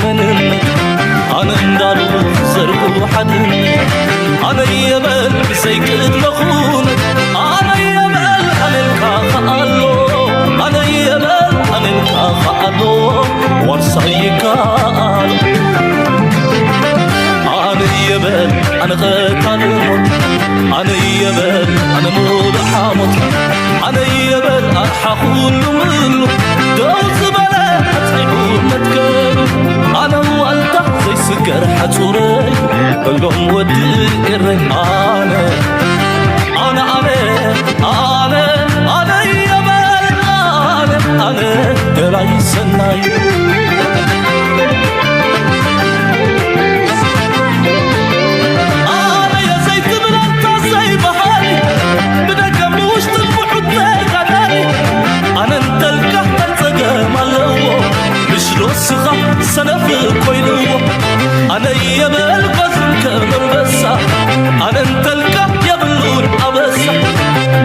መንነት ኣነ እንዳሉ ዘርጉ ሓድነት ኣነ የበል ብዘይቅድመኹን ኣነ የበል ኣነልካ ከኣሎ ኣነ የበል ኣነልካ ከኣሎ ዋርሳይ ይከኣል ኣነ የበል ኣነ ቐታሊ ሞት ኣነ የበል ኣነ ሙሉእ ሓሞት ኣነ የበል ኣርሓ ኩሉ ምሉ ደው ዝበለ ኣጽኒዑ መትከሉ ኣነ ዋልታ ዘይስገር ሓጹረይ በሎም ወዲ ኤረይ ኣነ ኣነ ኣነ ኣነ ኣነ የበል ኣነ ኣነ ደላይ ሰናይ ኣነ የዘይትብል ኣንታ ዘይበሃሊ ብደገ ብውሽጥን ብሑት ተጋዳሊ ኣነ እንተልካ እንታይ ጸገም ኣለዎ ምሽ ዶ ስኻ ሰነፍ ኮይንዎ ኣነ የበል ጓዝን ከም ኣንበሳ ኣነ እንተልካ የብሉን ኣበሳ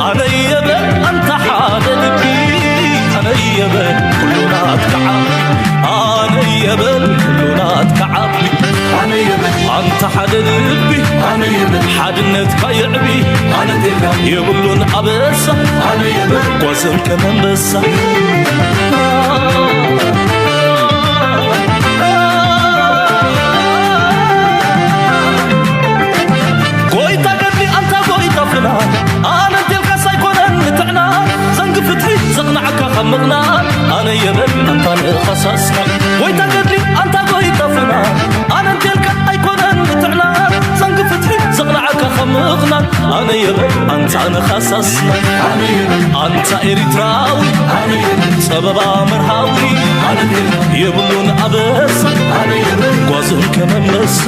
ኣነ የበል ኣንታ ሓደ ልቢ ኣነ የበል ኩሉ ናትካ ዓቢ ኣነ የበል ኩሉ ናትካ ዓቢ ኣነ የበል ኣንታ ሓደ ልቢ ኣነ የበል ሓድነትካ የዕቢ ኣነ ቴልካ የብሉን ኣበሳ ኣነ የበል ጓዝን ከም ኣንበሳ ጎይታ ገድሊ ኣንታ ጎይታ ፍና ኣነ እንቴልካስ ኣይኮነን ንጥዕና ዘንጊ ፍትሒ ዘቕናዕካ ካብ ምቕናዕ ኣነ የበል ኣንታ ንኸሳስካ ጎይታ ገድሊ ኣንታ ጎይታ ፍና ኣነ እንቴልካ ኣይኮነን ንጥዕና ዘንጊ ፍትሒ ዘቕናዕካ ካብ ምቕናዕ ኣነ የበል ኣንታ ንኸሳስና ኣንታ ኤሪትራዊ ጸበባ መርሃዊ የብሉን ኣበሳ ጓዝን ከመመሳ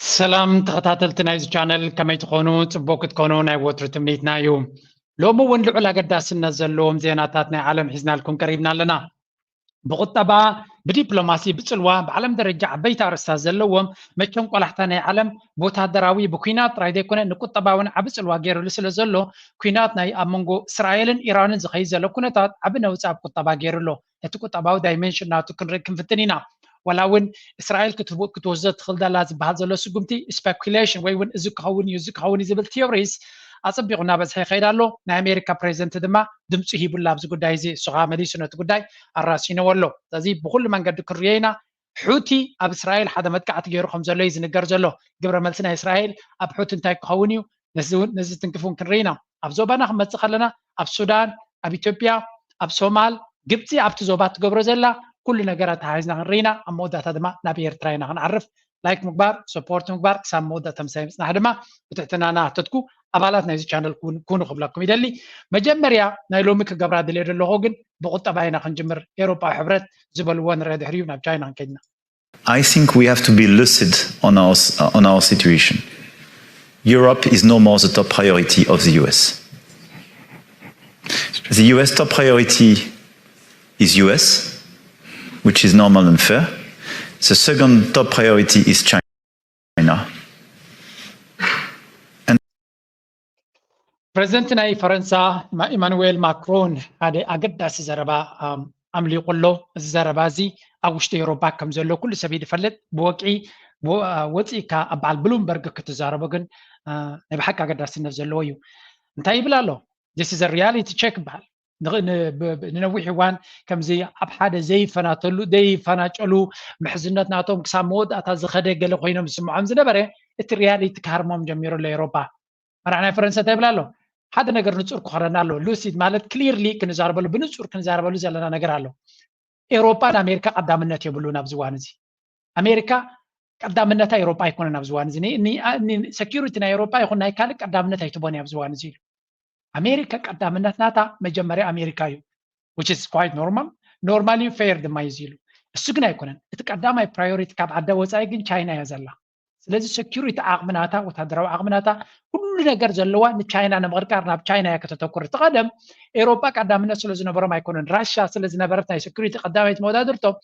ሰላም ተኸታተልቲ ናይዚ ቻነል ከመይ ትኾኑ? ጽቡቅ ክትኮኑ ናይ ወትሩ ትምኒትና እዩ። ሎሚ እውን ልዑል ኣገዳስነት ዘለዎም ዜናታት ናይ ዓለም ሒዝናልኩም ቀሪብና ኣለና። ብቁጠባ፣ ብዲፕሎማሲ፣ ብጽልዋ፣ ብዓለም ደረጃ ዓበይቲ ኣርእስታት ዘለዎም መቸም ቆላሕታ ናይ ዓለም ብወታደራዊ ብኲናት ጥራይ ዘይኮነ ንቁጠባ እውን ዓቢ ጽልዋ ገይሩሉ ስለ ዘሎ ኲናት ናይ ኣብ መንጎ እስራኤልን ኢራንን ዝኸይድ ዘሎ ኩነታት ዓቢ ነውጺ ኣብ ቁጠባ ገይሩ ኣሎ። ነቲ ቁጠባዊ ዳይሜንሽን ናቱ ክንርኢ ክንፍትን ኢና። ዋላ እውን እስራኤል ክትወስዶ ትኽእል ዘላ ዝበሃል ዘሎ ስጉምቲ ስፐኩሌሽን ወይ እውን እዚ ክኸውን እዩ እዚ ክኸውን እዩ ዝብል ቲዮሪስ ኣጸቢቑ እናበዝሐ ይኸይድ ኣሎ። ናይ ኣሜሪካ ፕሬዚደንት ድማ ድምፂ ሂቡላ ኣብዚ ጉዳይ እዚ። እሱ ከዓ መሊሱ ነቲ ጉዳይ ኣራሲንዎ ኣሎ። ስለዚ ብኩሉ መንገዲ ክንሪኦ ኢና። ሑቲ ኣብ እስራኤል ሓደ መጥቃዕቲ ገይሩ ከም ዘሎ እዩ ዝንገር ዘሎ። ግብረ መልሲ ናይ እስራኤል ኣብ ሑቲ እንታይ ክኸውን እዩ? ነዚ እውን ነዚ ትንክፍ እውን ክንርኢ ኢና። ኣብ ዞባና ክንመፅእ ከለና ኣብ ሱዳን፣ ኣብ ኢትዮጵያ፣ ኣብ ሶማል፣ ግብፂ ኣብቲ ዞባ ትገብሮ ዘላ ኩሉ ነገር ኣተሓሒዝና ክንርኢ ኢና። ኣብ መወዳእታ ድማ ናብ ኤርትራ ኢና ክንዓርፍ። ላይክ ምግባር፣ ሰፖርት ምግባር ክሳብ መወዳእታ ምሳይ ምፅናሕ ድማ ብትሕትና እናሓተትኩ ኣባላት ናይዚ ቻነል ኩን- ኩኑ ክብለኩም ይደሊ። መጀመርያ ናይ ሎሚ ክገብራ ድልየ ዘለኹ ግን ብቁጠባ ኢና ክንጅምር። ኤውሮጳዊ ሕብረት ዝበልዎ ንርአ ድሕሪኡ ናብ ቻይና ክንከይድና። I think we have to be lucid on our, on our situation. Europe is no more the top priority of the U S. The U S top priority is U S, which is normal and fair. The second top priority is China. ፕረዚደንት ናይ ፈረንሳ ኢማኑዌል ማክሮን ሓደ ኣገዳሲ ዘረባ ኣምሊቑ ኣሎ። እዚ ዘረባ እዚ ኣብ ውሽጢ ኤውሮፓ ከም ዘሎ ኩሉ ሰብ እዩ ዝፈልጥ። ብወግዒ ወፂእካ ኣብ በዓል ብሉምበርግ ክትዛረቦ ግን ናይ ብሓቂ ኣገዳስነት ዘለዎ እዩ። እንታይ ይብል ኣሎ? This is a reality check ይበሃል። ንነዊሕ እዋን ከምዚ ኣብ ሓደ ዘይፈናተሉ ዘይፈናጨሉ ምሕዝነት ናቶም ክሳብ መወዳእታ ዝኸደ ገለ ኮይኖም ዝስምዖም ዝነበረ እቲ ሪያሊቲ ክሃርሞም ጀሚሩ ኣሎ። ኤውሮፓ መራሕ ናይ ፈረንሳ እንታይ ይብል ኣሎ? ሓደ ነገር ንፁር ክኾነና ኣለዎ። ሉሲድ ማለት ክሊርሊ ክንዛረበሉ ብንፁር ክንዛረበሉ ዘለና ነገር ኣሎ። ኤውሮፓ ንኣሜሪካ ቀዳምነት የብሉን ኣብዚ እዋን እዚ። ኣሜሪካ ቀዳምነታ ኤውሮፓ ኣይኮነን ኣብዚ እዋን እዚ። ሰኪሪቲ ናይ ኤውሮፓ ይኹን ናይ ካልእ ቀዳምነት ኣይትቦን ኣብዚ እዋን እዚ ኢሉ። ኣሜሪካ ቀዳምነት ናታ መጀመርያ ኣሜሪካ እዩ። Which is quite normal። ኖርማሊ ፌር ድማ እዩ ኢሉ። እሱ ግን ኣይኮነን። እቲ ቀዳማይ ፕራዮሪቲ ካብ ዓዳ ወፃኢ ግን ቻይና እያ ዘላ። ስለዚ ሰኪሪቲ ዓቕሚ ናታ፣ ወታደራዊ ዓቕሚ ናታ፣ ኩሉ ነገር ዘለዋ ንቻይና ንምቕርቃር ናብ ቻይና እያ ከተተኩር። እቲ ቀደም ኤውሮጳ ቀዳምነት ስለ ዝነበሮም ኣይኮነን። ራሻ ስለ ዝነበረት ናይ ሰኪሪቲ ቀዳመይቲ መወዳድርቶም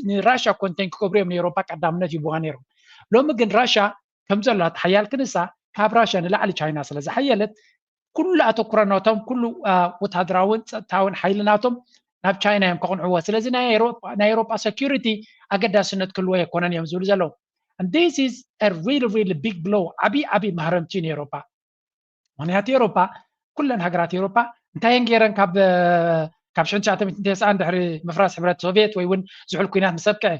ንራሻ ኮንቴን ክገብሩ እዮም ንኤውሮጳ ቀዳምነት ይህብዋ ነይሮም። ሎሚ ግን ራሻ ከም ዘላታ ሓያል ክንሳ ካብ ራሻ ንላዕሊ ቻይና ስለ ዝሓየለት ኩሉ ኣተኩሮ ናቶም ኩሉ ወታደራውን ጸጥታውን ሓይሊ ናቶም ናብ ቻይና እዮም ከቕንዕዎ። ስለዚ ናይ ኤውሮጳ security ኣገዳስነት ክህልዎ ኣይኮነን እዮም ዝብሉ ዘለዉ። And this is a really really big blow፣ ዓብዪ ዓብዪ ማህረምቲ ንኤውሮጳ። ምክንያቱ ኤውሮጳ፣ ኩለን ሃገራት ኤውሮጳ እንታይ እየን ገይረን? ካብ ካብ ሽሕን ትሽዓተ ሚእትን ተስዓን ድሕሪ ምፍራስ ሕብረት ሶቪየት ወይ እውን ዝሑል ኲናት ምስ ኣብቅዐ፣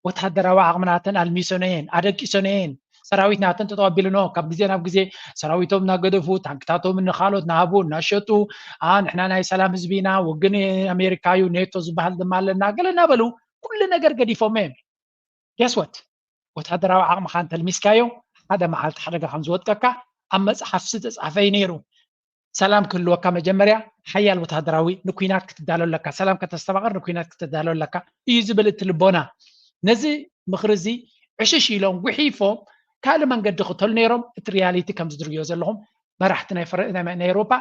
ወታደራዊ ዓቕምናተን ኣልሚሶን እየን፣ ኣደቂሶን እየን። ሰራዊት ናተን ጠጠው ኣቢልንኦ። ካብ ግዜ ናብ ግዜ ሰራዊቶም እናገደፉ፣ ታንክታቶም ንኻልኦት እናሃቡ እናሸጡ፣ ኣ ንሕና ናይ ሰላም ህዝቢ ኢና፣ ውግን ኣሜሪካ እዩ፣ ኔቶ ዝበሃል ድማ ኣለና፣ ገለ እናበሉ ኩሉ ነገር ገዲፎም እዮም። Guess what? ወታደራዊ ዓቕምኻ እንተልሚስካዮ፣ ሓደ መዓልቲ ሓደጋ ከም ዝወጥቀካ ኣብ መፅሓፍ ዝተፃሕፈ እዩ ነይሩ። ሰላም ክህልወካ መጀመርያ ሓያል ወታደራዊ ንኩናት ክትዳሎ ኣለካ። ሰላም ከተስተማቕር ንኩናት ክትዳሎ ኣለካ እዩ ዝብል እቲ ልቦና። ነዚ ምኽሪ እዚ ዕሽሽ ኢሎም ጉሒፎም ካልእ መንገዲ ክተሉ ነይሮም። እቲ ሪያሊቲ ከምዚ ዝርእዮ ዘለኹም መራሕቲ ናይ ፈረ- ናይ ናይ ኤውሮፓ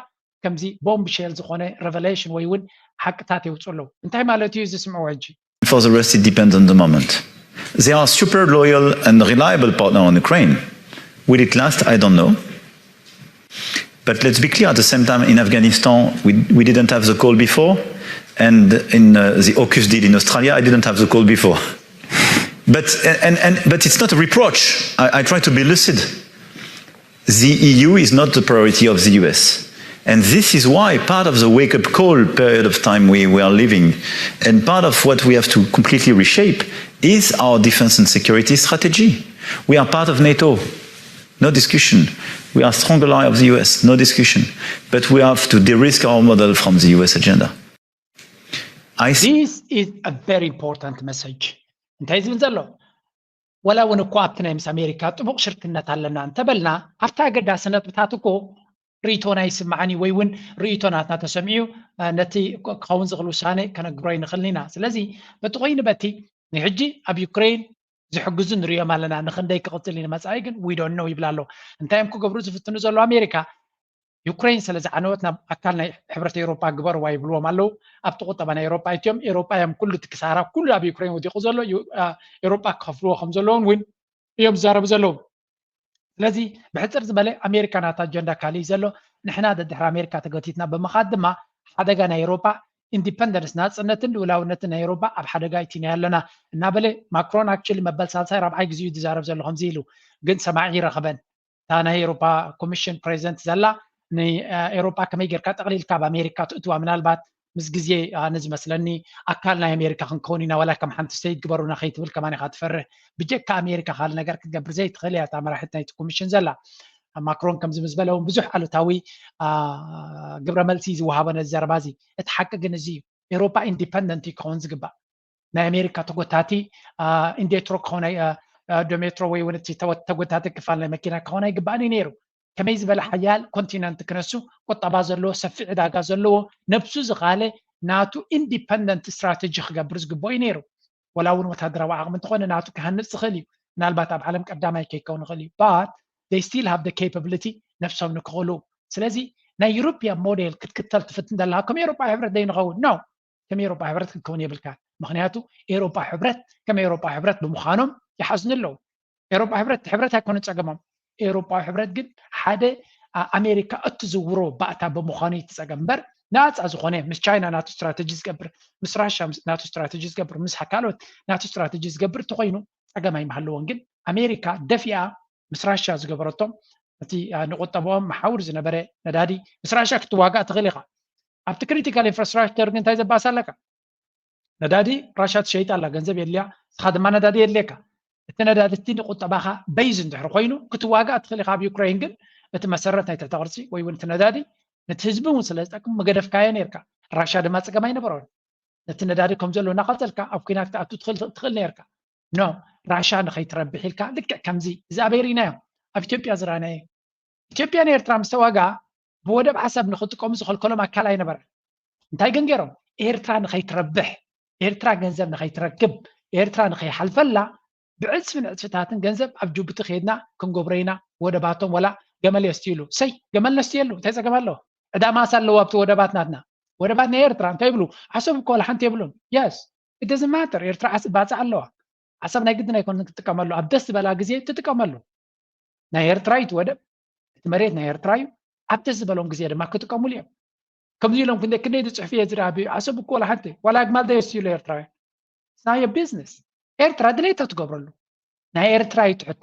ከምዚ ቦምብ ሼል ዝኾነ ሬቨሌሽን ወይ እውን ሓቅታት የውፅኡ ኣለዉ። እንታይ ማለት እዩ? እዚ ስምዕዎ ሕጂ። For the rest, it depends on the moment. They are a super loyal and reliable partner on Ukraine. Will it last? I don't know. But let's be clear, at the same time, in Afghanistan, we, we didn't have the call before, and in uh, the AUKUS deal in Australia, I didn't have the call before. But, and, and, but it's not a reproach. I, I try to be lucid. The E U is not the priority of the U S. And this is why part of the wake-up call period of time we, we are living, and part of what we have to completely reshape, is our defense and security strategy. We are part of NATO. No discussion. We are strong ally of the U S. No discussion. But we have to de-risk our model from the U S agenda. I see. This is a very important message። እንታይ ዝብል ዘሎ? ወላ እውን እኮ ኣብቲ ናይ ምስ ኣሜሪካ ጥቡቕ ሽርክነት ኣለና እንተበልና፣ ኣብቲ ኣገዳሲ ነጥብታት እኮ ርእይቶና ይስምዓኒ ወይ እውን ርእይቶ ናትና ተሰሚዑ፣ እ፣ ነቲ ክኸውን ዝኽእል ውሳኔ ከነግብሮ ይንኽእል ኢና። ስለዚ በቲ ኮይኑ በቲ ንሕጂ ኣብ ዩክሬን ዝሕግዙ ንሪኦም ኣለና። ንኽንደይ ክቕፅል እዩ ንመፃኢ ግን we don't know ይብል ኣሎ። እንታይ እዮም ክገብሩ ዝፍትኑ ዘለዉ ኣሜሪካ? ዩክሬን ስለ ዝዓነወት ናብ ኣካል ናይ ሕብረት ኤውሮጳ ግበርዋ ይብልዎም ኣለዉ። ኣብቲ ቁጠባ ናይ ኤውሮጳ እትዮም። ኤውሮጳ እዮም ኩሉ እቲ ክሳራ ኩሉ ኣብ ዩክሬን ወዲቑ ዘሎ። ዩ- አ፣ ኤውሮጳ ክኸፍልዎ ከም ዘለዎም እውን እዮም ዝዛረቡ ዘለዉ። ስለዚ ብሕፅር ዝበለ ኣሜሪካ ናታ ኣጀንዳ ካልእ እዩ ዘሎ። ንሕና ደድሕሪ ኣሜሪካ ተገቲትና ብምኻድ ድማ ሓደጋ ናይ ኤውሮጳ ኢንዲፐንደንስ ናፅነትን ልኡላውነትን ናይ ኤውሮጳ ኣብ ሓደጋ እቲና ኣለና እናበለ ማክሮን ኣክቹሊ መበል ሳልሳይ ራብዓይ ግዜኡ ዝዛረብ ዘሎ ከምዚ ኢሉ ግን ሰማዒ ይረኸበን። እታ ናይ ኤውሮፓ ኮሚሽን ፕሬዚደንት ዘላ ንኤውሮፓ ከመይ ጌርካ ጠቕሊልካ ኣብ ኣሜሪካ ትእትዋ? ምናልባት ምስ ግዜ ኣነ ዝመስለኒ ኣካል ናይ ኣሜሪካ ክንከውን ኢና ዋላ ከም ሓንቲ ስተይት ግበሩና ከይትብል ከማን ኢኻ ትፈርህ። ብጀካ ኣሜሪካ ካልእ ነገር ክትገብር ዘይትኽእል እያ እታ መራሒት ናይቲ ኮሚሽን ዘላ። ማክሮን ከምዚ ምስ በለ እውን ብዙሕ ኣሉታዊ ግብረ መልሲ ዝወሃቦ ነዚ ዘረባ እዚ። እቲ ሓቂ ግን እዚ እዩ። ኤውሮፓ ኢንዲፐንደንት እዩ ክኸውን ዝግባእ። ናይ ኣሜሪካ ተጎታቲ ኢንዴትሮ ክኾን ዶሜትሮ ወይ እውን እቲ ተጎታቲ ክፋል ናይ መኪና ክኾን ኣይግባእን እዩ ነይሩ። ከመይ ዝበለ ሓያል ኮንቲነንት ክነሱ ቁጠባ ዘለዎ ሰፊሕ ዕዳጋ ዘለዎ ነብሱ ዝኻለ ናቱ ኢንዲፐንደንት ስትራተጂ ክገብር ዝግብኦ እዩ ነይሩ። ወላ እውን ወታደራዊ ዓቕሚ እንተኾነ ናቱ ክሃንፅ ዝኽእል እዩ። ምናልባት ኣብ ዓለም ቀዳማይ ከይከውን ይኽእል እዩ but they still have the capability ነብሶም ንክኽእሉ። ስለዚ ናይ ዩሮፒያን ሞዴል ክትክተል ትፍትን ዘለካ ከም ኤውሮጳ ሕብረት ዘይንኸውን no ከም ኤውሮጳ ሕብረት ክትከውን የብልካ። ምክንያቱ ኤውሮጳ ሕብረት ከም ኤውሮጳ ሕብረት ብምዃኖም ይሓዝኑ ኣለዉ። ኤውሮጳ ሕብረት ሕብረት ኣይኮነ ፀገሞም። ኤውሮጳዊ ሕብረት ግን ሓደ ኣሜሪካ እትዝውሮ ባእታ ብምዃኑ እዩ እቲ ፀገም እምበር ናፃ ዝኾነ ምስ ቻይና ናቱ ስትራተጂ ዝገብር ምስ ራሻ ናቱ ስትራተጂ ዝገብር ምስ ካልኦት ናቱ ስትራተጂ ዝገብር እንተኮይኑ ፀገም ኣይምሃለዎን። ግን ኣሜሪካ ደፊኣ ምስ ራሻ ዝገበረቶም እቲ ንቁጠባኦም መሓውር ዝነበረ ነዳዲ ምስ ራሻ ክትዋጋእ ትኽእል ኢኻ። ኣብቲ ክሪቲካል ኢንፍራስትራክቸር ግን እንታይ ዘባእስ ኣለካ? ነዳዲ ራሻ ትሸይጥ ኣላ፣ ገንዘብ የድልያ፣ ንስኻ ድማ ነዳዲ የድልየካ። እቲ ነዳዲ እቲ ንቁጠባኻ በይዝ እንድሕር ኮይኑ ክትዋጋእ ትኽእል ኢኻ። ኣብ ዩክሬን ግን እቲ መሰረት ናይ ትሕተ ቅርፂ ወይ እውን እቲ ነዳዲ ነቲ ህዝቢ እውን ስለ ዝጠቅም ምገደፍካዮ ነርካ። ራሻ ድማ ፀገም ኣይነበሮን። ነቲ ነዳዲ ከም ዘሎ እናቐፀልካ ኣብ ኩናት ክትኣቱ ትኽእል ትኽእል ነርካ። ኖ ራሻ ንኸይትረብሕ ኢልካ ልክዕ ከምዚ እዚ ኣበይ ርኢናዮ? ኣብ ኢትዮጵያ ዝረኣናዮ። ኢትዮጵያን ኤርትራ ምስ ተዋግኣ ብወደብ ዓሰብ ንኽጥቀሙ ዝኸልከሎም ኣካል ኣይነበረን። እንታይ ግን ገይሮም? ኤርትራ ንኸይትረብሕ፣ ኤርትራ ገንዘብ ንኸይትረክብ፣ ኤርትራ ንኸይሓልፈላ ብዕፅፍን ዕፅፍታትን ገንዘብ ኣብ ጅቡቲ ከይድና ክንገብሮ ኢና ወደባቶም ወላ ገመል የስትይሉ። ሰይ ገመል ነስትየሉ እንታይ ፀገም ኣለዎ? ዕዳ ማስ ኣለዎ ኣብቲ ወደባት ናትና። ወደባት ናይ ኤርትራ እንታይ ይብሉ? ዓሰብ እኮ ወላ ሓንቲ የብሉን። Yes it doesn't matter ኤርትራ ዓሰብ ባፅዕ ኣለዋ። ዓሰብ ናይ ግድን ኣይኮነን ክትጥቀመሉ ኣብ ደስ ዝበላ ግዜ ትጥቀመሉ። ናይ ኤርትራ እዩ እቲ ወደብ፣ እቲ መሬት ናይ ኤርትራ እዩ። ኣብ ደስ ዝበሎም ግዜ ድማ ክጥቀሙሉ እዮም። ከምዚ ኢሎም ክንደይ ክንደይ ዝፅሕፍ እየ ዝረኣ። ዓሰብ እኮ ዋላ ሓንቲ ዋላ ኣግማል ደየስትይሉ ኤርትራውያን ናይ ቢዝነስ ኤርትራ ድሌታ ትገብረሉ ናይ ኤርትራ እዩ ትሕቶ።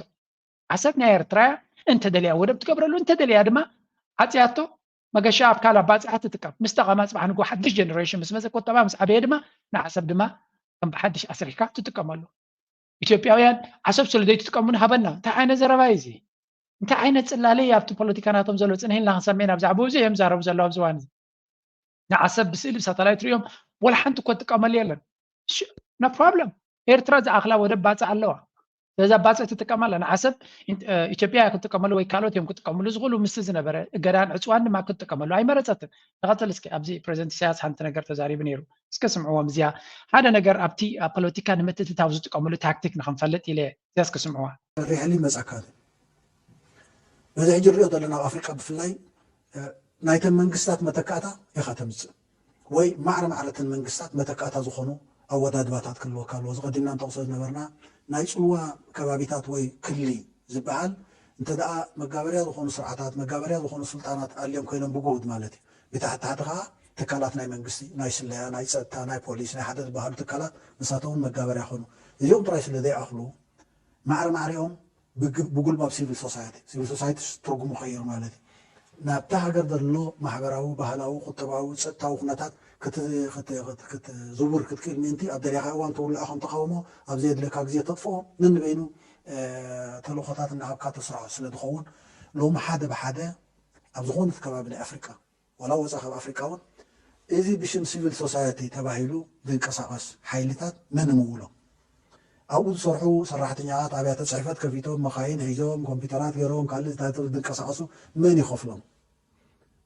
ዓሰብ ናይ ኤርትራ እያ። እንተደልያ ወደብ ትገብረሉ፣ እንተደልያ ድማ ዓፅያቶ መገሻ ኣብ ካልእ ኣባፅሓ ትጥቀም። ምስ ጠቐማ ፅባሕ ንግሆ ሓድሽ ጀነሬሽን ምስ መፀ ቁጠባ ምስ ዓበየ ድማ ንዓሰብ ድማ ከም ብሓድሽ ኣስሪሕካ ትጥቀመሉ። ኢትዮጵያውያን ዓሰብ ስለ ዘይትጥቀሙ ንሃበና። እንታይ ዓይነት ዘረባ እዩ እዚ? እንታይ ዓይነት ፅላለ እዩ ኣብቲ ፖለቲካ ናቶም ዘሎ? ፅንሕ ኢልና ክንሰምዕ ኢና። ብዛዕባኡ እዚ እዮም ዝዛረቡ ዘለዉ ኣብዚ እዋን እዚ። ንዓሰብ ብስእሊ ብሳተላይት ሪኦም ወላ ሓንቲ እኮ ትጥቀመሉ የለን። No problem። ኤርትራ ዝኣኽላ ወደብ ባፅዕ ኣለዋ። ስለዚ ኣብ ባፅዕ ትጥቀም ኣላ። ንዓሰብ ኢትዮጵያ ክትጥቀመሉ ወይ ካልኦት እዮም ክጥቀምሉ ዝኽእሉ። ምስቲ ዝነበረ እገዳን ዕፅዋን ድማ ክትጥቀመሉ ኣይመረፀትን። ንቐፅል እስኪ ኣብዚ ፕሬዚደንት ኢሳያስ ሓንቲ ነገር ተዛሪቡ ነይሩ። እስከ ስምዕዎም እዚኣ ሓደ ነገር ኣብቲ ኣብ ፖለቲካ ንምትእትታው ዝጥቀምሉ ታክቲክ ንክንፈልጥ ኢለ እዚኣ እስከ ስምዕዋ። ሪሕሊ መፃካል በዚ ሕጂ ንሪኦ ዘለና ኣብ ኣፍሪቃ ብፍላይ ናይተን መንግስታት መተካእታ ኢኻ ተምፅእ ወይ ማዕረ ማዕረተን መንግስታት መተካእታ ዝኾኑ ኣወዳድባታት ክህልወካ ኣለዎ። ዝቐዲምና ንጠቕሶ ዝነበርና ናይ ፅልዋ ከባቢታት ወይ ክሊ ዝበሃል እንተ ደኣ መጋበርያ ዝኾኑ ስርዓታት መጋበርያ ዝኾኑ ስልጣናት ኣልዮም ኮይኖም ብጉሁድ ማለት እዩ። ብታሕቲ ታሕቲ ከዓ ትካላት ናይ መንግስቲ ናይ ስለያ ናይ ፀጥታ ናይ ፖሊስ ናይ ሓደ ዝበሃሉ ትካላት ንሳቶም እውን መጋበርያ ይኾኑ። እዚኦም ጥራይ ስለ ዘይኣኽሉ ማዕረ ማዕሪኦም ብጉልባብ ሲቪል ሶሳይቲ ሲቪል ሶሳይቲ ትርጉሙ ቀይሩ ማለት እዩ። ናብታ ሃገር ዘሎ ማሕበራዊ ባህላዊ ቁጠባዊ ፀጥታዊ ኩነታት ክትዝውር ክትክእል ምእንቲ ኣብ ደልያኻ እዋን ትውልዖ ከም ተቃውሞ ኣብ ዘየድልየካ ግዜ ተጥፍኦ ነንበይኑ ተልእኾታት እናሃብካ ተስርሖ ስለ ዝኸውን ሎሚ ሓደ ብሓደ ኣብ ዝኾነት ከባቢ ናይ ኣፍሪቃ ዋላ ወፃ ካብ ኣፍሪቃ እውን እዚ ብሽም ሲቪል ሶሳይቲ ተባሂሉ ዝንቀሳቐስ ሓይልታት መን ምውሎም ኣብኡ ዝሰርሑ ሰራሕተኛታት ኣብያተ ፅሕፈት ከፊቶም መኻይን ሒዞም ኮምፒውተራት ገይሮም ካልእ ዝንቀሳቐሱ መን ይኸፍሎም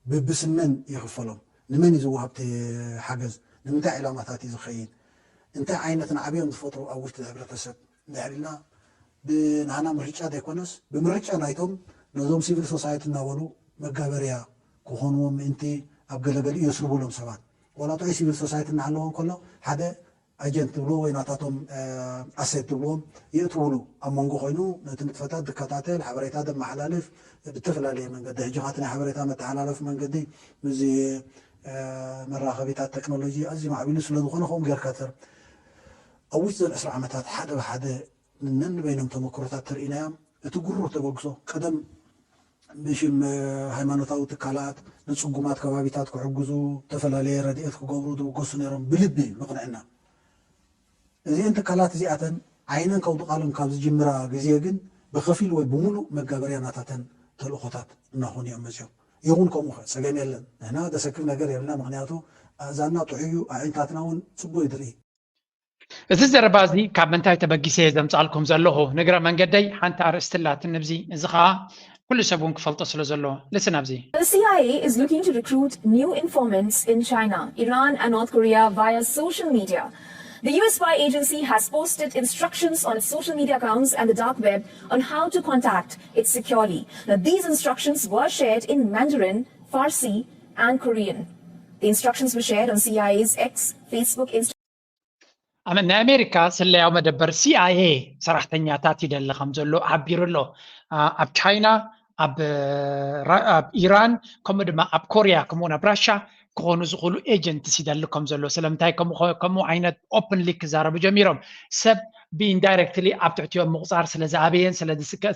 ብብስም መን ይኽፈሎም ንመን እዩ ዝወሃብ ሓገዝ ንምንታይ ዕላማታት እዩ ዝኸይድ እንታይ ዓይነት ንዓብዮም ዝፈጥሩ ኣብ ውሽጢ ሕብረተሰብ እንድሕር ኢልና ብናህና ምርጫ ዘይኮነስ ብምርጫ ናይቶም ነዞም ሲቪል ሶሳይቲ እናበሉ መጋበርያ ክኾንዎም ምእንቲ ኣብ ገለገሊኡ የስርቡሎም ሰባት ዋላ ጥዑይ ሲቪል ሶሳይቲ እናሃለዎ እንከሎ ሓደ ኣጀንት ትብልዎ ወይ ናታቶም ኣሴት ትብልዎም የእትውሉ ኣብ መንጎ ኮይኑ ነቲ ንጥፈታት ዝከታተል ሓበሬታ ዘመሓላልፍ ብተፈላለየ መንገዲ ሕጂ ካቲ ናይ ሓበሬታ መተሓላለፊ መንገዲ ምስዚ መራኸቢታት ቴክኖሎጂ ኣዝዩ ማዕቢሉ ስለ ዝኾነ ከምኡ ጌርካ ተር ኣብ ውሽጢ ዘን ዕስራ ዓመታት ሓደ ብሓደ ነንበይኖም ተመክሮታት ተርኢናዮም እቲ ግሩህ ተበግሶ ቀደም ብሽም ሃይማኖታዊ ትካላት ንፅጉማት ከባቢታት ክሕግዙ ዝተፈላለየ ረድኤት ክገብሩ ዝብገሱ ነይሮም ብልቢ ምቕንዕና እዚአን ትካላት እዚኣተን ዓይነን ከውድቓሎም ካብ ዝጅምራ ግዜ ግን ብኸፊል ወይ ብምሉእ መጋበርያ ናታተን ተልእኾታት እናኾኑ እዮም መፅዮም። ይኹን ከምኡ ኸ ፀገም የለን። ንሕና ዘሰክፍ ነገር የብልና። ምኽንያቱ ኣእዛንና ጥዑይ እዩ፣ ኣዒንታትና እውን ፅቡቕ እዩ ዝርኢ። እዚ ዘረባ እዚ ካብ ምንታይ ተበጊሰ እየ ዘምፃልኩም ዘለኹ? ንግረ መንገደይ ሓንቲ ኣርእስቲ ኣላትኒ ኣብዚ። እዚ ኸዓ ኩሉ ሰብ እውን ክፈልጦ ስለ ዘለዎ። ልስን ኣብዚ። The C I A is looking to recruit new informants in China, Iran, and North Korea via social media. The U S spy agency has posted instructions on its social media accounts and the dark web on how to contact it securely. Now, these instructions were shared in Mandarin, Farsi, and Korean. The instructions were shared on C I A's X, Facebook, Instagram. ኣመ ናይ ኣሜሪካ ስለያዊ መደበር ሲኣይኤ ሰራሕተኛታት ይደሊ ከም ዘሎ ሓቢሩ ኣሎ። ኣብ ቻይና ኣብ ኢራን ከምኡ ድማ ኣብ ኮርያ ከምኡውን ኣብ ራሻ ክኾኑ ዝኽእሉ ኤጀንትስ ይደሊ ከም ዘሎ ስለምንታይ ከምኡ ዓይነት ኦፕንሊ ክዛረቡ ጀሚሮም ሰብ ብኢንዳይረክትሊ ኣብ ትሕቲኦም ምቁፃር ስለ ዝኣበየን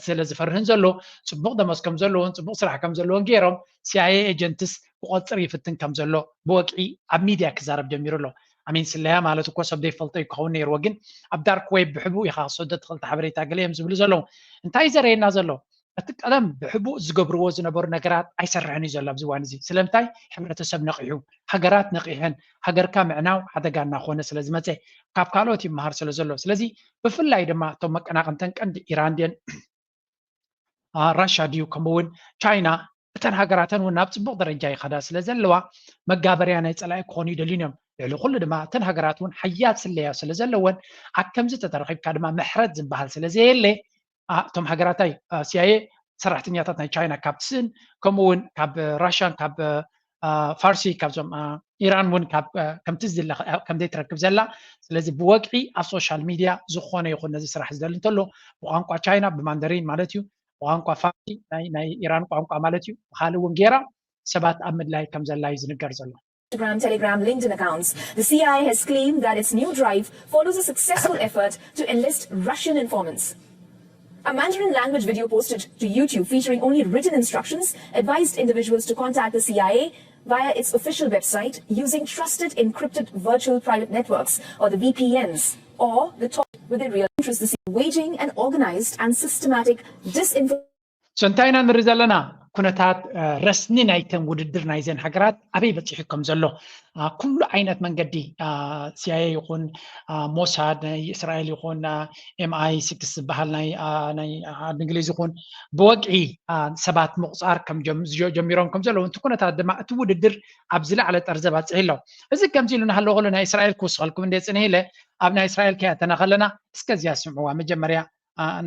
ስለ ዝፈርህን ዘሎ ፅቡቅ ደሞዝ ከም ዘለዎን ፅቡቅ ስራሕ ከም ዘለዎን ገይሮም ሲኣይኤ ኤጀንትስ ክቆፅር ይፍትን ከም ዘሎ ብወግዒ ኣብ ሚድያ ክዛረብ ጀሚሩ ኣሎ። ኣሜን ስለያ ማለት እኮ ሰብ ዘይፈልጦ እዩ ክኸውን ነይርዎ ግን ኣብ ዳርክ ዌብ ብሕቡእ ኢኻ ክሰዶ ትኽእል ሓበሬታ ገለ እዮም ዝብሉ ዘለዉ እንታይ ዘረየና ዘሎ እቲ ቀደም ብሕቡእ ዝገብርዎ ዝነበሩ ነገራት ኣይሰርሕን እዩ ዘሎ ኣብዚ ዋን እዚ ስለምንታይ ሕብረተሰብ ነቂሑ ሃገራት ነቂሐን ሃገርካ ምዕናው ሓደጋ እናኾነ ስለ ዝመፀ ካብ ካልኦት ይመሃር ስለ ዘሎ ስለዚ ብፍላይ ድማ እቶም መቀናቅንተን ቀንዲ ኢራን ድየን ራሻ ድዩ ከምኡውን ቻይና እተን ሃገራተን እውን ናብ ፅቡቅ ደረጃ ይኸዳ ስለ ዘለዋ መጋበርያ ናይ ፀላኢ ክኾኑ ይደልዩን እዮም ልዕሊ ኩሉ ድማ እተን ሃገራት እውን ሓያል ስለያ ስለ ዘለወን ኣብ ከምዚ ተተረኺብካ ድማ ምሕረት ዝበሃል ስለ ዘየለ እቶም ሃገራታይ ሲኣይኤ ሰራሕተኛታት ናይ ቻይና ካብ ትስእን ከምኡ እውን ካብ ራሻን ካብ ፋርሲ ካብዞም ኢራን እውን ከምቲ ዝድለ ከም ዘይትረክብ ዘላ ስለዚ ብወግዒ ኣብ ሶሻል ሚድያ ዝኾነ ይኹን ነዚ ስራሕ ዝደሊ እንተሎ ብቋንቋ ቻይና ብማንደሪን ማለት እዩ ብቋንቋ ፋርሲ ናይ ኢራን ቋንቋ ማለት እዩ ብካልእ እውን ገይራ ሰባት ኣብ ምድላይ ከም ዘላ እዩ ዝንገር ዘሎ Instagram, Telegram, LinkedIn accounts. The C I A has claimed that its new drive follows a successful effort to enlist Russian informants. A Mandarin language video posted to YouTube featuring only written instructions advised individuals to contact the C I A via its official website using trusted encrypted virtual private networks, or the V P Ns, or the top with a real interest in waging an organized and systematic disinformation. So እንታይ ኢና ንርኢ ዘለና? ኩነታት ረስኒ ናይተን ውድድር ናይዘን ሃገራት ኣበይ በፂሑ ከም ዘሎ ኩሉ ዓይነት መንገዲ፣ ሲኣይኤ ይኹን፣ ሞሳድ ናይ እስራኤል ይኹን፣ ኤምኣይ ሲክስ ዝበሃል ናይ ዓዲ እንግሊዝ ይኹን፣ ብወግዒ ሰባት ምቑፃር ጀሚሮም ከም ዘለዉ፣ እቲ ኩነታት ድማ እቲ ውድድር ኣብ ዝለዓለ ጠርዘ ባፅሒ ኣሎ። እዚ ከምዚ ኢሉ እናሃለወ ከሎ ናይ እስራኤል ክውስኸልኩም እንደ ፅንሕ ኢለ ኣብ ናይ እስራኤል ከያተና ከለና እስከ እዚኣ ስምዕዋ። መጀመርያ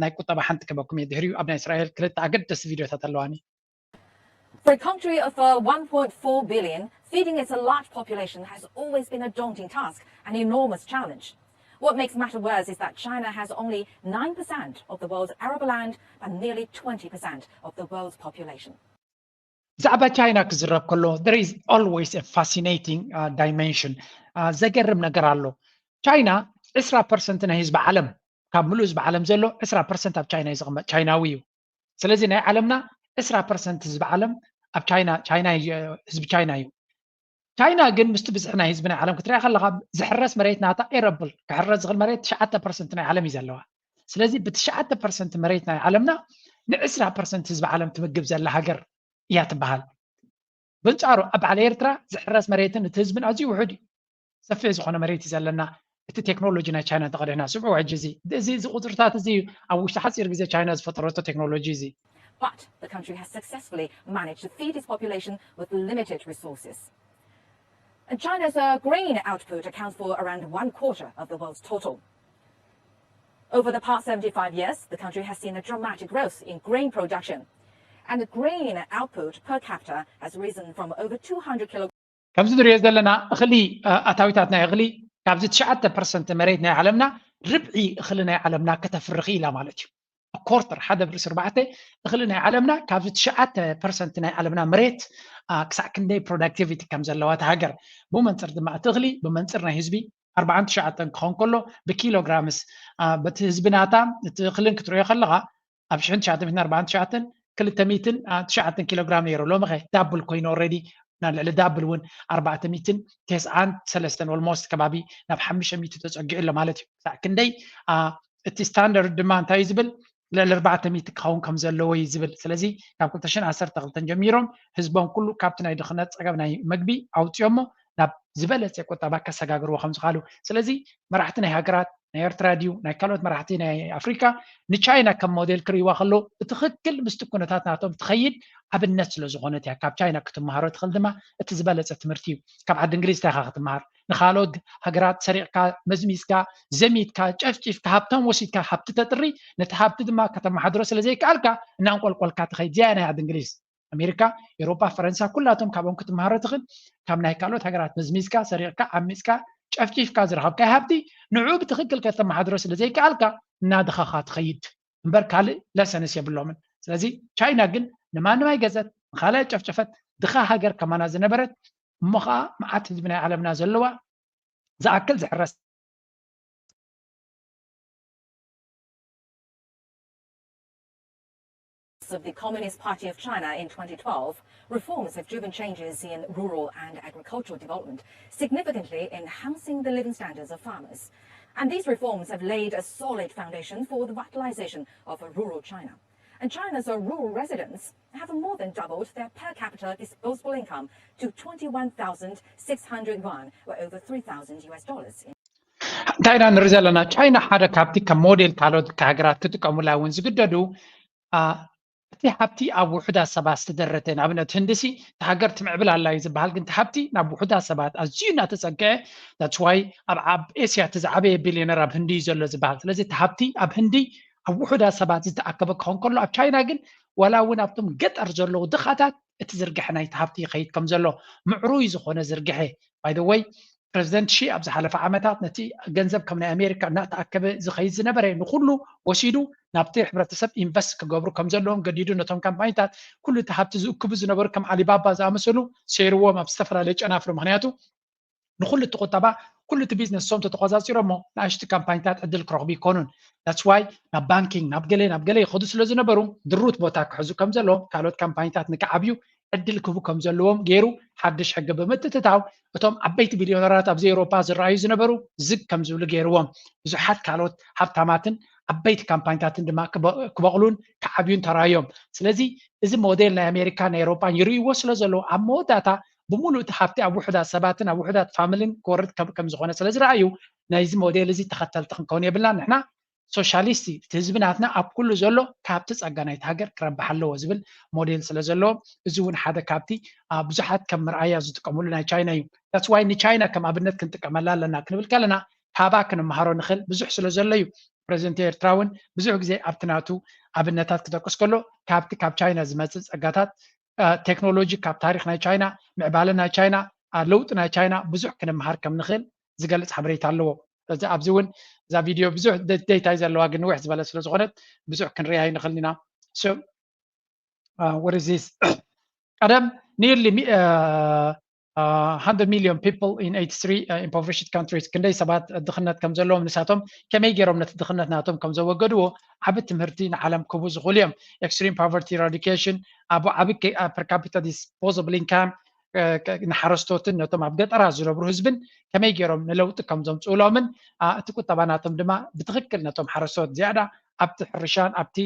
ናይ ቁጠባ ሓንቲ ክበኩም እየ፣ ድሕሪኡ ኣብ ናይ እስራኤል ክልተ ኣገደስቲ ቪድዮታት ኣለዋኒ። For a country of uh, one point four billion, feeding its large population has always been a daunting task, an enormous challenge. What makes matters worse is that China has only nine percent of the world's arable land and nearly twenty percent of the world's population. ብዛዕባ ቻይና ክዝረብ ከሎ there is always a fascinating dimension። ዘገርም ነገር ኣሎ። ቻይና ዕስራ ፐርሰንት ናይ ህዝቢ ዓለም፣ ካብ ምሉእ ህዝቢ ዓለም ዘሎ ዕስራ ፐርሰንት ኣብ ቻይና እዩ ዝቕመጥ፣ ቻይናዊ እዩ። ስለዚ ናይ ዓለምና ዕስራ ፐርሰንት ህዝቢ ዓለም ኣብ ቻይና፣ ቻይና ህዝቢ ቻይና እዩ። ቻይና ግን ምስቲ ብዝሒ ናይ ህዝቢ ናይ ዓለም ክትሪኣ ከለካ ዝሕረስ መሬት ናታ ኤረብል ክሕረስ ዝኽእል መሬት ትሽዓተ ፐርሰንት ናይ ዓለም እዩ ዘለዋ። ስለዚ ብትሽዓተ ፐርሰንት መሬት ናይ ዓለምና ንዕስራ ፐርሰንት ህዝቢ ዓለም ትምግብ ዘላ ሃገር እያ ትበሃል። ብንጻሩ ኣብ በዓል ኤርትራ ዝሕረስ መሬትን እቲ ህዝብን ኣዝዩ ውሑድ እዩ። ሰፊሕ ዝኾነ መሬት እዩ ዘለና። እቲ ቴክኖሎጂ ናይ ቻይና እንተቐዲሕና ስምዑ ሕጂ እዚ እዚ እዚ ቁፅርታት እዚ ኣብ ውሽጢ ሓፂር ግዜ ቻይና ዝፈጠረቶ ቴክኖሎጂ እዚ። But the country has successfully managed to feed its population with limited resources. And China's uh, grain output accounts for around one quarter of the world's total. Over the past seventy-five years, the country has seen a dramatic growth in grain production. And the grain output per capita has risen from over two hundred kilograms. ከምዚ ንሪኦ ዘለና እኽሊ፣ ኣታዊታት ናይ እኽሊ ካብዚ ትሽዓተ ፐርሰንት መሬት ናይ ዓለምና ርብዒ እኽሊ ናይ ዓለምና ከተፍሪ ክኢላ ማለት እዩ። ኳርተር፣ ሓደ ብርእሲ ኣርባዕተ እኽሊ ናይ ዓለምና ካብዚ ትሽዓተ ፐርሰንት ናይ ዓለምና መሬት ክሳዕ ክንደይ ፕሮዳክቲቪቲ ከም ዘለዋ እቲ ሃገር። ብመንፅር ድማ እቲ እኽሊ ብመንፅር ናይ ህዝቢ ኣርባዓን ትሽዓተን ክኸውን ከሎ ብኪሎግራምስ በቲ ህዝቢ ናታ እቲ እኽልን ክትሪኦ ከለኻ ኣብ ሽሕን ትሽዓተ ሚእትን ኣርባዓን ትሽዓተን ክልተ ሚእትን ትሽዓተን ኪሎግራም ነይሩ። ሎሚ ኸ ዳብል ኮይኑ ኦልሬዲ ናብ ልዕሊ ዳብል እውን ኣርባዕተ ሚእትን ተስዓን ሰለስተን ኦልሞስት ከባቢ ናብ ሓሙሽተ ሚእቲ ተፀጊዑ ኣሎ ማለት እዩ። ክሳዕ ክንደይ እቲ ስታንዳርድ ድማ እንታይ እዩ ዝብል ልዕሊ ኣርባዕተ ሚእቲ ክኸውን ከም ዘለዎ እዩ ዝብል። ስለዚ ካብ ክልተ ሽሕን ዓሰርተ ክልተን ጀሚሮም ህዝቦም ኩሉ ካብቲ ናይ ድኽነት ፀገም ናይ መግቢ ኣውፅኦሞ ናብ ዝበለፀ ቁጠባ ከሰጋግርዎ ከም ዝኽኣሉ። ስለዚ መራሕቲ ናይ ሃገራት ናይ ኤርትራ ድዩ ናይ ካልኦት መራሕቲ ናይ ኣፍሪካ ንቻይና ከም ሞዴል ክርእይዋ ከለዉ ብትኽክል ምስቲ ኩነታት ናቶም ትኸይድ ኣብነት ስለ ዝኾነት እያ። ካብ ቻይና ክትመሃሮ ትኽእል ድማ እቲ ዝበለፀ ትምህርቲ እዩ። ካብ ዓዲ እንግሊዝ እንታይ ኢኻ ክትመሃር? ንኻልኦት ሃገራት ሰሪቕካ መዝሚዝካ ዘሚትካ ጨፍጪፍካ ሃብቶም ወሲድካ ሃብቲ ተጥሪ ነቲ ሃብቲ ድማ ከተመሓድሮ ስለ ዘይከኣልካ እናንቆልቆልካ ትኸይድ። እዚኣ ናይ ዓዲ እንግሊዝ። ኣሜሪካ፣ ኤውሮጳ፣ ፈረንሳ ኩላቶም ካብኦም ክትመሃሮ ትኽእል። ካብ ናይ ካልኦት ሃገራት መዝሚዝካ ሰሪቕካ ዓሚፅካ ጨፍጪፍካ ዝረኸብካዮ ሃብቲ ንዕኡ ብትኽክል ከተመሓድሮ ስለ ዘይከኣልካ እናድኸኻ ትኸይድ እምበር ካልእ ለሰንስ የብሎምን። ስለዚ ቻይና ግን ንማንም ኣይገዘት፣ ንኻልእ ኣይጨፍጨፈት፣ ድኻ ሃገር ከማና ዝነበረት እሞ ኸዓ መዓት ህዝቢ ናይ ዓለምና ዘለዋ ዝኣክል ዝሕረስ of the Communist Party of China in twenty twelve, reforms have driven changes in rural and agricultural development, significantly enhancing the living standards of farmers. And these reforms have laid a solid foundation for the vitalization of rural China. And China's rural residents have more than doubled their per capita disposable income to twenty-one thousand six hundred yuan, or over three thousand U S dollars. እንታይ ኢና ንርኢ ዘለና? ቻይና ሓደ ካብቲ ከም ሞዴል ካልኦት ሃገራት ክጥቀሙላ እውን ዝግደዱ እቲ ሃብቲ ኣብ ውሑዳት ሰባት ዝተደረተ፣ ንኣብነት ህንዲ ሲ እቲ ሃገር ትምዕብል ኣላ እዩ ዝበሃል፣ ግን እቲ ሃብቲ ናብ ውሑዳት ሰባት ኣዝዩ እናተፀግዐ፣ that's why ኣብ ኣብ ኤስያ እቲ ዝዓበየ ቢልዮነር ኣብ ህንዲ እዩ ዘሎ ዝበሃል። ስለዚ እቲ ሃብቲ ኣብ ህንዲ ኣብ ውሑዳት ሰባት ዝተኣከበ ክኸውን ከሎ ኣብ ቻይና ግን ዋላ እውን ኣብቶም ገጠር ዘለዉ ድኻታት እቲ ዝርግሐ ናይቲ ሃብቲ ይኸይድ ከም ዘሎ ምዕሩይ ዝኾነ ዝርግሐ። By the way ፕረዚደንት ሺ ኣብ ዝሓለፈ ዓመታት ነቲ ገንዘብ ከም ናይ ኣሜሪካ እናተኣከበ ዝኸይድ ዝነበረ ንኩሉ ወሲዱ ናብቲ ሕብረተሰብ ኢንቨስት ክገብሩ ከም ዘለዎም ገዲዱ ነቶም ካምፓኒታት ኩሉ እቲ ሃብቲ ዝእክቡ ዝነበሩ ከም ኣሊባባ ዝኣመሰሉ ሰይርዎም ኣብ ዝተፈላለየ ጨናፍር። ምክንያቱ ንኩሉ እቲ ቁጠባ ኩሉ እቲ ቢዝነስ ሶም ተተቆፃፂሮሞ ንኣሽቱ ካምፓኒታት ዕድል ክረኽቡ ይኮኑን። That's why ናብ ባንኪንግ ናብ ገለ ናብ ገለ ይኸዱ ስለ ዝነበሩ ድሩት ቦታ ክሕዙ ከም ዘለዎም ካልኦት ካምፓኒታት ንክዓብዩ ዕድል ክህቡ ከም ዘለዎም ገይሩ ሓድሽ ሕጊ ብምትትታው እቶም ዓበይቲ ቢልዮነራት ኣብዚ ኤውሮፓ ዝረኣዩ ዝነበሩ ዝግ ከም ዝብሉ ገይርዎም። ብዙሓት ካልኦት ሃብታማትን ዓበይቲ ካምፓኒታትን ድማ ክበቕሉን ክዓብዩን ተራእዮም። ስለዚ እዚ ሞዴል ናይ ኣሜሪካን ናይ ኤውሮፓን ይርእይዎ ስለ ዘለዉ ኣብ መወዳእታ ብምሉእ እቲ ሃብቲ ኣብ ውሑዳት ሰባትን ኣብ ውሑዳት ፋሚልን ክወርድ ከም ዝኾነ ስለ ዝረኣዩ ናይዚ ሞዴል እዚ ተኸተልቲ ክንከውን የብልናን። ንሕና ሶሻሊስት እቲ ህዝቢ ናትና ኣብ ኩሉ ዘሎ ካብቲ ጸጋ ናይቲ ሃገር ክረብሕ ኣለዎ ዝብል ሞዴል ስለ ዘለዎ እዚ እውን ሓደ ካብቲ ብዙሓት ከም መርኣያ ዝጥቀምሉ ናይ ቻይና እዩ። That's why ንቻይና ከም ኣብነት ክንጥቀመላ ኣለና ክንብል ከለና ካባ ክንመሃሮ ንኽእል ብዙሕ ስለ ዘሎ እዩ። ፕረዚደንት ኤርትራ እውን ብዙሕ ግዜ ኣብቲ ናቱ ኣብነታት ክጠቅስ ከሎ ካብቲ ካብ ቻይና ዝመፅእ ጸጋታት ቴክኖሎጂ ካብ ታሪክ ናይ ቻይና ምዕባለ ናይ ቻይና ለውጢ ናይ ቻይና ብዙሕ ክንመሃር ከም ንኽእል ዝገልፅ ሓበሬታ ኣለዎ። ስለዚ ኣብዚ እውን እዛ ቪድዮ ብዙሕ ዴታ ዘለዋ ግን ንውሕ ዝበለ ስለ ዝኾነት ብዙሕ ክንሪኣ ይንኽእል ኢና። So what is this? ቀደም nearly hundred million people in eighty three impoverished countries ክንደይ ሰባት ድኽነት ከም ዘለዎም ንሳቶም ከመይ ገይሮም ነቲ ድኽነት ናቶም ከም ዘወገድዎ ዓቢ ትምህርቲ ንዓለም ክህቡ ዝኽእሉ እዮም። Extreme poverty eradication ኣብ ዓቢ per capita disposable income ንሓረስቶትን ነቶም ኣብ ገጠራት ዝነብሩ ህዝብን ከመይ ገይሮም ንለውጢ ከም ዘምፅኡሎምን እቲ ቁጠባ ናቶም ድማ ብትኽክል ነቶም ሓረስቶት ዝያዳ ኣብቲ ሕርሻን ኣብቲ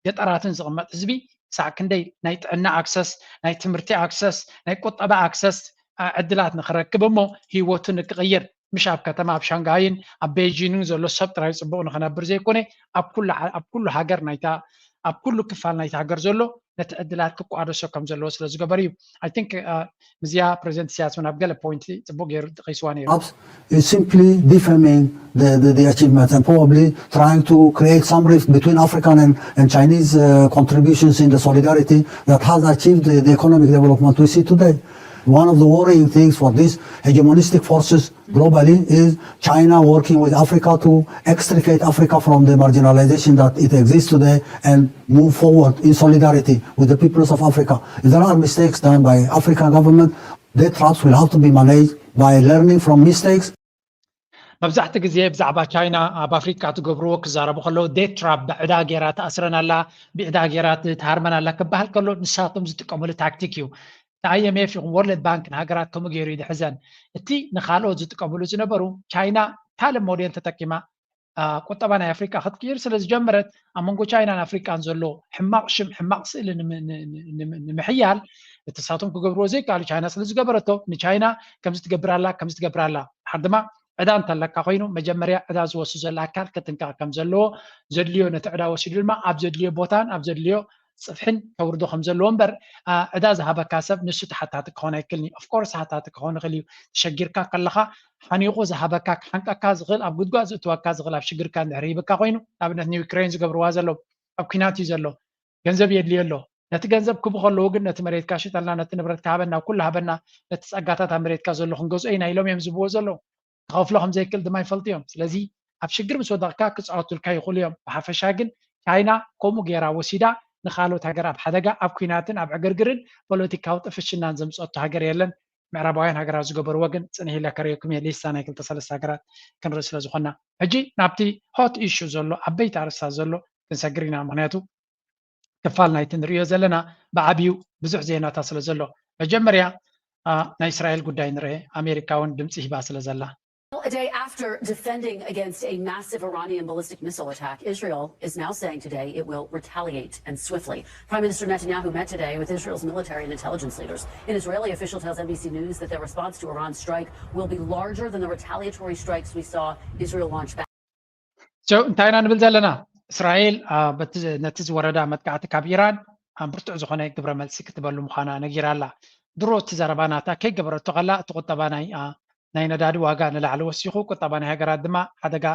ገጠራትን ዝቕመጥ ህዝቢ ክሳዕ ክንደይ ናይ ጥዕና ኣክሰስ ናይ ትምህርቲ ኣክሰስ ናይ ቁጠባ ኣክሰስ ዕድላት ንክረክብ እሞ ህይወቱ ንክቕይር ምሽ ኣብ ከተማ ኣብ ሻንጋይን ኣብ ቤጂንን ዘሎ ሰብ ጥራይ ፅቡቕ ንክነብር ዘይኮነ ኣብ ኩሉ ሃገር ናይታ ኣብ ኩሉ ክፋል ናይቲ ሃገር ዘሎ ነቲ ዕድላት ክቋደሶ ከም ዘለዎ ስለ ዝገበር እዩ። I think ምስዚኣ ፕሬዚደንት ኢሳያስ እውን ኣብ ገለ ፖይንት ፅቡቅ ገይሩ ጠቂስዋ ነይሩ። It's simply defaming the, the, the achievements and probably trying to create some rift between African and, and Chinese uh, contributions in the solidarity that has achieved the, the economic development we see today. One of the worrying things for these hegemonistic forces globally is China working with Africa to extricate Africa from the marginalization that it exists today and move forward in solidarity with the peoples of Africa. If there are mistakes done by African government, debt traps will have to be managed by learning from mistakes. መብዛሕቲ ግዜ ብዛዕባ ቻይና ኣብ ኣፍሪቃ ትገብርዎ ክዛረቡ ከለዉ ዴት ትራፕ ብዕዳ ገይራ ትኣስረን ኣላ ብዕዳ ገይራ ትሃርመን ኣላ ክበሃል ከሎ ንሳቶም ዝጥቀምሉ ታክቲክ እዩ። እቲ I M F ይኹን ወርልድ ባንክ ንሃገራት ከምኡ ገይሩ እዩ ዝሕዘን። እቲ ንኻልኦት ዝጥቀምሉ ዝነበሩ ቻይና ካልእ ሞዴል ተጠቂማ ቁጠባ ናይ ኣፍሪቃ ክትቅይር ስለ ዝጀመረት ኣብ መንጎ ቻይናን ኣፍሪቃን ዘሎ ሕማቕ ሽም ሕማቕ ስእሊ ንምሕያል እቲ ንሳቶም ክገብርዎ ዘይከኣሉ ቻይና ስለ ዝገበረቶ ንቻይና ከምዚ ትገብር ኣላ ከምዚ ትገብር ኣላ ድሓር ድማ ዕዳ እንተለካ ኮይኑ መጀመርያ ዕዳ ዝወስድ ዘሎ ኣካል ክጥንቀቕ ከም ዘለዎ ዘድልዮ ነቲ ዕዳ ወሲዱ ድማ ኣብ ዘድልዮ ቦታን ኣብ ዘድልዮ ፅፍሕን ከውርዶ ከም ዘለዎ እምበር ዕዳ ዝሃበካ ሰብ ንሱ ተሓታቲ ክኾን ኣይክልኒ። Of course ተሓታቲ ክኾን ይኽእል እዩ። ተሸጊርካ ከለኻ ሓኒቑ ዝሃበካ ክሓንቀካ ዝኽእል ኣብ ጉድጓድ ዝእትወካ ዝኽእል ኣብ ሽግርካ እንድሕር ሂብካ ኮይኑ ንኣብነት ንዩክሬን ዝገብርዋ ዘለዉ ኣብ ኲናት እዩ ዘሎ ገንዘብ የድልዮ ኣሎ። ነቲ ገንዘብ ክቡ ከለዉ ግን ነቲ መሬትካ ሽጠልና ነቲ ንብረትካ ሃበና ኩሉ ሃበና ነቲ ፀጋታት ኣብ መሬትካ ዘሎ ክንገዝኦ ኢና ኢሎም እዮም ዝብዎ ዘለዉ። ክኸፍሎ ከም ዘይክእል ድማ ይፈልጡ እዮም። ስለዚ ኣብ ሽግር ምስ ወደቕካ ክፃወቱልካ ይኽእሉ እዮም። ብሓፈሻ ግን ቻይና ከምኡ ገይራ ወሲዳ ንኻልኦት ሃገር ኣብ ሓደጋ ኣብ ኲናትን ኣብ ዕግርግርን ፖለቲካዊ ጥፍሽናን ዘምፀቶ ሃገር የለን። ምዕራባውያን ሃገራት ዝገበርዎ ግን ፅንሕ ኢለ ከርእየኩም እየ ሊስታ ናይ ክልተ ሰለስተ ሃገራት ክንርኢ ስለ ዝኾንና። ሕጂ ናብቲ ሆት ኢሹ ዘሎ ዓበይቲ ኣርእስታት ዘሎ ክንሰግር ኢና። ምክንያቱ ክፋል ናይቲ ንርእዮ ዘለና ብዓብዩ ብዙሕ ዜናታት ስለ ዘሎ መጀመርያ ናይ እስራኤል ጉዳይ ንርአ። ኣሜሪካ እውን ድምፂ ሂባ ስለ ዘላ A day after defending against a massive Iranian ballistic missile attack, Israel is now saying today it will retaliate and swiftly. Prime Minister Netanyahu met today with Israel's military and intelligence leaders. An Israeli official tells N B C News that their response to Iran's strike will be larger than the retaliatory strikes we saw Israel launch back. So እንታይ ኢና ንብል ዘለና? እስራኤል ነቲ ዝወረዳ መጥቃዕቲ ካብ ኢራን ብርቱዕ ዝኾነ ግብረ መልሲ ክትበሉ ምዃና ነጊራ ኣላ። ድሮ እቲ ዘረባ ናታ ከይገበረቶ ከላ እቲ ቁጠባ ናይ ናይ ነዳዲ ዋጋ ንላዕሊ ወሲኹ ቁጠባ ናይ ሃገራት ድማ ሓደጋ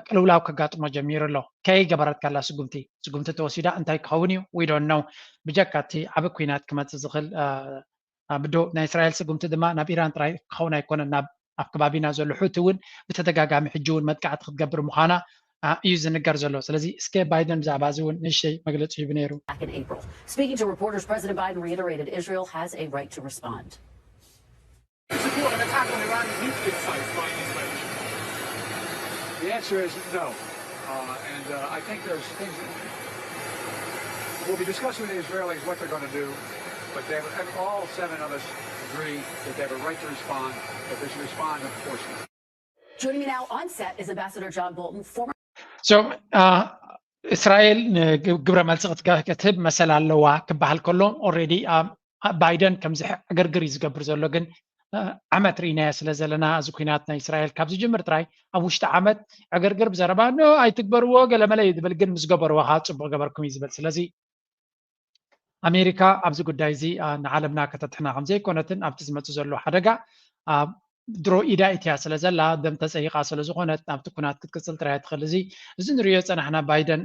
ቅልውላው ከጋጥሞ ጀሚሩ ኣሎ። ከይገበረት ከላ ስጉምቲ ስጉምቲ ተወሲዳ እንታይ ክኸውን እዩ? We don't know። ብጀካ እቲ ዓቢ ኲናት ክመጽእ ዝኽእል ብዶ ናይ እስራኤል ስጉምቲ ድማ ናብ ኢራን ጥራይ ክኸውን ኣይኮነን ናብ ኣብ ከባቢና ዘሎ ሑቲ እውን ብተደጋጋሚ ሕጂ እውን መጥቃዕቲ ክትገብር ምዃና እዩ ዝንገር ዘሎ። ስለዚ እስከ ባይደን ብዛዕባ እዚ እውን ንእሽተይ መግለፂ ሂቡ ነይሩ። Back in April. Speaking to reporters, President Biden reiterated Israel has a right to respond. Support an attack on Iran's nuclear sites by an Israeli. The answer is no. Uh, and uh, I think there's things that we'll be discussing with the Israelis what they're going to do, but they have, all seven of us agree that they have a right to respond, that they should respond and force it. Joining me now on set is Ambassador John Bolton, former So, uh, እስራኤል ግብረ መልሲ ክትህብ መሰል ኣለዋ ክበሃል ከሎ already ባይደን ከምዚ ዕግርግር እዩ ዝገብር ዘሎ። ግን ዓመት ርኢናዮ ስለ ዘለና እዚ ኩናት ናይ እስራኤል ካብ ዝጅምር ጥራይ ኣብ ውሽጢ ዓመት ዕግርግር ብዘረባ ኖ ኣይትግበርዎ ገለመለ እዩ ዝብል፣ ግን ምስ ገበርዎ ከዓ ፅቡቅ ገበርኩም እዩ ዝብል። ስለዚ ኣሜሪካ ኣብዚ ጉዳይ እዚ ንዓለምና ከተትሕና ከምዘይኮነትን ኣብቲ ዝመፅእ ዘሎ ሓደጋ ድሮ ኢዳ ኢትያ ስለ ዘላ ደም ተፀይቃ ስለ ዝኾነት ናብቲ ኩናት ክትቅፅል ጥራይ ትኽእል። እዚ እዚ ንሪኦ ፀናሕና ባይደን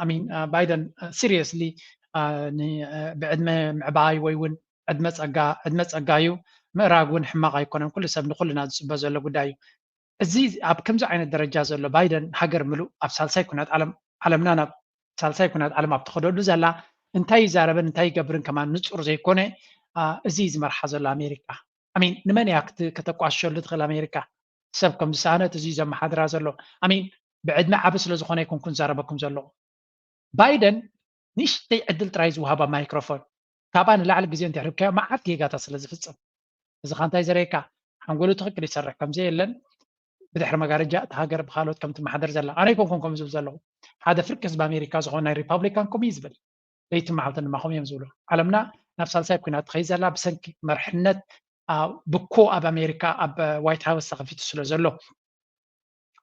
ኣሚን ባይደን seriously ብዕድመ ምዕባይ ወይ እውን ዕድመ ፀጋ ዕድመ ፀጋ እዩ። ምእራግ እውን ሕማቕ ኣይኮነን። ኩሉ ሰብ ንኩልና ዝፅበ ዘሎ ጉዳይ እዩ። እዚ ኣብ ከምዚ ዓይነት ደረጃ ዘሎ ባይደን ሃገር ምሉእ ኣብ ሳልሳይ ኩናት ዓለም ዓለምና ናብ ሳልሳይ ኩናት ዓለም ኣብ ትኸደሉ ዘላ እንታይ ይዛረብን እንታይ ይገብርን ከማን ንፁር ዘይኮነ እዚ ዝመርሓ ዘሎ ኣሜሪካ ኣሚን ንመን እያ ከተቋሽሸሉ ትኽእል ኣሜሪካ? ሰብ ከም ዝሰኣነት እዚ ዘመሓድራ ዘሎ ኣሚን ብዕድመ ዓቢ ስለ ዝኾነ ኣይኮንኩን ዛረበኩም ዘለኹ። ባይደን ንእሽተይ ዕድል ጥራይ ዝወሃባ ማይክሮፎን ካብኣ ንላዕሊ ግዜ እንተሕርብካዮ መዓት ጌጋታት ስለ ዝፍፅም እዚ ካ እንታይ ዘርእየካ ሓንጎሉ ትኽክል ይሰርሕ ከምዘየለን ብድሕሪ መጋረጃ እታ ሃገር ብካልኦት ከም ትመሓደር ዘላ ኣነ ኣይኮንኩን ከም ዝብል ዘለኹ ሓደ ፍርቂ ህዝቢ ኣሜሪካ ዝኾነ ናይ ሪፓብሊካን ከምኡ እዩ ዝብል ለይቲ መዓልትን ድማ ከምኡ እዮም ዝብሉ ዓለምና ናብ ሳልሳይ ኩናት ትኸይድ ዘላ ብሰንኪ መርሕነት ብኮ ኣብ ኣሜሪካ ኣብ ዋይት ሃውስ ተኸፊቱ ስለ ዘሎ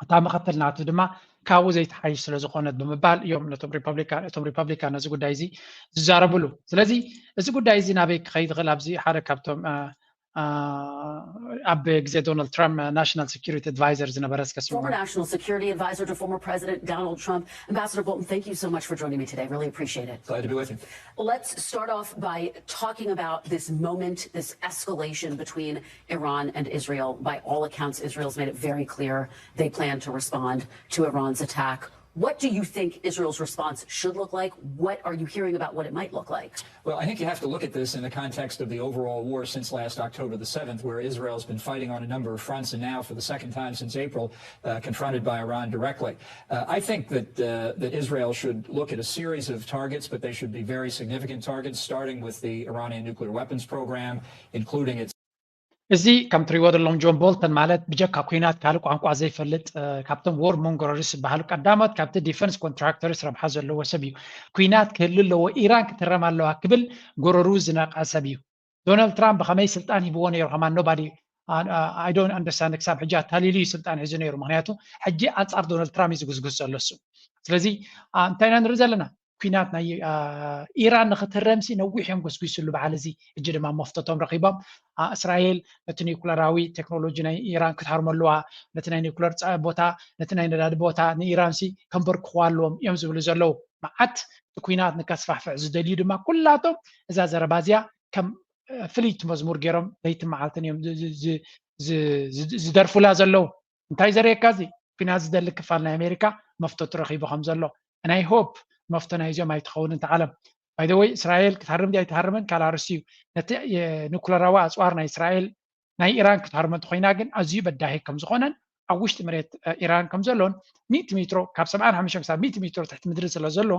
እታ መኸተል ናቱ ድማ ካብኡ ዘይተሓይሽ ስለ ዝኾነት ብምባል እዮም ነቶም ሪፐብሊካን እቶም ሪፐብሊካን ነዚ ጉዳይ እዚ ዝዛረብሉ። ስለዚ እዚ ጉዳይ እዚ ናበይ ክኸይድ ይኽእል? ኣብዚ ሓደ ካብቶም ኣብ ግዜ ዶናልድ ትራምፕ ናሽናል ሴኩሪቲ ኣድቫይዘር ዝነበረ እስከ ስምዑ። Former national security advisor to former President Donald Trump. Ambassador Bolton, thank you so much for joining me today. Really appreciate it. Glad to be with you. Let's start off by talking about this moment, this escalation between Iran and Israel. By all accounts, Israel's made it very clear they plan to respond to Iran's attack. What do you think Israel's response should look like? What are you hearing about what it might look like? Well, I think you have to look at this in the context of the overall war since last October the seventh, where Israel's been fighting on a number of fronts, and now, for the second time since April, uh, confronted by Iran directly. Uh, I think that, uh, that Israel should look at a series of targets, but they should be very significant targets, starting with the Iranian nuclear weapons program, including its እዚ ከም ትሪእዎ ዘለኹም ጆን ቦልተን ማለት ብጀካ ኩናት ካልእ ቋንቋ ዘይፈልጥ ካብቶም ዎር ሞንገረርስ ዝበሃሉ ቀዳሞት ካብቲ ዲፈንስ ኮንትራክተርስ ረብሓ ዘለዎ ሰብ እዩ። ኩናት ክህሉ ኣለዎ፣ ኢራን ክትህረም ኣለዋ ክብል ጎረሩ ዝነቐ ሰብ እዩ። ዶናልድ ትራምፕ ብኸመይ ስልጣን ሂብዎ ነይሩ ከማን nobody I don't understand ክሳብ ሕጂ ኣታሊሉ እዩ ስልጣን ሒዙ ነይሩ። ምክንያቱ ሕጂ ኣንፃር ዶናልድ ትራምፕ እዩ ዝጉስጉስ ዘሎ እሱ። ስለዚ እንታይ ኢና ንርኢ ዘለና? ኩናት ናይ ኢራን ንክትህረምሲ ነዊሕ እዮም ጎስጒስሉ በዓል እዚ ሕጂ ድማ መፍተቶም ረኪቦም እስራኤል ነቲ ኒኩለራዊ ቴክኖሎጂ ናይ ኢራን ክትሃርመሉዋ ነቲ ናይ ኒኩለር ቦታ ነቲ ናይ ነዳዲ ቦታ ንኢራንሲ ከንበርክዋ ኣለዎም እዮም ዝብሉ ዘለዉ መዓት እቲ ኩናት ንከስፋሕፍሕ ዝደልዩ ድማ ኩላቶም እዛ ዘረባ እዚኣ ከም ፍልይቲ መዝሙር ገይሮም ለይትን መዓልትን እዮም ዝደርፉላ ዘለዉ እንታይ ዘርእየካ እዚ ኩናት ዝደሊ ክፋል ናይ ኣሜሪካ መፍቶ ትረኪቡ ከም ዘሎ ናይ ሆፕ መፍቶ ናይ እዚኦም ኣይትኸውን እንተ ዓለም ባይደወይ እስራኤል ክትሃርም ድያ ኣይትሃርምን ካልኣርስ እዩ ነቲ ኑክለራዊ ኣፅዋር ናይ እስራኤል ናይ ኢራን ክትሃርም እንተኮይና ግን ኣዝዩ በዳሂ ከም ዝኾነን ኣብ ውሽጢ መሬት ኢራን ከም ዘሎን ሚእቲ ሜትሮ ካብ ሰብዓን ሓሙሽተን ክሳብ ሚእቲ ሜትሮ ትሕቲ ምድሪ ስለ ዘሎ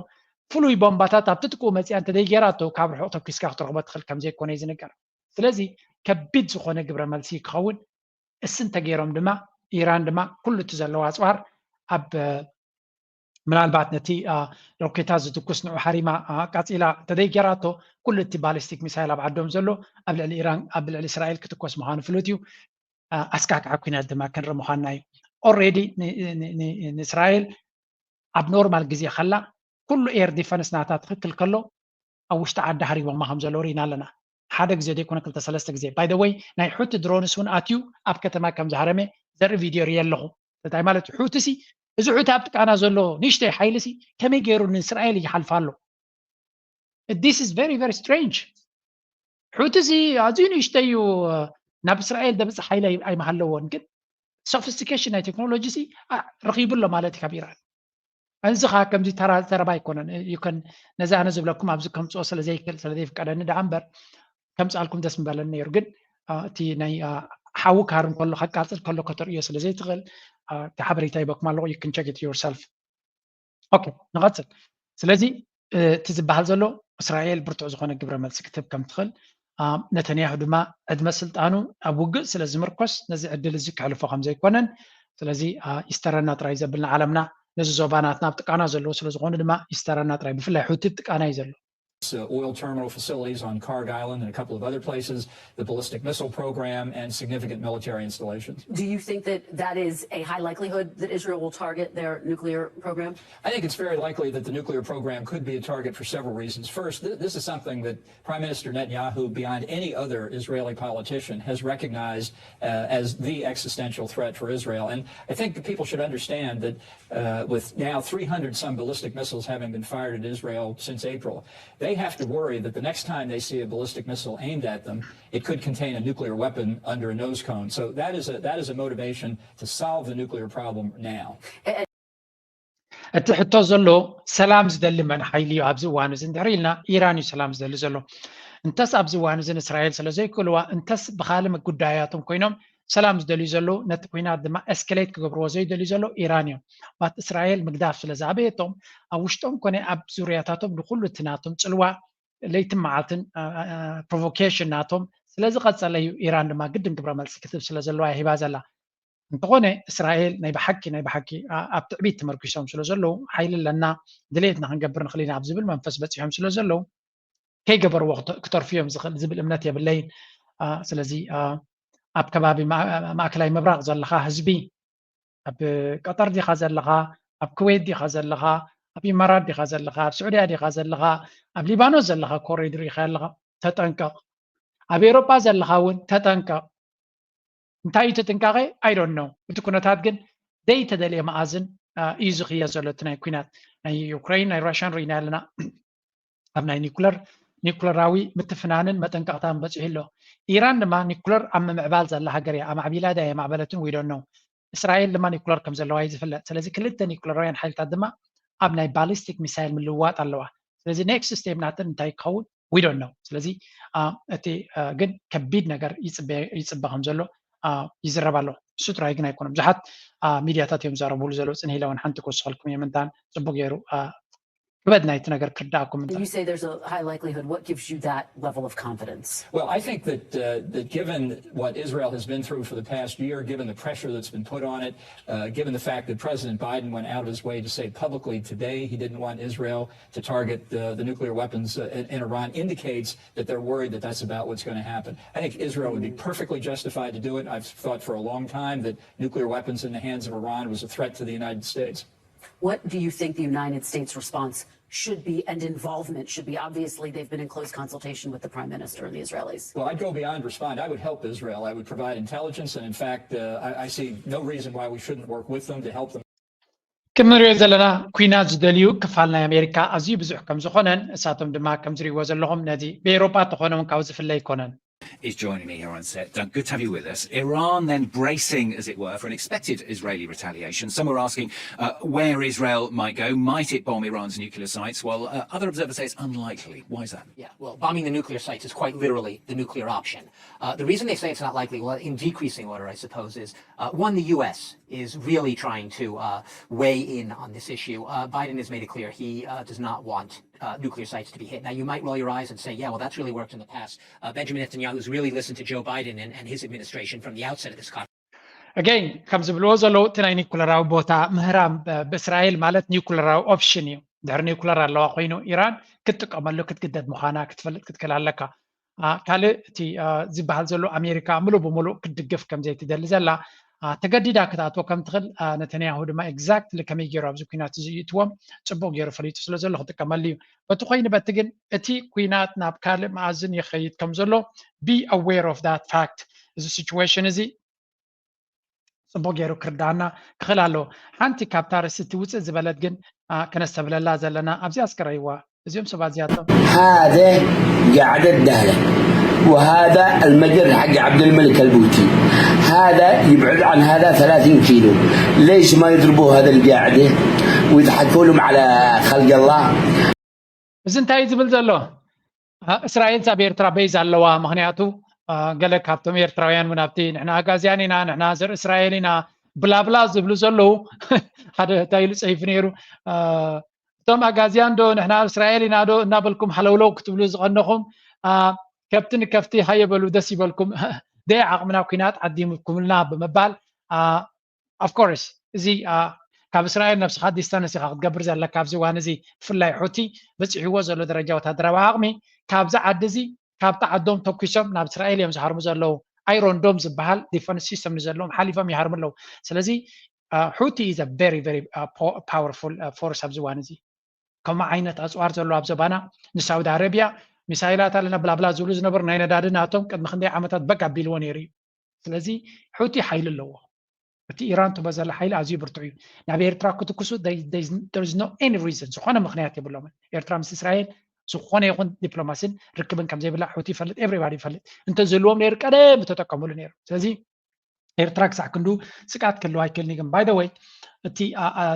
ፍሉይ ቦምባታት ኣብ ትጥቅኡ መፅያ እንተደይገይራቶ ካብ ርሑቕ ተኩስካ ክትረኽቦ ትኽእል ከም ዘይኮነ እዩ ዝንገር ስለዚ ከቢድ ዝኾነ ግብረ መልሲ ክኸውን እሲ እንተገይሮም ድማ ኢራን ድማ ኩሉ እቲ ዘለዎ ኣፅዋር ኣብ ምናልባት ነቲ ሮኬታት ዝትኩስ ንዑ ሓሪማ ኣቃፂላ እንተደይገይራቶ ኩሉ እቲ ባሊስቲክ ሚሳይል ኣብ ዓዶም ዘሎ ኣብ ልዕሊ ኢራን ኣብ ልዕሊ እስራኤል ክትኮስ ምዃኑ ፍሉጥ እዩ ኣስካክዓ ኩናት ድማ ክንርኢ ምዃንና እዩ already ንእስራኤል ኣብ ኖርማል ግዜ ከላ ኩሉ air defence ናታ ትኽክል ከሎ ኣብ ውሽጢ ዓዲ ሃሪቦማ ከም ዘለዉ ርኢና ኣለና ሓደ ግዜ ዘይኮነ ክልተ ሰለስተ ግዜ by the way ናይ ሑቲ ድሮንስ እውን ኣትዩ ኣብ ከተማ ከም ዝሃረመ ዘርኢ ቪድዮ ርየ ኣለኹ እንታይ ማለት ሑቲ ሲ እዚ ሑቲ ኣብ ጥቃና ዘሎ ንእሽተይ ሓይሊ ሲ ከመይ ገይሩ ንእስራኤል ይሓልፋ ኣሎ this is very very strange ሑቲ ሲ ኣዝዩ ንእሽተይ እዩ ናብ እስራኤል ደብፅሕ ሓይሊ ኣይመሃለዎን፣ ግን ሶፊስቲኬሽን ናይ ቴክኖሎጂ ሲ ረኺቡ ኣሎ ማለት እዩ ካብ ኢራን። እዚ ከዓ ከምዚ ተራ ዘረባ ኣይኮነን። ይከን ነዚ ኣነ ዝብለኩም ኣብዚ ከምፅኦ ስለዘይክእል ስለዘይፍቀደኒ ደኣ እምበር ከምፅኣልኩም ደስ ምበለኒ ነይሩ። ግን እቲ ናይ ሓዊ ካር እንከሎ ከቃፅል ከሎ ከተርእዮ ስለዘይትኽእል እቲ ሓበሬታ ይበኩም ኣለኹ። You can check it yourself. ኦኬ፣ ንቐፅል። ስለዚ እቲ ዝበሃል ዘሎ እስራኤል ብርቱዕ ዝኾነ ግብረ መልሲ ክትህብ ከም ትኽእል፣ ነተንያሁ ድማ ዕድመ ስልጣኑ ኣብ ውግእ ስለ ዝምርኮስ ነዚ ዕድል እዚ ክሕልፎ ከም ዘይኮነን፣ ስለዚ ይስተረና ጥራይ ዘብል ንዓለምና፣ ነዚ ዞባ ናትና ኣብ ጥቃና ዘለዎ ስለ ዝኾኑ ድማ ይስተረና ጥራይ፣ ብፍላይ ሑቲ ኣብ ጥቃና እዩ ዘሎ። uh, oil terminal facilities on Karg Island and a couple of other places, the ballistic missile program, and significant military installations. Do you think that that is a high likelihood that Israel will target their nuclear program? I think it's very likely that the nuclear program could be a target for several reasons. First, th- this is something that Prime Minister Netanyahu, beyond any other Israeli politician, has recognized uh, as the existential threat for Israel. And I think that people should understand that uh, with now three hundred some ballistic missiles having been fired at Israel since April, they have to worry that the next time they see a ballistic missile aimed at them, it could contain a nuclear weapon under a nose cone. So that is a, that is a motivation to solve the nuclear problem now. እቲ ሕቶ ዘሎ ሰላም ዝደሊ መን ሓይሊ እዩ ኣብዚ እዋን እዚ እንድሕር ኢልና፣ ኢራን እዩ ሰላም ዝደሊ ዘሎ። እንተስ ኣብዚ እዋን እዚ ንእስራኤል ስለ ዘይክእልዋ፣ እንተስ ብኻልእ ጉዳያቶም ኮይኖም ሰላም ዝደልዩ ዘለዉ፣ ነቲ ኩናት ድማ ኤስኬሌት ክገብርዎ ዘይደልዩ ዘለዉ ኢራን እዮም። ባት እስራኤል ምግዳፍ ስለ ዝኣበየቶም፣ ኣብ ውሽጦም ኮነ ኣብ ዙርያታቶም ንኹሉ እቲ ናቶም ጽልዋ ለይትን መዓልትን ፕሮቮኬሽን ናቶም ስለ ዝቐጸለ እዩ። ኢራን ድማ ግድን ግብረ መልሲ ክትህብ ስለ ዘለዋ እያ ሂባ ዘላ። እንተኾነ እስራኤል ናይ ብሓቂ ናይ ብሓቂ ኣብ ትዕቢት ተመርኪሶም ስለ ዘለዉ፣ ሓይሊ ኣለና፣ ድሌትና ክንገብር ንኽእል ኢና ኣብ ዝብል መንፈስ በፂሖም ስለ ዘለዉ፣ ከይገበርዎ ክተርፉ እዮም ዝኽእል ዝብል እምነት የብለይን። ስለዚ ኣብ ከባቢ ማእከላይ ምብራቕ ዘለኻ ህዝቢ፣ ኣብ ቀጠር ዲኻ ዘለኻ፣ ኣብ ኩዌት ዲኻ ዘለኻ፣ ኣብ ኢማራት ዲኻ ዘለኻ፣ ኣብ ስዑድያ ዲኻ ዘለኻ፣ ኣብ ሊባኖስ ዘለኻ ኮሪድር ኢኻ ኣለኻ፣ ተጠንቀቕ። ኣብ ኤውሮጳ ዘለኻ እውን ተጠንቀቕ። እንታይ እዩ እቲ ጥንቃቐ? I don't know። እቲ ኩነታት ግን ዘይተደልየ መኣዝን እዩ ዝኽየድ ዘሎ። እቲ ናይ ኩናት ናይ ዩክሬን ናይ ራሽያን ርኢና ኣለና። ኣብ ናይ ኒኩለር ኒኩለራዊ ምትፍናንን መጠንቀቕታን በፂሑ ኣሎ። ኢራን ድማ ኒኩለር ኣብ ምምዕባል ዘላ ሃገር እያ። ኣማዕቢላ ድያ የማዕበለትን we don't know። እስራኤል ድማ ኒኩለር ከም ዘለዋ እዩ ዝፍለጥ። ስለዚ ክልተ ኒኩለራውያን ሓይልታት ድማ ኣብ ናይ ባሊስቲክ ሚሳይል ምልውዋጥ ኣለዋ። ስለዚ ኔክስት ስቴፕ ናተን እንታይ ክኸውን we don't know። ስለዚ እቲ ግን ከቢድ ነገር ይፅበ ከም ዘሎ ይዝረብ ኣሎ። እሱ ጥራይ ግን ኣይኮነ፣ ብዙሓት ሚድያታት እዮም ዝዛረብሉ ዘለዉ። ፅን ኢለ እውን ሓንቲ ክወስኸልኩም እየ ምንታን ፅቡቅ ገይሩ ክበድ ናይቲ ነገር ክርዳእኩም ምንታን። You say there's a high likelihood. What gives you that level of confidence? Well, I think that uh, that given what Israel has been through for the past year, given the pressure that's been put on it, uh, given the fact that President Biden went out of his way to say publicly today he didn't want Israel to target the, the nuclear weapons uh, in, in Iran, indicates that they're worried that that's about what's going to happen. I think Israel would be perfectly justified to do it. I've thought for a long time that nuclear weapons in the hands of Iran was a threat to the United States. What do you think the United States response should be and involvement should be? Obviously, they've been in close consultation with the prime minister and the Israelis. Well, I'd go beyond respond. I would help Israel. I would provide intelligence. And in fact, uh, I, I see no reason why we shouldn't work with them to help them. ከም ንሪኦ ዘለና ኩናት ዝደልዩ ክፋል ናይ ኣሜሪካ ኣዝዩ ብዙሕ ከም ዝኾነን እሳቶም ድማ ከም ዝሪእዎ ዘለኹም ነዚ ብኤውሮጳ ተኾነ እውን ካብ ዝፍለ ኣይኮነን። Is joining me here on set. Doug, good to have you with us. Iran then bracing, as it were, for an expected Israeli retaliation. Some are asking uh, where Israel might go. Might it bomb Iran's nuclear sites? While uh, other observers say it's unlikely. Why is that? Yeah, well, bombing the nuclear sites is quite literally the nuclear option. Uh, the reason they say it's not likely, well, in decreasing order, I suppose, is uh, one, the U S is really trying to uh, weigh in on this issue. Uh, Biden has made it clear he uh, does not want uh, nuclear sites to be hit. Now, you might roll your eyes and say, yeah, well, that's really worked in the past. Uh, Benjamin Netanyahu's really listened to Joe Biden and, and his administration from the outset of this conflict. Again, ከም ዝብልዎ ዘለዉ እቲ ናይ ኒኩለራዊ ቦታ ምህራም ብእስራኤል ማለት ኒኩለራዊ ኦፕሽን እዩ። ድሕሪ ኒኩለር ኣለዋ ኮይኑ ኢራን ክትጥቀመሉ ክትግደድ ምዃና ክትፈልጥ ክትክእል ኣለካ። ካልእ እቲ ዝበሃል ዘሎ ኣሜሪካ ምሉእ ብምሉእ ክትድግፍ ከም ዘይትደሊ ዘላ፣ ተገዲዳ ክትኣትዎ ከም ትኽእል ነተንያሁ ድማ ኤግዛክትሊ ከመይ ገይሩ ኣብዚ ኩናት እዚ ይእትዎም ፅቡቅ ገይሩ ፈሊጡ ስለ ዘሎ ክጥቀመሉ እዩ። በቲ ኮይኑ በቲ ግን እቲ ኩናት ናብ ካልእ መኣዝን ይኸይድ ከም ዘሎ be aware of that fact። እዚ ሲቹዌሽን እዚ ፅቡቅ ገይሩ ክርዳኣና ክኽእል ኣለዎ። ሓንቲ ካብታ ርእሲ እቲ ውፅእ ዝበለት ግን ከነስተብለላ ዘለና ኣብዚ ኣስቀረይዋ እዚኦም ሰባት እዚኣቶም هذا قاعد الدهلة، وهذا المجر حق عبد الملك البوتي، هذا يبعد عن هذا ثلاثين كيلو. ليش ما يضربوا هذا القاعدة ويضحكوا لهم على خلق الله؟ እዚ እንታይ እዩ ዝብል ዘሎ? እስራኤል ኣብ ኤርትራ ቤዝ ኣለዋ። ምክንያቱ ገለ ካብቶም ኤርትራውያን እውን ኣብቲ ንሕና ኣጋዝያን ኢና፣ ንሕና ዘር እስራኤል ኢና ብላብላ ዝብሉ ዘለዉ ሓደ እንታይ ኢሉ ፀይፉ ነይሩ? እቶም ኣጋዝያን ዶ ንሕና ኣብ እስራኤል ኢና ዶ እናበልኩም ሃለውለው ክትብሉ ዝቐነኹም፣ ከብቲ ንከፍቲ ሃየ በሉ ደስ ይበልኩም፣ ደይ ዓቕምና ኩናት ዓዲምኩምልና ብምባል፣ of course፣ እዚ ካብ እስራኤል ነብስኻ ዲስታንስ ኢኻ ክትገብር ዘለካ ኣብዚ እዋን እዚ። ብፍላይ ሑቲ በፂሕዎ ዘሎ ደረጃ ወታደራዊ ዓቕሚ ካብዚ ዓዲ እዚ፣ ካብቲ ዓዶም ተኩሶም ናብ እስራኤል እዮም ዝሃርሙ ዘለዉ። ኣይሮን ዶም ዝበሃል ዲፈንስ ሲስተም ንዘለዎም ሓሊፎም ይሃርሙ ኣለዉ። ስለዚ ሑቲ is a very very powerful force ኣብዚ እዋን እዚ። ከምኡ ዓይነት ኣፅዋር ዘለዎ ኣብ ዞባና፣ ንሳውዲ ኣረቢያ ሚሳይላት ኣለና ብላብላ ዝብሉ ዝነበሩ ናይ ነዳዲ ናቶም ቅድሚ ክንደይ ዓመታት በግ ኣቢልዎ ነይሩ እዩ። ስለዚ ሑቲ ሓይሊ ኣለዎ። እቲ ኢራን ትቦ ዘላ ሓይሊ ኣዝዩ ብርቱዕ እዩ። ናብ ኤርትራ ክትኩሱ there is no any reason፣ ዝኾነ ምክንያት የብሎምን። ኤርትራ ምስ እስራኤል ዝኾነ ይኹን ዲፕሎማሲን ርክብን ከም ዘይብላ ሑቲ ይፈልጥ፣ everybody ይፈልጥ። እንተዝህልዎም ነይሩ ቀደም ምተጠቀምሉ ነይሩ። ስለዚ ኤርትራ ክሳዕ ክንዱ ስግኣት ክህልዋ ኣይክእልን እዩ። ግን by the way እቲ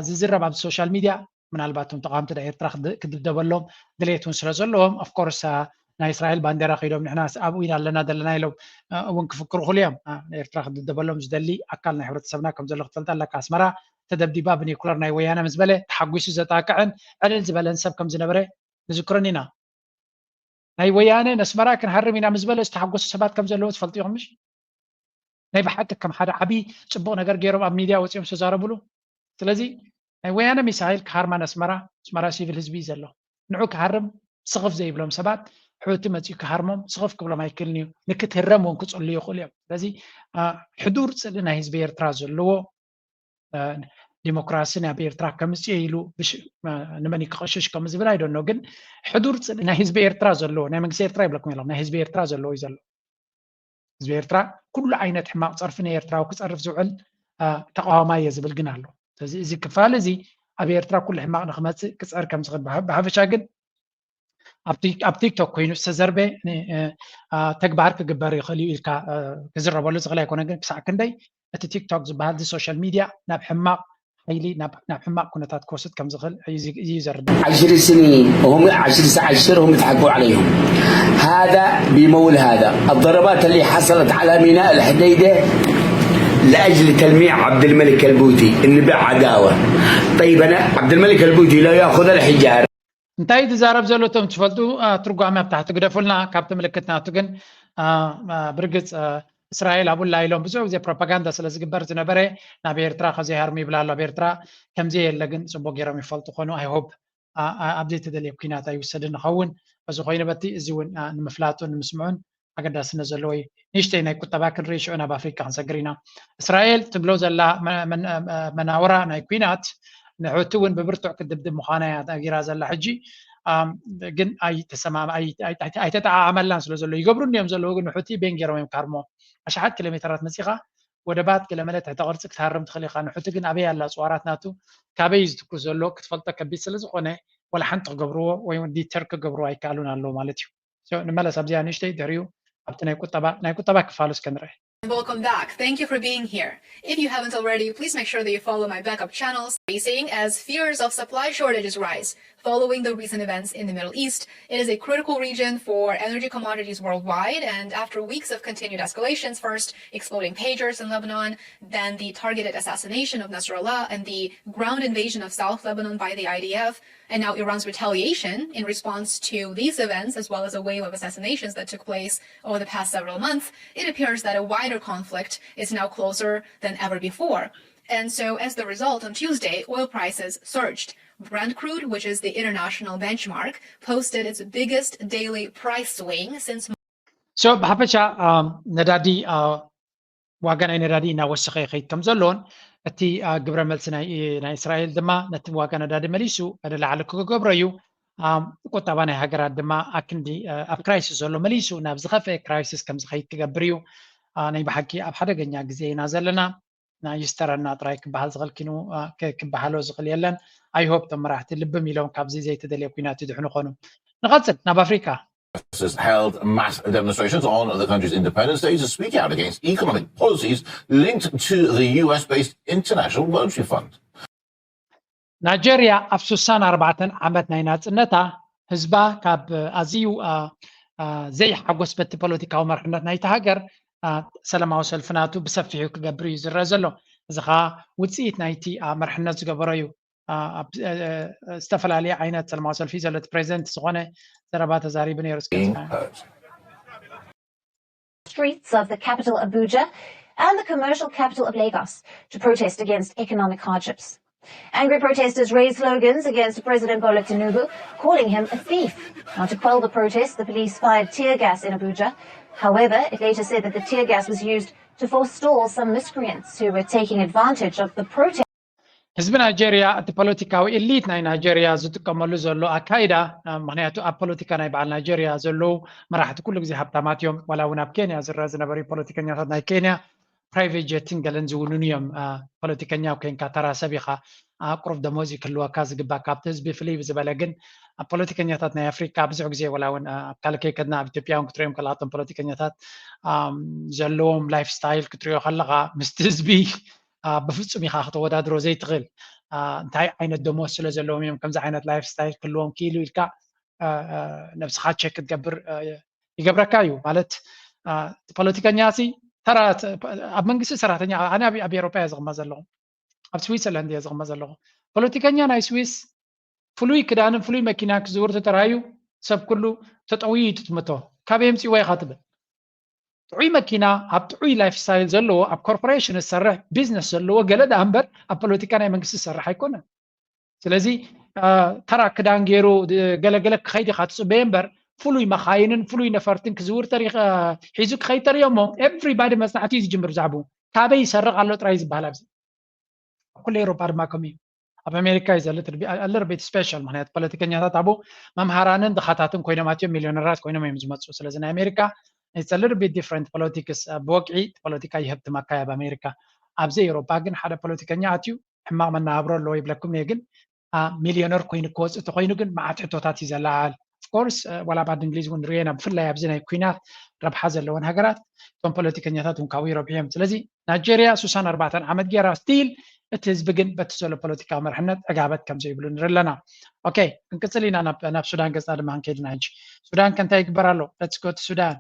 ዝዝረብ ኣብዚ ሶሻል ሚድያ ምናልባት እቶም ተቃወምቲ ዳ ኤርትራ ክድብደበሎም ድሌት እውን ስለ ዘለዎም of course ናይ እስራኤል ባንዴራ ከይዶም ንሕና ኣብኡ ኢና ኣለና ዘለና ኢሎም እውን ክፍክሩ ክሉ እዮም። ኤርትራ ክድብደበሎም ዝደሊ ኣካል ናይ ሕብረተሰብና ከም ዘሎ ክትፈልጥ ኣለካ። ኣስመራ ተደብዲባ ብኒኩለር ናይ ወያነ ምስ በለ ተሓጒሱ ዘጣቅዕን ዕልል ዝበለን ሰብ ከም ዝነበረ ንዝክረን ኢና። ናይ ወያነ ነስመራ ክንሃርም ኢና ምስ በለ ዝተሓጎሱ ሰባት ከም ዘለዉ ትፈልጡ ኢኹም ምሽ? ናይ ብሓቂ ከም ሓደ ዓብዪ ፅቡቕ ነገር ገይሮም ኣብ ሚድያ ወፂኦም ዝተዛረብሉ። ስለዚ ናይ ወያነ ሚሳይል ክሃርማ ነስመራ፣ ኣስመራ ሲቪል ህዝቢ እዩ ዘሎ። ንዑ ክሃርም ስኽፍ ዘይብሎም ሰባት ሑቲ መፂኡ ክሃርሞም ስኽፍ ክብሎም ኣይክእልን እዩ። ንክትህረም እውን ክፅልዩ ይኽእሉ እዮም። ስለዚ ሕዱር ፅልኢ ናይ ህዝቢ ኤርትራ ዘለዎ ዲሞክራሲ ናብ ኤርትራ ከምፅእ ኢሉ ንመን ክቐሽሽ ከም ዝብል ኣይደኖ። ግን ሕዱር ፅልኢ ናይ ህዝቢ ኤርትራ ዘለዎ፣ ናይ መንግስቲ ኤርትራ ይብለኩም የለም፣ ናይ ህዝቢ ኤርትራ ዘለዎ እዩ ዘሎ። ህዝቢ ኤርትራ ኩሉ ዓይነት ሕማቕ ፀርፊ ናይ ኤርትራዊ ክፀርፍ ዝውዕል ተቃዋማይ እየ ዝብል ግን ኣሎ። ስለዚ እዚ ክፋል እዚ ኣብ ኤርትራ ኩሉ ሕማቕ ንክመፅእ ክፀር ከም ዝኽእል ብሓፈሻ ግን ኣብ ቲክቶክ ኮይኑ ዝተዘርበ ተግባር ክግበር ይኽእል እዩ ኢልካ ክዝረበሉ ዝኽእል ኣይኮነ። ግን ክሳዕ ክንደይ እቲ ቲክቶክ ዝበሃል እዚ ሶሻል ሚድያ ናብ ሕማቕ ሓይሊ ናብ ሕማቕ ኩነታት ክወስድ ከም ዝኽእል እዩ ዘርድእ። عشر سنين وهم عشر عشر هم يضحكوا عليهم. هذا بيمول هذا. الضربات اللي حصلت على ميناء الحديدة لأجل تلميع عبد الملك البوتي، النبع عداوة. طيب أنا عبد الملك البوتي لو يأخذ الحجار እንታይ ዝዛረብ ዘሎ እቶም ትፈልጡ ትርጓሜ ኣብ ታሕቲ ግደፉልና። ካብቲ ምልክት ናቱ ግን ብርግፅ እስራኤል ኣብኡላ ኢሎም ብዙሕ ግዜ ፕሮፓጋንዳ ስለ ዝግበር ዝነበረ ናብ ኤርትራ ከዘይሃርሙ ይብላ ኣሎ። ኣብ ኤርትራ ከምዚ የለ ግን ፅቡቅ ገይሮም ይፈልጡ ኮኑ። I hope ኣብ ዘይተደልየ ኩናት ኣይውሰድን ንኸውን። በዚ ኮይኑ በቲ እዚ እውን ንምፍላጡ ንምስምዑን ኣገዳስነት ዘለዎ እዩ። ንእሽተይ ናይ ቁጠባ ክንርኢ ሽዑ ናብ ኣፍሪካ ክንሰግር ኢና። እስራኤል ትብሎ ዘላ መናውራ ናይ ኩናት ንሑቲ እውን ብብርቱዕ ክድብድብ ምዃና እያ ነጊራ ዘላ። ሕጂ ግን ኣይተጠዓዓመላን ስለ ዘሎ ይገብሩ እንዲዮም ዘለዉ። ግን ንሑቲ ቤን ገይሮም እዮም ካርሞ ኣሽሓት ኪሎ ሜተራት መፂኻ ወደባት ገለመለ ትሕተ ቅርፂ ክትሃርም ትኽእል ኢኻ። ንሑቲ ግን ኣበይ ኣላ ፅዋራት ናቱ ካበይ እዩ ዝትኩስ ዘሎ ክትፈልጦ ከቢድ ስለ ዝኾነ ወላ ሓንቲ ክገብርዎ ወይ ዲተር ክገብርዎ ኣይከኣሉን ኣለዉ ማለት እዩ። ንመለስ ኣብዚኣ ንእሽተይ ድሕሪኡ ኣብቲ ናይ ቁጠባ ናይ ቁጠባ ክፋሉ እስከ ንርአ። Welcome back. Thank you for being here. If you haven't already, please make sure that you follow my backup channels, facing as fears of supply shortages rise following the recent events in the Middle East. It is a critical region for energy commodities worldwide, and after weeks of continued escalations, first exploding pagers in Lebanon, then the targeted assassination of Nasrallah, and the ground invasion of South Lebanon by the I D F, and now Iran's retaliation in response to these events, as well as a wave of assassinations that took place over the past several months, it appears that a wider conflict is now closer than ever before. And so, as the result, on Tuesday, oil prices surged. Brent crude, which is the international benchmark, posted its biggest daily price swing since so ብሓፈሻ ነዳዲ ዋጋ ናይ ነዳዲ እናወሰኸ ይኸይድ ከም ዘሎን እቲ ግብረ መልሲ ናይ እስራኤል ድማ ነቲ ዋጋ ነዳዲ መሊሱ ወደ ላዕሊ ክገብሮ እዩ። ቁጠባ ናይ ሃገራት ድማ ኣክንዲ ኣብ ክራይሲስ ዘሎ መሊሱ ናብ ዝኸፍአ ክራይሲስ ከም ዝኸይድ ክገብር እዩ። ናይ ብሓቂ ኣብ ሓደገኛ ግዜ ኢና ዘለና። ይስተረና ጥራይ ክበሃል ዝኽእል ኪኑ ክበሃሎ ዝኽእል የለን። I hope እቶም መራሕቲ ልብም ኢሎም ካብዚ ዘይተደልየ ኩናት ይድሕኑ ኾኑ። ንቐጽል ናብ ኣፍሪካ። Has held mass demonstrations on the country's Independence Day to speak out against economic policies linked to the U S based International Monetary Fund. ናይጀርያ ኣብ ስሳን ኣርባዕተን ዓመት ናይ ናጽነታ ህዝባ ካብ ኣዝዩ ዘይሓጎስ በቲ ፖለቲካዊ መርሕነት ናይቲ ሃገር ሰላማዊ ሰልፊ ናቱ ብሰፊሑ ክገብር እዩ ዝረአ ዘሎ። እዚ ኸዓ ውፅኢት ናይቲ መርሕነት ዝገበሮ እዩ። ኣብ ዝተፈላለየ ዓይነት ሰላማዊ ሰልፊ ዘሎ እቲ ፕሬዚደንት ዝኾነ ዘረባ ተዛሪቡ ነይሩ። እስኪ streets of the capital Abuja and the commercial capital of Lagos to protest against economic hardships. Angry protesters raised slogans against President Bola Tinubu, calling him a thief. Now, to quell the protest, the police fired tear gas in Abuja. However, it later said that the tear gas was used to forestall some miscreants who were taking advantage of the protest. ህዝቢ ናይጀርያ እቲ ፖለቲካዊ ኤሊት ናይ ናይጀርያ ዝጥቀመሉ ዘሎ ኣካይዳ፣ ምክንያቱ ኣብ ፖለቲካ ናይ በዓል ናይጀርያ ዘለዉ መራሕቲ ኩሉ ግዜ ሃብታማት እዮም። ዋላ እውን ኣብ ኬንያ ዝረአ ዝነበሩ ፖለቲከኛታት ናይ ኬንያ ፕራይቬት ጀትን ገለን ዝውንኑ እዮም። ፖለቲከኛ ኮይንካ ተራ ሰብ ኢኻ፣ ቁሩብ ደሞዝ ክህልወካ ዝግባእ፣ ካብቲ ህዝቢ ፍልይ ብዝበለ። ግን ኣብ ፖለቲከኛታት ናይ ኣፍሪካ ብዙሕ ግዜ ዋላ እውን ኣብ ካልእ ከይከድና ኣብ ኢትዮጵያ እውን ክትሪኦም ከለካ እቶም ፖለቲከኛታት ዘለዎም ላይፍ ስታይል ክትሪኦ ከለካ ምስቲ ህዝቢ ብፍፁም ኢኻ ክተወዳድሮ ዘይትኽእል። እንታይ ዓይነት ደሞዝ ስለ ዘለዎም እዮም ከምዚ ዓይነት ላይፍ ስታይል ክህልዎም ክኢሉ ኢልካ ነብስኻ ቸክ ክትገብር ይገብረካ እዩ። ማለት ፖለቲከኛ ሲ ተራ ኣብ መንግስቲ ሰራሕተኛ፣ ኣነ ኣብ ኤሮፓ እየ ዝቕመጥ ዘለኹ፣ ኣብ ስዊትዘርላንድ እየ ዝቕመጥ ዘለኹ። ፖለቲከኛ ናይ ስዊስ ፍሉይ ክዳንን ፍሉይ መኪናን ክዝውር ተተራእዩ ሰብ ኩሉ ተጠውዩ እዩ ትጥምቶ። ካበይ ኣምፂእዎ ኢኻ ትብል? ጥዑይ መኪና፣ ኣብ ጥዑይ ላይፍ ስታይል ዘለዎ፣ ኣብ ኮርፖሬሽን ዝሰርሕ፣ ቢዝነስ ዘለዎ ገለ ደኣ እምበር ኣብ ፖለቲካ ናይ መንግስቲ ዝሰርሕ ኣይኮነን። ስለዚ ተራ ክዳን ገይሩ ገለገለ ክኸይድ ኢኻ ትፅበየ እምበር ፍሉይ መኻይንን ፍሉይ ነፈርትን ክዝውር ሒዙ ክኸይድ ተሪኦሞ everybody መፅናዕቲ እዩ ዝጅምር ብዛዕባኡ። ካበይ ይሰርቕ ኣሎ ጥራይ ዝበሃል ኣብዚ። ኣብ ኩሉ ኤውሮጳ ድማ ከምኡ እዩ። ኣብ ኣሜሪካ is a little bit special፣ ምክንያቱ ፖለቲከኛታት ኣብኡ መምሃራንን ድኻታትን ኮይኖም ኣትዮም ሚልዮነራት ኮይኖም እዮም ዝመፅኡ። ስለዚ ናይ ኣሜሪካ it's a little bit different politics። ብወግዒ ፖለቲካ ይህብትመካ እዩ ኣብ ኣሜሪካ። ኣብዚ ኤውሮጳ ግን ሓደ ፖለቲከኛ ኣትዩ ሕማቕ መነባብሮ ኣለዎ ይብለኩም እየ፣ ግን ሚልዮነር ኮይኑ ክወፅእ ተኮይኑ ግን መዓት ሕቶታት እዩ ዘለዓል። Of course ዋላ ኣብ ዓዲ እንግሊዝ እውን ንሪኦ ኢና፣ ብፍላይ ኣብዚ ናይ ኩናት ረብሓ ዘለወን ሃገራት እቶም ፖለቲከኛታት እውን ካብኡ ይረብሑ እዮም። ስለዚ ናይጀርያ ሱሳን ኣርባዕተን ዓመት ገይራ still እቲ ህዝቢ ግን በቲ ዘሎ ፖለቲካዊ መርሕነት ዕጋበት ከም ዘይብሉ ንርኢ ኣለና። ኦኬ፣ ክንቅፅል ኢና ናብ ሱዳን ገፅና ድማ ክንከይድ ኢና ሕጂ። ሱዳን ከ እንታይ ይግበር ኣሎ? Let's go to Sudan.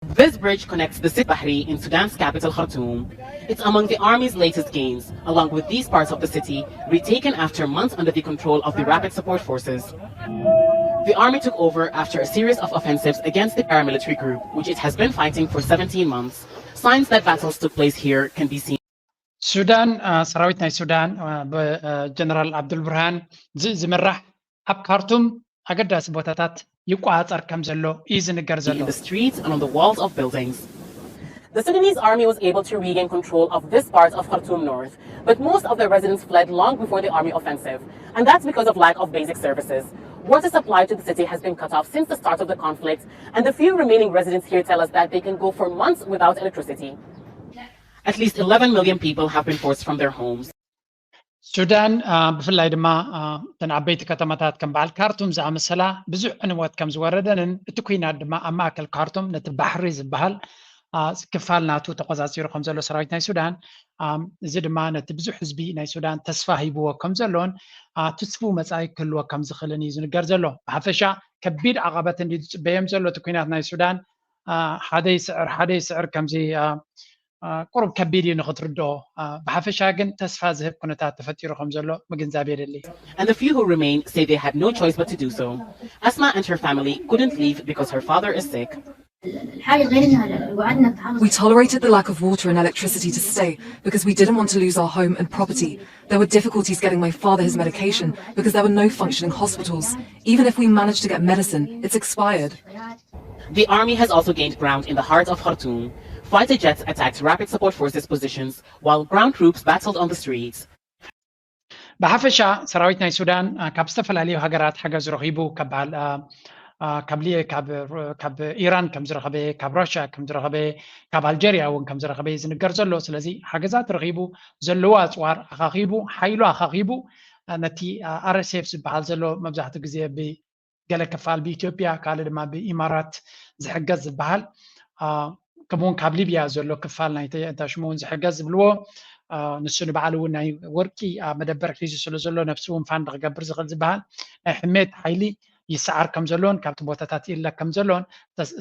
This bridge connects the city Bahri in Sudan's capital Khartoum. It's among the army's latest gains, along with these parts of the city retaken after months under the control of the Rapid Support Forces. The army took over after a series of offensives against the paramilitary group, which it has been fighting for seventeen months. Signs that battles took place here can be seen. ሱዳን፣ ሰራዊት ናይ ሱዳን ብጀነራል ኣብዱልብርሃን ዝምራሕ ኣብ ካርቱም ኣገዳሲ ቦታታት ይቆፃፀር ከም ዘሎ እዩ ዝንገር ዘሎ። In the streets and on the walls of buildings. The Sudanese army was able to regain control of this part of Khartoum North, but most of the residents fled long before the army offensive, and that's because of lack of basic services. Water supply to the city has been cut off since the start of the conflict, and the few remaining residents here tell us that they can go for months without electricity. At least eleven million people have been forced from their homes. ሱዳን ብፍላይ ድማ እተን ዓበይቲ ከተማታት ከም በዓል ካርቱም ዝኣመሰላ ብዙሕ ዕንወት ከም ዝወረደንን እቲ ኩናት ድማ ኣብ ማእከል ካርቱም ነቲ ባሕሪ ዝበሃል ክፋል ናቱ ተቆፃፂሩ ከም ዘሎ ሰራዊት ናይ ሱዳን፣ እዚ ድማ ነቲ ብዙሕ ህዝቢ ናይ ሱዳን ተስፋ ሂብዎ ከም ዘሎን ትስፉው መፃኢ ክህልዎ ከም ዝኽእልን እዩ ዝንገር ዘሎ። ብሓፈሻ ከቢድ ዓቐበት እንድዩ ዝፅበዮም ዘሎ እቲ ኩናት ናይ ሱዳን። ሓደ ይስዕር ሓደ ይስዕር ከምዚ ቁሩብ ከቢድ እዩ ንኽትርድኦ። ብሓፈሻ ግን ተስፋ ዝህብ ኩነታት ተፈጢሩ ከም ዘሎ ምግንዛብ የድሊ። And the few who remain say they had no choice but to do so. Asma and her family couldn't leave because her father is sick. We tolerated the lack of water and electricity to stay because we didn't want to lose our home and property. There were difficulties getting my father his medication because there were no functioning hospitals. Even if we managed to get medicine, it's expired. The army has also gained ground in the heart of Khartoum. Fighter jets attacked Rapid Support Forces positions while ground troops battled on the streets. ብሓፈሻ ሰራዊት ናይ ሱዳን ካብ ዝተፈላለዩ ሃገራት ሓገዝ ረኺቡ ካብ በዓል ካብ ኢራን ከም ዝረኸበ፣ ካብ ራሽያ ከም ዝረኸበ፣ ካብ ኣልጀርያ እውን ከም ዝረኸበ እዩ ዝንገር ዘሎ። ስለዚ ሓገዛት ረኺቡ፣ ዘለዎ ኣፅዋር ኣኻኺቡ፣ ሓይሉ ኣኻኺቡ፣ ነቲ ኣር ኤስ ኤፍ ዝበሃል ዘሎ መብዛሕትኡ ግዜ ብገለ ክፋል ብኢትዮጵያ፣ ካልእ ድማ ብኢማራት ዝሕገዝ ዝበሃል፣ ከምኡውን ካብ ሊብያ ዘሎ ክፋል ናይ ሽሙ እውን ዝሕገዝ ዝብልዎ፣ ንሱ ንባዕሉ እውን ናይ ወርቂ መደበር ሒዙ ስለ ዘሎ፣ ነብሱ እውን ፋንድ ክገብር ዝኽእል ዝበሃል ናይ ሕሜት ሓይሊ ይሰዓር ከም ዘሎን ካብቲ ቦታታት ይእለ ከም ዘሎን፣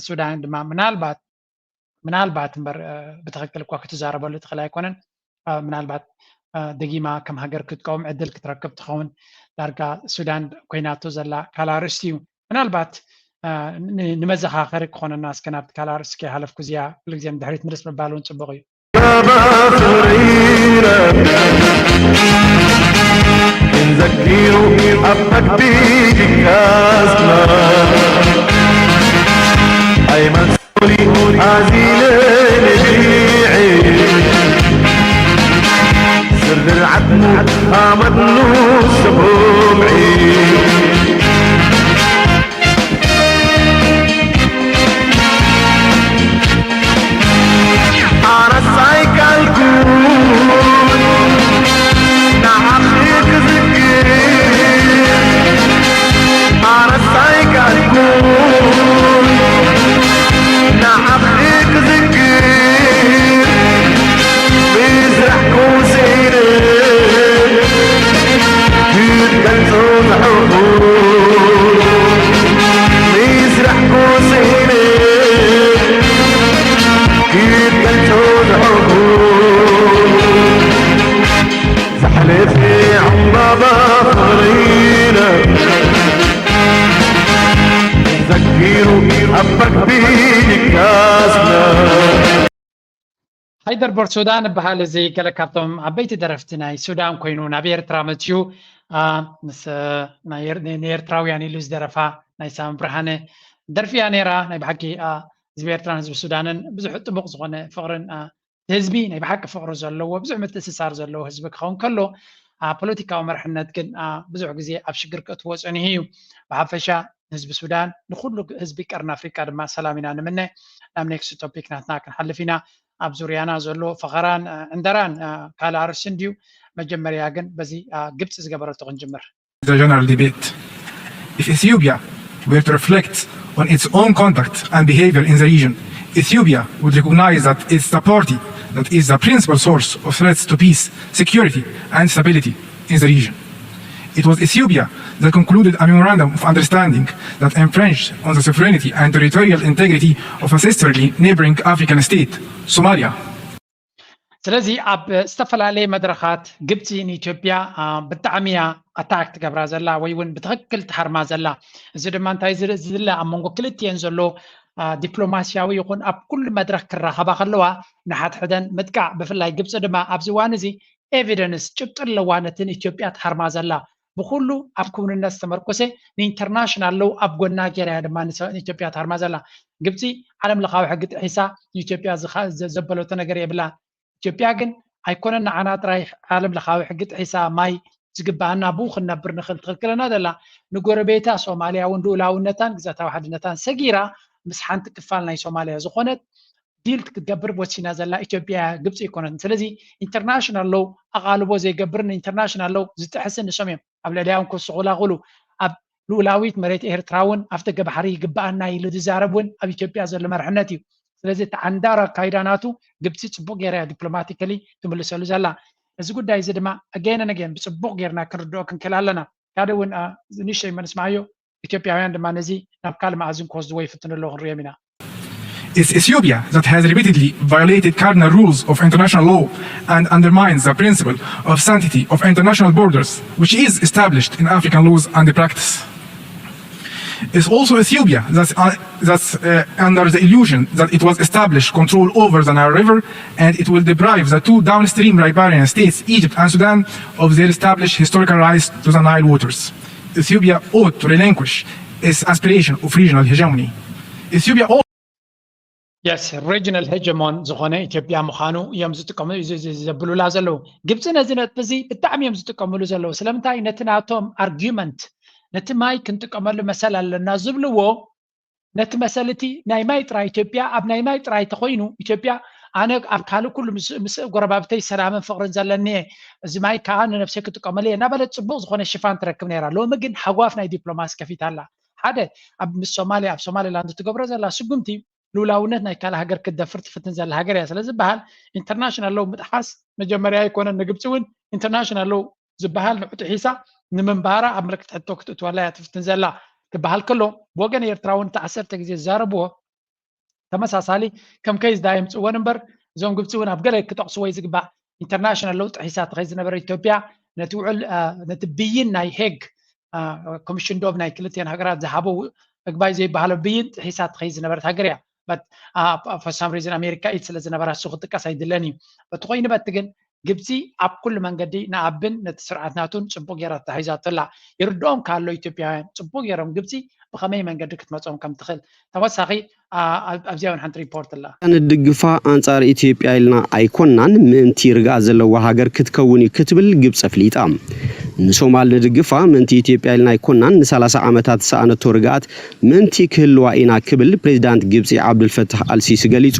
ሱዳን ድማ ምናልባት ምናልባት እምበር ብትኽክል እኳ ክትዛረበሉ ትኽእል ኣይኮነን። ምናልባት ደጊማ ከም ሃገር ክትቀውም ዕድል ክትረክብ ትኸውን። ዳርጋ ሱዳን ኮይናቶ ዘላ ካልእ ኣርእስቲ እዩ። ምናልባት ንመዘኻኸሪ ክኾነና እስከ ናብቲ ካልእ ኣርእስቲ ከይሃለፍኩ እዚኣ ኩሉ ግዜ ንድሕሪት ምልስ ምባል እውን ፅቡቕ እዩ። ዘኪሩ ኣብ መግቢ ድቃስና ኣይመንሶሊ ኣዚለ ንድዒ ስርድር ዓድሙ ኣመድኑ ስኹምዒ ኣነሳይ ካልኩ ንዓኺ ክዝክር ኣነሳይ ካልኩ ንዓኺ ክዝክር ምስራሕ ኩሲነ ክትገልጾ ዝሕኹ ምስራሕ ኩሲነ ክትገልጾ ዝሕኹ ዘሕለፈ ዕምባባ ፍቕሪና ዘኪሩ ኣብ መግቢ ድቃስና ሃይደር ቦርሶዳን እበሃል። እዚ ገለ ካብቶም ዓበይቲ ደረፍቲ ናይ ሱዳን ኮይኑ ናብ ኤርትራ መፅዩ፣ ምስ ንኤርትራውያን ኢሉ ዝደረፋ ናይ ሳሚ ብርሃነ ደርፊ እያ ነይራ። ናይ ብሓቂ ህዝቢ ኤርትራን ህዝቢ ሱዳንን ብዙሕ ጥቡቕ ዝኾነ ፍቕርን፣ ህዝቢ ናይ ብሓቂ ፍቕሪ ዘለዎ ብዙሕ ምትእስሳር ዘለዎ ህዝቢ ክኸውን ከሎ፣ ፖለቲካዊ መርሕነት ግን ብዙሕ ግዜ ኣብ ሽግር ከእትዎ ፀኒሑ እዩ። ብሓፈሻ ንህዝቢ ሱዳን፣ ንኩሉ ህዝቢ ቀርኒ ኣፍሪቃ ድማ ሰላም ኢና ንምነ። ናብ ኔክስት ቶፒክ ናትና ክንሓልፍ ኢና። ኣብ ዙርያና ዘሎ ፈኸራን ዕንደራን ካልእ ኣርእስቲ እንድዩ። መጀመርያ ግን በዚ ግብፂ ዝገበረቶ ክንጅምር። The general debate. If Ethiopia were to reflect on its own conduct and behavior in the region, Ethiopia would recognize that it's the party that is the principal source of threats to peace, security, and stability in the region. It was Ethiopia that concluded a memorandum of understanding that infringed on the sovereignty and territorial integrity of a sisterly neighboring African state, Somalia. ስለዚ ኣብ ዝተፈላለየ መድረኻት ግብፂ ንኢትዮጵያ ብጣዕሚ እያ ኣታክ ትገብራ ዘላ ወይ እውን ብትኽክል ትሃርማ ዘላ። እዚ ድማ እንታይ ዝድለ ኣብ መንጎ ክልቲኤን ዘሎ ዲፕሎማስያዊ ይኹን ኣብ ኩሉ መድረክ ክራኸባ ከለዋ ንሓድሕደን ምጥቃዕ፣ ብፍላይ ግብፂ ድማ ኣብዚ እዋን እዚ ኤቪደንስ ጭብጢ ኣለዋ ነቲ ንኢትዮጵያ ትሃርማ ዘላ። ብኩሉ ኣብ ክውንነት ዝተመርኮሰ ንኢንተርናሽናል ሎው ኣብ ጎና ገይራ እያ ድማ ንኢትዮጵያ ትሃርማ ዘላ። ግብፂ ዓለም ለኻዊ ሕጊ ጥሒሳ ንኢትዮጵያ ዘበለቶ ነገር የብላ። ኢትዮጵያ ግን ኣይኮነን ንዓና ጥራይ ዓለም ለኻዊ ሕጊ ጥሒሳ ማይ ዝግበኣና ብኡ ክንነብር ንኽእል ትኽልክለና ዘላ፣ ንጎረቤታ ሶማልያ እውን ልኡላውነታን ግዛታዊ ሓድነታን ሰጊራ ምስ ሓንቲ ክፋል ናይ ሶማልያ ዝኾነት ዲል ክትገብር ወሲና ዘላ ኢትዮጵያ እያ፣ ግብፂ ኣይኮነትን። ስለዚ ኢንተርናሽናል ሎው ኣቓልቦ ዘይገብርን ኢንተርናሽናል ሎው ዝጥሕስን ንሶም እዮም ኣብ ልዕሊኣ እውን ክውስኹላ ክእሉ። ኣብ ልኡላዊት መሬት ኤርትራ እውን ኣፍ ደገ ባሕሪ ይግበኣና ኢሉ ዝዛረብ እውን ኣብ ኢትዮጵያ ዘሎ መርሕነት እዩ። ስለዚ እቲ ዓንዳር ኣካይዳ ናቱ ግብፂ ፅቡቕ ገይራ እያ ዲፕሎማቲካሊ ትምልሰሉ ዘላ። እዚ ጉዳይ እዚ ድማ ኣገይን ኣገይን ብፅቡቕ ገይርና ክንርድኦ ክንክእል ኣለና። ሓደ እውን ንእሽተይ እሞ ንስምዓዮ። ኢትዮጵያውያን ድማ ነዚ ናብ ካልእ መኣዝን ክወስድዎ ይፍትኑ ኣለዉ ክንሪኦም ኢና። It's Ethiopia that has repeatedly violated cardinal rules of international law and undermines the principle of sanctity of international borders, which is established in African laws and practice. It's also Ethiopia that's, uh, that's uh, under the illusion that it was established control over the Nile River and it will deprive the two downstream riparian states, Egypt and Sudan, of their established historical rights to the Nile waters. Ethiopia ought to relinquish its aspiration of regional hegemony. Ethiopia ought የስ ሪጅናል ሄጀሞን ዝኾነ ኢትዮጵያ ምዃኑ እዮም ዝጥቀሙ ዘብሉላ ዘለዉ። ግብፂ ነዚ ነጥቢ እዚ ብጣዕሚ እዮም ዝጥቀምሉ ዘለዉ። ስለምንታይ? ነቲ ናቶም ኣርጊመንት ነቲ ማይ ክንጥቀመሉ መሰል ኣለና ዝብልዎ፣ ነቲ መሰል እቲ ናይ ማይ ጥራይ፣ ኢትዮጵያ ኣብ ናይ ማይ ጥራይ ተኮይኑ፣ ኢትዮጵያ ኣነ ኣብ ካልእ ኩሉ ምስ ጎረባብተይ ሰላምን ፍቕርን ዘለኒ እየ፣ እዚ ማይ ከዓ ንነብሰይ ክጥቀመሉ እየ እናበለት ፅቡቕ ዝኾነ ሽፋን ትረክብ ነይራ። ሎሚ ግን ሃጓፍ ናይ ዲፕሎማሲ ከፊታ ኣላ። ሓደ ኣብ ምስ ሶማሊያ ኣብ ሶማሊላንድ ትገብሮ ዘላ ስጉምቲ ልኡላውነት ናይ ካልእ ሃገር ክትደፍር ትፍትን ዘላ ሃገር እያ ስለ ዝበሃል ኢንተርናሽናል ሎው ምጥሓስ መጀመርያ ኣይኮነን። ንግብፂ እውን ኢንተርናሽናል ሎው ዝበሃል ንዑ ጥሒሳ ንምንባራ ኣብ ምልክት ሕቶ ክትእትወላ እያ ትፍትን ዘላ ክበሃል ከሎ፣ ብወገን ኤርትራ እውን እቲ ዓሰርተ ግዜ ዝዛረብዎ ተመሳሳሊ ከም ከይዝ ዳ የምፅእወን እምበር፣ እዞም ግብፂ እውን ኣብ ገለ ክጠቕስዎ እዩ ዝግባእ። ኢንተርናሽናል ሎው ጥሒሳ ትኸይድ ዝነበረ ኢትዮጵያ ነቲ ውዕል ነቲ ብይን ናይ ሄግ ኮሚሽን ዶብ ናይ ክልቲኤን ሃገራት ዝሃቦ እግባይ ዘይበሃሎ ብይን ጥሒሳ ትኸይድ ዝነበረት ሃገር እያ። ፎር ሳም ሪዝን ኣሜሪካ ኢድ ስለ ዝነበራ እሱ ክጥቀስ ኣይድለን እዩ። በቲ ኮይኑ በቲ ግን ግብፂ ኣብ ኩሉ መንገዲ ንኣብን ነቲ ስርዓት ናቱን ፅቡቅ ገይራ ተታሒዛቶ ኣላ። ይርድኦም ካሎ ኢትዮጵያውያን ፅቡቅ ገይሮም ግብፂ ብኸመይ መንገዲ ክትመፅኦም ከም ትኽእል ተወሳኺ ኣብዚኣ እውን ሓንቲ ሪፖርት ኣላ። ንድግፋ ኣንጻር ኢትዮጵያ ኢልና ኣይኮናን፣ ምእንቲ ርግኣት ዘለዋ ሃገር ክትከውን እዩ ክትብል ግብፂ ኣፍሊጣ። ንሶማል ንድግፋ ምእንቲ ኢትዮጵያ ኢልና ኣይኮናን፣ ንሰላሳ ዓመታት ዝሰኣነቶ ርግኣት ምእንቲ ክህልዋ ኢና ክብል ፕሬዚዳንት ግብፂ ዓብዱልፈታሕ ኣልሲሲ ገሊፁ።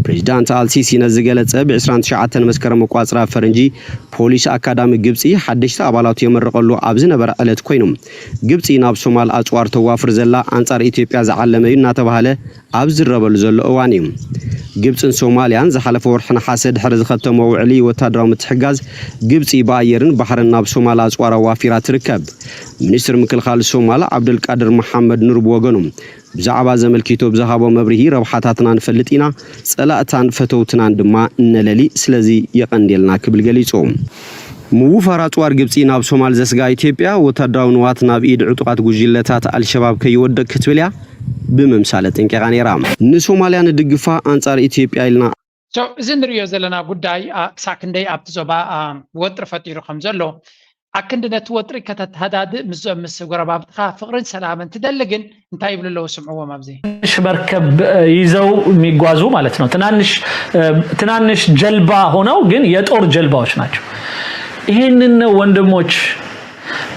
ፕሬዚዳንት ኣልሲሲ ነዚ ዝገለጸ ብ ዕስራን ትሽዓተን መስከረም ኣቋፅራ ፈረንጂ ፖሊስ ኣካዳሚ ግብፂ ሓደሽቲ ኣባላቱ የመረቐሉ ኣብ ዝነበረ ዕለት ኮይኑ፣ ግብፂ ናብ ሶማል ኣፅዋር ተዋፍር ዘላ ኣንፃር ኢትዮጵያ ዝዓለመ እዩ እናተባህለ ኣብ ዝረበሉ ዘሎ እዋን እዩ። ግብፅን ሶማልያን ዝሓለፈ ወርሒ ነሓሰ ድሕሪ ዝኸተሞ ውዕሊ ወታደራዊ ምትሕጋዝ ግብፂ ብኣየርን ባሕርን ናብ ሶማል ኣፅዋር ኣዋፊራ ትርከብ። ሚኒስትር ምክልኻል ሶማል ዓብዱልቃድር መሓመድ ኑር ብወገኑ ብዛዕባ ዘመልኪቶ ብዝሃቦ መብርሂ ረብሓታትና ንፈልጥ ኢና፣ ፀላእታን ፈተውትናን ድማ እነለሊ፣ ስለዚ የቐንዴልና ክብል ገሊፁ። ምውፋር ኣፅዋር ግብፂ ናብ ሶማል ዘስጋ ኢትዮጵያ ወታደራዊ ንዋት ናብ ኢድ ዕጡቓት ጉጅለታት ኣልሸባብ ከይወድቕ ክትብል እያ ብምምሳል ኣጠንቂቓ ነይራ። ንሶማልያ ንድግፋ ኣንፃር ኢትዮጵያ ኢልና So እዚ ንሪኦ ዘለና ጉዳይ ክሳብ ክንደይ ኣብቲ ዞባ ወጥሪ ፈጢሩ ከም ዘሎ ኣክንዲ ነቲ ወጥሪ ከተተሃዳድእ ምስዞም ምስ ጎረባብትኻ ፍቕርን ሰላምን ትደሊ ግን እንታይ ይብሉ ኣለዉ ስምዕዎም ኣብዚ። ትናንሽ መርከብ ይዘው የሚጓዙ ማለት ነው። ትናንሽ ትናንሽ ጀልባ ሆነው ግን የጦር ጀልባዎች ናቸው። ይህንን ነው ወንድሞች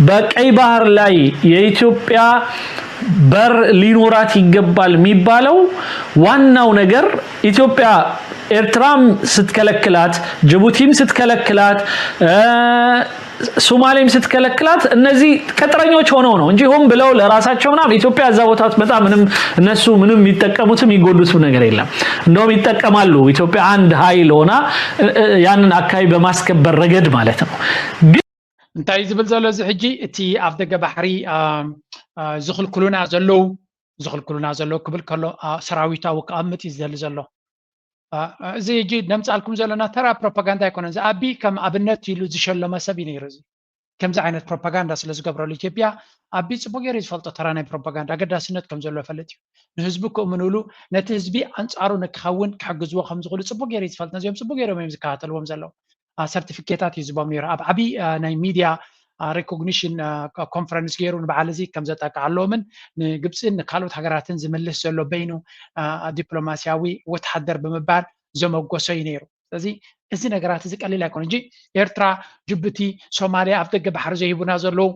በቀይ ባህር ላይ የኢትዮጵያ በር ሊኖራት ይገባል የሚባለው ዋናው ነገር ኢትዮጵያ ኤርትራም ስትከለክላት፣ ጅቡቲም ስትከለክላት፣ ሶማሌም ስትከለክላት እነዚህ ቅጥረኞች ሆነው ነው እንጂ ሆን ብለው ለራሳቸው ምናምን ኢትዮጵያ እዛ ቦታ ብትመጣ ምንም እነሱ ምንም የሚጠቀሙትም የሚጎዱትም ነገር የለም። እንደውም ይጠቀማሉ። ኢትዮጵያ አንድ ኃይል ሆና ያንን አካባቢ በማስከበር ረገድ ማለት ነው። እንታይ ዝብል ዘሎ እዚ ሕጂ እቲ ኣብ ደገ ባሕሪ ዝኽልክሉና ዘለዉ ዝኽልክሉና ዘለዉ ክብል ከሎ ሰራዊቱ ኣብኡ ክኣምጥ እዩ ዝደሊ ዘሎ። እዚ ሕጂ ነምፃልኩም ዘለና ተራ ፕሮፓጋንዳ ኣይኮነን። እዚ ኣቢ ከም ኣብነት ኢሉ ዝሸለመ ሰብ እዩ ነይሩ። እዚ ከምዚ ዓይነት ፕሮፓጋንዳ ስለ ዝገብረሉ ኢትዮጵያ ኣቢ ፅቡቅ ገይሩ ዝፈልጦ ተራ ናይ ፕሮፓጋንዳ ኣገዳስነት ከም ዘለዎ ይፈልጥ እዩ። ንህዝቡ ክእምኑሉ ነቲ ህዝቢ ኣንፃሩ ንክኸውን ክሕግዝዎ ከም ዝኽእሉ ፅቡቅ ገይሩ ዝፈልጥ ነዚኦም ፅቡቅ ገይሮም እዮም ዝከታተልዎም ዘለዉ። ሰርቲፊኬታት እዩ ዝቦም ነይሩ ኣብ ዓብዪ ናይ ሚድያ ሬኮግኒሽን ኮንፈረንስ ገይሩ ንበዓል እዚ ከም ዘጠቃዓለዎምን ንግብፅን ንካልኦት ሃገራትን ዝምልስ ዘሎ በይኑ ዲፕሎማሲያዊ ወተሃደር ብምባል ዘመጎሶ እዩ ነይሩ። ስለዚ እዚ ነገራት እዚ ቀሊል ኣይኮነ እንጂ ኤርትራ፣ ጅቡቲ፣ ሶማሊያ ኣብ ደገ ባሕሪ ዘይህቡና ዘለዉ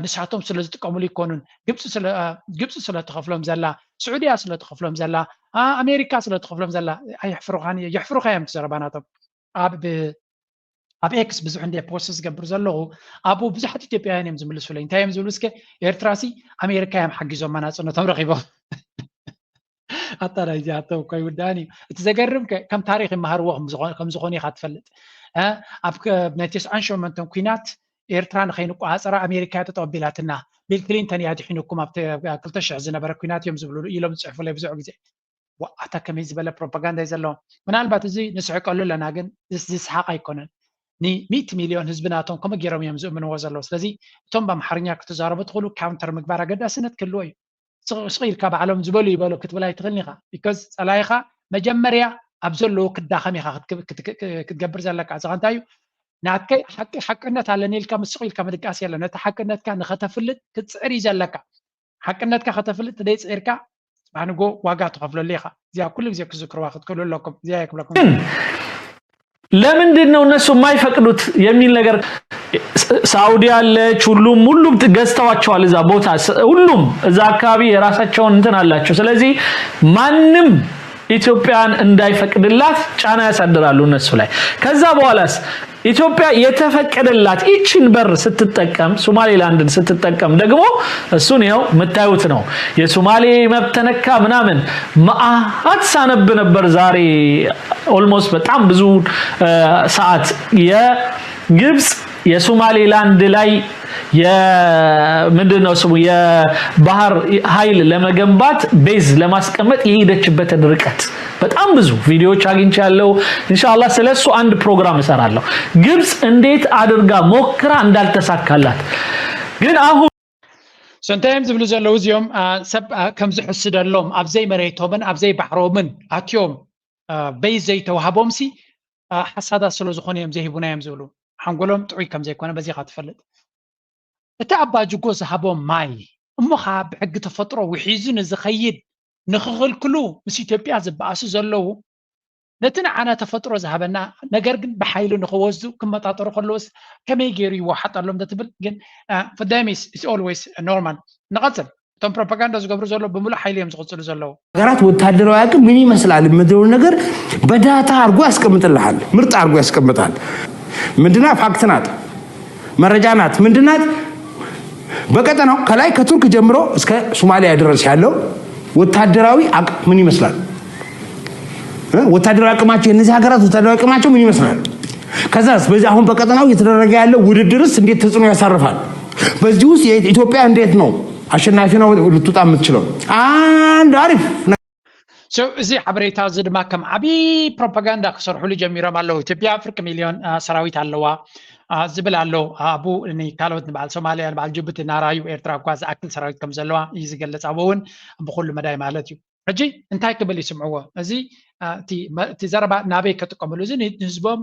ንሳቶም ስለ ዝጥቀምሉ ይኮኑን ግብፂ ስለትኸፍሎም ዘላ ስዑድያ ስለትኸፍሎም ዘላ ኣሜሪካ ስለትኸፍሎም ዘላ ኣየሕፍሩኻን የሕፍሩኻ እዮም ዘረባ ናቶም ኣብ ኣብ ኤክስ ብዙሕ እንደ ፖስት ዝገብር ዘለኹ ኣብኡ ብዙሓት ኢትዮጵያውያን እዮም ዝምልሱለይ እንታይ እዮም ዝብሉ እስከ ኤርትራ ሲ ኣሜሪካ እዮም ሓጊዞም መናፅነቶም ረኪቦም ኣታ ናይዚ ኣቶ እኮ ይውዳእን እዩ እቲ ዘገርም ከም ታሪክ ይመሃርዎ ከም ዝኾኑ ኢካ ትፈልጥ ኣብ ናይ ተስዓን ሸሞንተን ኩናት ኤርትራ ንኸይንቆፃፀራ ኣሜሪካ እያ ጠጠው ኣቢላትና ቢል ክሊንተን እያ ኣድሒኑኩም ኣብ ክልተ ሽሕ ዝነበረ ኩናት እዮም ዝብሉ ኢሎም ዝፅሕፉለይ ብዙሕ ግዜ ዋእ ኣታ ከመይ ዝበለ ፕሮፓጋንዳ እዩ ዘለዎም ምናልባት እዚ ንስሕቀሉ ኣለና ግን ዝስሓቅ ኣይኮነን ንሚእቲ ሚልዮን ህዝቢ ናቶም ከመይ ገይሮም እዮም ዝእምንዎ ዘለዉ ስለዚ እቶም ብኣምሓርኛ ክትዛረቡ ትኽእሉ ካውንተር ምግባር ኣገዳስነት ክህልዎ እዩ ስቕ ኢልካ ባዕሎም ዝበሉ ይበሉ ክትብል ኣይትኽእልን ኢኻ because ፀላኢኻ መጀመርያ ኣብ ዘለዉ ክዳኸም ኢኻ ክትገብር ዘለካ እዚ ከንታይ እዩ ናትከይ ሓቂ ሓቅነት ኣለኒ ኢልካ ምስቕ ኢልካ ምድቃስ የለ ነቲ ሓቅነትካ ንኸተፍልጥ ክትፅዕር እዩ ዘለካ ሓቅነትካ ከተፍልጥ ተደይፅዒርካ ንጎ ዋጋ ትኸፍለሉ ኢኻ እዚኣ ኩሉ ግዜ ክዝክርዋ ክትክእሉ ኣለኩም እዚኣ ክብለኩም ለምንድን ነው እነሱ የማይፈቅዱት የሚል ነገር ሳውዲ አለች፣ ሁሉም ሁሉም ገዝተዋቸዋል። እዛ ቦታ ሁሉም እዛ አካባቢ የራሳቸውን እንትን አላቸው። ስለዚህ ማንም ኢትዮጵያን እንዳይፈቅድላት ጫና ያሳድራሉ እነሱ ላይ። ከዛ በኋላስ ኢትዮጵያ የተፈቀደላት ይችን በር ስትጠቀም፣ ሶማሌላንድን ስትጠቀም ደግሞ እሱን ይኸው የምታዩት ነው። የሶማሌ መብት ተነካ ምናምን መአት ሳነብ ነበር ዛሬ almost በጣም ብዙ ሰዓት የግብፅ የሶማሌላንድ ላይ የምንድን ነው ስሙ የባህር ኃይል ለመገንባት base ለማስቀመጥ የሄደችበትን ርቀት በጣም ብዙ ቪዲዮዎች አግኝቻለሁ። ኢንሻአላህ ስለሱ አንድ ፕሮግራም እሰራለሁ። ግብፅ እንዴት አድርጋ ሞክራ እንዳልተሳካላት ግን አሁን So እንታይ እዮም ዝብሉ ዘለዉ እዚኦም? ሰብ ከም ዝሕስደሎም ኣብ ዘይመሬቶምን ኣብ ዘይባሕሮምን ኣትዮም base ዘይተዋህቦምሲ ሓሳዳት ስለ ዝኾኑ እዮም ዘይህቡና እዮም ዝብሉ። ሓንጎሎም ጥዑይ ከም ዘይኮነ በዚ ኢኻ ትፈልጥ። እቲ ኣባ ጅጎ ዝሃቦም ማይ እሞ ኸዓ ብሕጊ ተፈጥሮ ውሒዙ ንዝኸይድ ንኽኽልክሉ ምስ ኢትዮጵያ ዝበኣሱ ዘለዉ ነቲ ንዓና ተፈጥሮ ዝሃበና ነገር ግን ብሓይሊ ንኽወስዱ ክመጣጠሩ ከለውስ ከመይ ገይሩ ይወሓጠሎም ትብል ግን for them is always normal። ንቐፅል። እቶም ፕሮፓጋንዳ ዝገብሩ ዘለዉ ብምሉእ ሓይሊ እዮም ዝቕፅሉ ዘለዉ። ሀገራት ወታደራዊ አቅም ምን ይመስላል የምትለውን ነገር በዳታ አድርጎ ያስቀምጥልሃል፣ ምርጥ አድርጎ ያስቀምጣል። ምንድና ፋክት ናት፣ መረጃ ናት፣ ምንድናት? በቀጠናው ከላይ ከቱርክ ጀምሮ እስከ ሶማሊያ ድረስ ያለው ወታደራዊ አቅም ምን ይመስላል? ወታደራዊ አቅማቸው፣ የእነዚህ ሀገራት ወታደራዊ አቅማቸው ምን ይመስላል? ከዛስ በዚህ አሁን በቀጠናው እየተደረገ ያለው ውድድርስ እንዴት ተጽዕኖ ያሳርፋል? በዚህ ውስጥ ኢትዮጵያ እንዴት ነው አሸናፊ ነው ልትወጣ የምትችለው? አንድ አሪፍ እዚ ሓበሬታ እዚ ድማ ከም ዓብዪ ፕሮፓጋንዳ ክሰርሕሉ ጀሚሮም ኣለዉ። ኢትዮጵያ ፍርቂ ሚልዮን ሰራዊት ኣለዋ ዝብል ኣሎ። ኣብኡ ካልኦት ንበዓል ሶማልያ፣ ንበዓል ጅቡቲ እናረኣዩ ኤርትራ እኳ ዝኣክል ሰራዊት ከም ዘለዋ እዩ ዝገልጽ። ኣብኡ እውን ብኩሉ መዳይ ማለት እዩ። ሕጂ እንታይ ክብል ይስምዕዎ? እዚ እቲ ዘረባ ናበይ ክጥቀምሉ? እዚ ንህዝቦም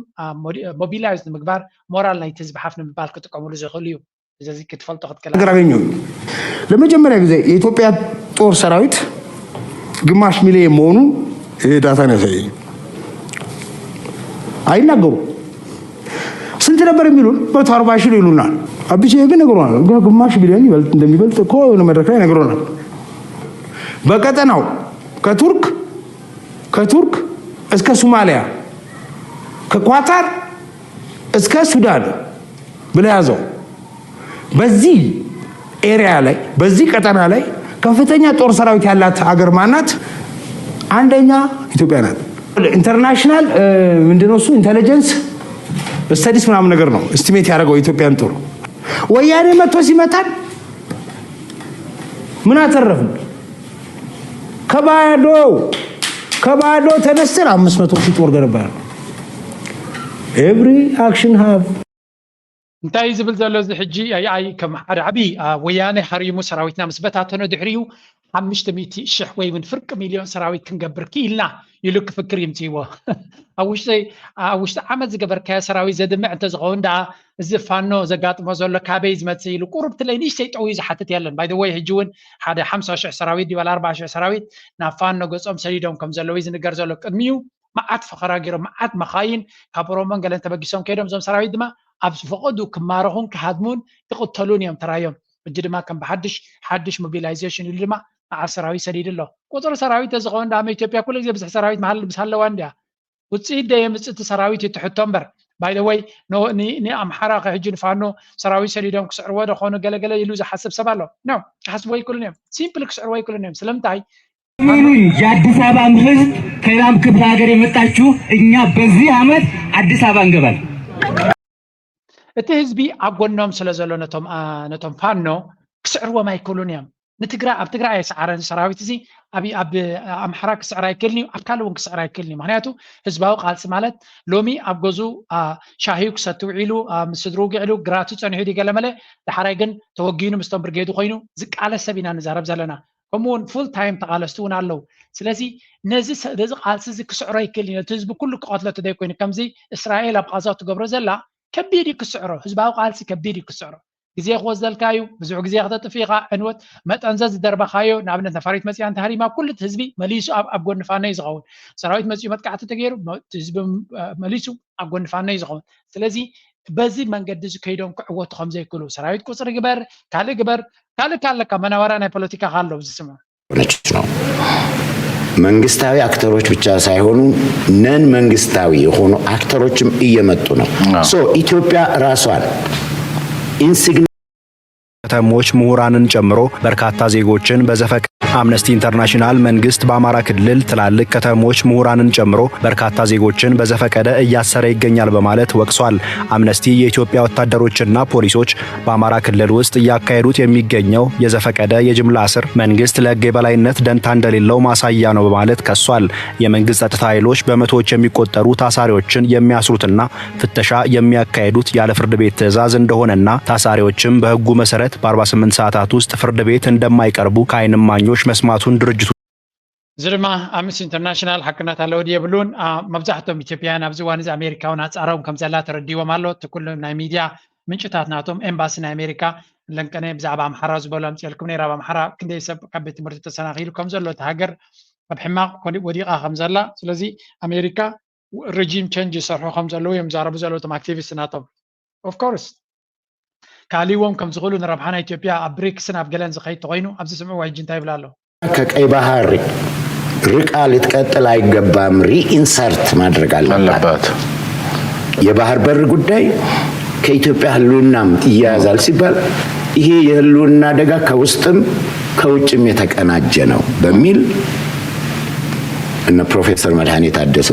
ሞቢላይዝ ንምግባር ሞራል ናይቲ ህዝቢ ሓፍ ንምባል ክጥቀምሉ ዝኽእሉ እዩ። ስለዚ ክትፈልጦ ክትክእል ነገር አገኘሁ። ለመጀመሪያ ጊዜ የኢትዮጵያ ጦር ሰራዊት ግማሽ ሚሊዮን መሆኑን ይሄ ዳታ ነው ያሳየኝ። አይናገሩ ስንት ነበር የሚሉን? መቶ አርባ ሺህ ይሉናል። አብይ ግን ነግሮናል። ግማሽ ሚሊዮን ይበልጥ እንደሚበልጥ እኮ የሆነ መድረክ ላይ ነግሮናል። በቀጠናው ከቱርክ ከቱርክ እስከ ሶማሊያ ከኳታር እስከ ሱዳን ብለህ ያዘው። በዚህ ኤሪያ ላይ በዚህ ቀጠና ላይ ከፍተኛ ጦር ሰራዊት ያላት ሀገር ማናት? አንደኛ ኢትዮጵያ ናት። ኢንተርናሽናል ምንድነው እሱ ኢንተለጀንስ ስተዲስ ምናምን ነገር ነው ኤስቲሜት ያደረገው የኢትዮጵያን ጦር። ወያኔ መጥቶ ሲመታን ምን አተረፍን? ከባዶ ከባዶ ተነስተን አምስት መቶ ሺህ ጦር ገነባን። Every action have እንታይ እዩ ዝብል ዘሎ እዚ ሕጂ? ኣይ ከም ሓደ ዓብዪ ወያነ ሃሪሙ ሰራዊትና ምስ በታተኖ ድሕሪኡ ሓሙሽተ ሚእቲ ሽሕ ወይ እውን ፍርቂ ሚልዮን ሰራዊት ክንገብር ክኢልና ኢሉ ክፍክር ይምፅእዎ። ኣብ ውሽጢ ኣብ ውሽጢ ዓመት ዝገበርካዮ ሰራዊት ዘድምዕ እንተዝኸውን ደኣ እዚ ፋኖ ዘጋጥሞ ዘሎ ካበይ ዝመፅእ ኢሉ ቁሩብ ትለይ ንእሽተይ ጠውዩ ዝሓትት የለን። By the way ሕጂ እውን ሓደ ሓምሳ ሽሕ ሰራዊት ድዩ ዋላ ኣርብዓ ሽሕ ሰራዊት ናብ ፋኖ ገፆም ሰዲዶም ከም ዘለዉ እዩ ዝንገር ዘሎ። ቅድሚኡ መዓት ፈኸራ ገይሮም መዓት መኻይን ካብ ኦሮሞን ገለን ተበጊሶም ከይዶም እዞም ሰራዊት ድማ ኣብ ዝፈቐዱ ክማረኹን ክሃድሙን ክቕተሉን እዮም ተራዮም። ሕጂ ድማ ከም ብሓድሽ ሓድሽ ሞቢላይዜሽን ኢሉ ድማ መዓት ሰራዊት ሰዲዱ ኣሎ። ቁፅሪ ሰራዊት ተዝኸውን ዳመ ኢትዮጵያ ኩሉ ግዜ ብዙሕ ሰራዊት መሃል ምስ ሃለዋ እንድያ። ውፅኢት ዶ የምፅእ እቲ ሰራዊት እዩ እቲ ሕቶ እምበር። By the way ንኣምሓራ ከሕጂ ንፋኖ ሰራዊት ሰዲዶም ክስዕርዎ ዶ ኾኑ ገለገለ ኢሉ ዝሓስብ ሰብ ኣሎ። No ክሓስብዎ ኣይክእሉን እዮም። ሲምፕሊ ክስዕርዎ ኣይክእሉን እዮም። ስለምንታይ? እመኑኝ የአዲስ አበባም ህዝብ ከሌላም ክፍለ ሀገር የመጣችሁ እኛ በዚህ አመት አዲስ አበባ እንገባለን። እቲ ህዝቢ ኣብ ጎኖም ስለ ዘሎ ነቶም ነቶም ፋኖ ክስዕርዎም ኣይክእሉን እዮም። ንትግራይ ኣብ ትግራይ ኣይሰዓረን ሰራዊት እዚ ኣብ ኣብ ኣምሓራ ክስዕር ኣይክእልን እዩ፣ ኣብ ካልእ እውን ክስዕር ኣይክእልን እዩ። ምክንያቱ ህዝባዊ ቃልሲ ማለት ሎሚ ኣብ ገዝኡ ሻሂኡ ክሰቲ ውዒሉ ምስ ስድርኡ ውዒሉ ግራቱ ፀኒሑ ድዩ ገለመለ ዳሕራይ ግን ተወጊኑ ምስቶም ብርጌዱ ኮይኑ ዝቃለስ ሰብ ኢና ንዛረብ ዘለና። ከምኡ እውን ፉል ታይም ተቓለስቲ እውን ኣለዉ። ስለዚ ነዚ ነዚ ቃልሲ እዚ ክስዕሮ ኣይክእልን እዩ። ነቲ ህዝቢ ኩሉ ክቐትሎ ተደይኮይኑ ከምዚ እስራኤል ኣብ ቓዛ ትገብሮ ዘላ ከቢድ እዩ ክስዕሮ። ህዝባዊ ቃልሲ ከቢድ እዩ ክስዕሮ። ግዜ ክወስደልካ እዩ። ብዙሕ ግዜ ክተጥፍእ ኢኻ። ዕንወት መጠንዘዝ ዝደርበኻዮ ንኣብነት ነፋሪት መፂኣ እንተሃሪማ ኩሉ እቲ ህዝቢ መሊሱ ኣብ ኣብ ጎኒ ፋኖ እዩ ዝኸውን። ሰራዊት መፂኡ መጥቃዕቲ ተገይሩ እቲ ህዝቢ መሊሱ ኣብ ጎኒ ፋኖ እዩ ዝኸውን። ስለዚ በዚ መንገዲ እዚ ከይዶም ክዕወቱ ከም ዘይክእሉ፣ ሰራዊት ቁፅሪ ግበር፣ ካልእ ግበር፣ ካልእ ካልካ መናወራ ናይ ፖለቲካ ካሎ ኣብዚ ስምዑ። ሆነች ነው። መንግስታዊ አክተሮች ብቻ ሳይሆኑ ነን መንግስታዊ የሆኑ አክተሮችም እየመጡ ነው። አዎ። So ኢትዮጵያ ራሷን ኢንሲግኒ ከተሞች ምሁራንን ጨምሮ በርካታ ዜጎችን በዘፈቀደ አምነስቲ ኢንተርናሽናል መንግስት በአማራ ክልል ትላልቅ ከተሞች ምሁራንን ጨምሮ በርካታ ዜጎችን በዘፈቀደ እያሰረ ይገኛል በማለት ወቅሷል። አምነስቲ የኢትዮጵያ ወታደሮችና ፖሊሶች በአማራ ክልል ውስጥ እያካሄዱት የሚገኘው የዘፈቀደ የጅምላ እስር መንግስት ለህግ የበላይነት ደንታ እንደሌለው ማሳያ ነው በማለት ከሷል። የመንግስት ጸጥታ ኃይሎች በመቶዎች የሚቆጠሩ ታሳሪዎችን የሚያስሩትና ፍተሻ የሚያካሄዱት ያለ ፍርድ ቤት ትዕዛዝ እንደሆነና ታሳሪዎችም በህጉ መሰረት በ48 ሰዓታት ውስጥ ፍርድ ቤት እንደማይቀርቡ ከዓይን እማኞች መስማቱን ድርጅቱ እዚ ድማ ኣምነስቲ ኢንተርናሽናል ሓቅነት ኣለዎ ድዩ የብሉን። አ፣ መብዛሕትኦም ኢትዮጵያውያን ኣብዚ እዋን እዚ ኣሜሪካ እውን ኣጻሮም ከም ዘላ ተረዲዎም ኣሎ። እቲ ኩሉ ናይ ሚድያ ምንጭታት ናቶም ኤምባሲ ናይ ኣሜሪካ ለንቀነ ብዛዕባ ኣምሓራ ዝበሎ ኣምፅኤልኩም ነይራ። ኣብ ኣምሓራ ክንደይ ሰብ ካብ ቤት ትምህርቲ ተሰናኺሉ ከም ዘሎ፣ እቲ ሃገር ኣብ ሕማቕ ኮዲ-፣ ወዲቓ ከም ዘላ። ስለዚ ኣሜሪካ ሬጂም ቸንጅ ይሰርሑ ከም ዘለዉ እዮም ዝዛረቡ ዘለዉ እቶም ኣክቲቪስት ናቶም። ኦፍኮርስ ካሊዎም ከም ዝኽእሉ ንረብሓ ናይ ኢትዮጵያ ኣብ ብሪክስን ኣብ ገለን ዝኸይድ ተኾይኑ ኣብዚ ስምዕዋ ሕጂ እንታይ ይብል ኣሎ? ከቀይ ባህር ርቃ ልትቀጥል አይገባም። ሪኢንሰርት ማድረግ አለባት። አለባት። የባህር በር ጉዳይ ከኢትዮጵያ ህልውናም ይያያዛል ሲባል ይሄ የህልውና አደጋ ከውስጥም ከውጭም የተቀናጀ ነው በሚል እነ ፕሮፌሰር መድኃኔ ታደሰ፣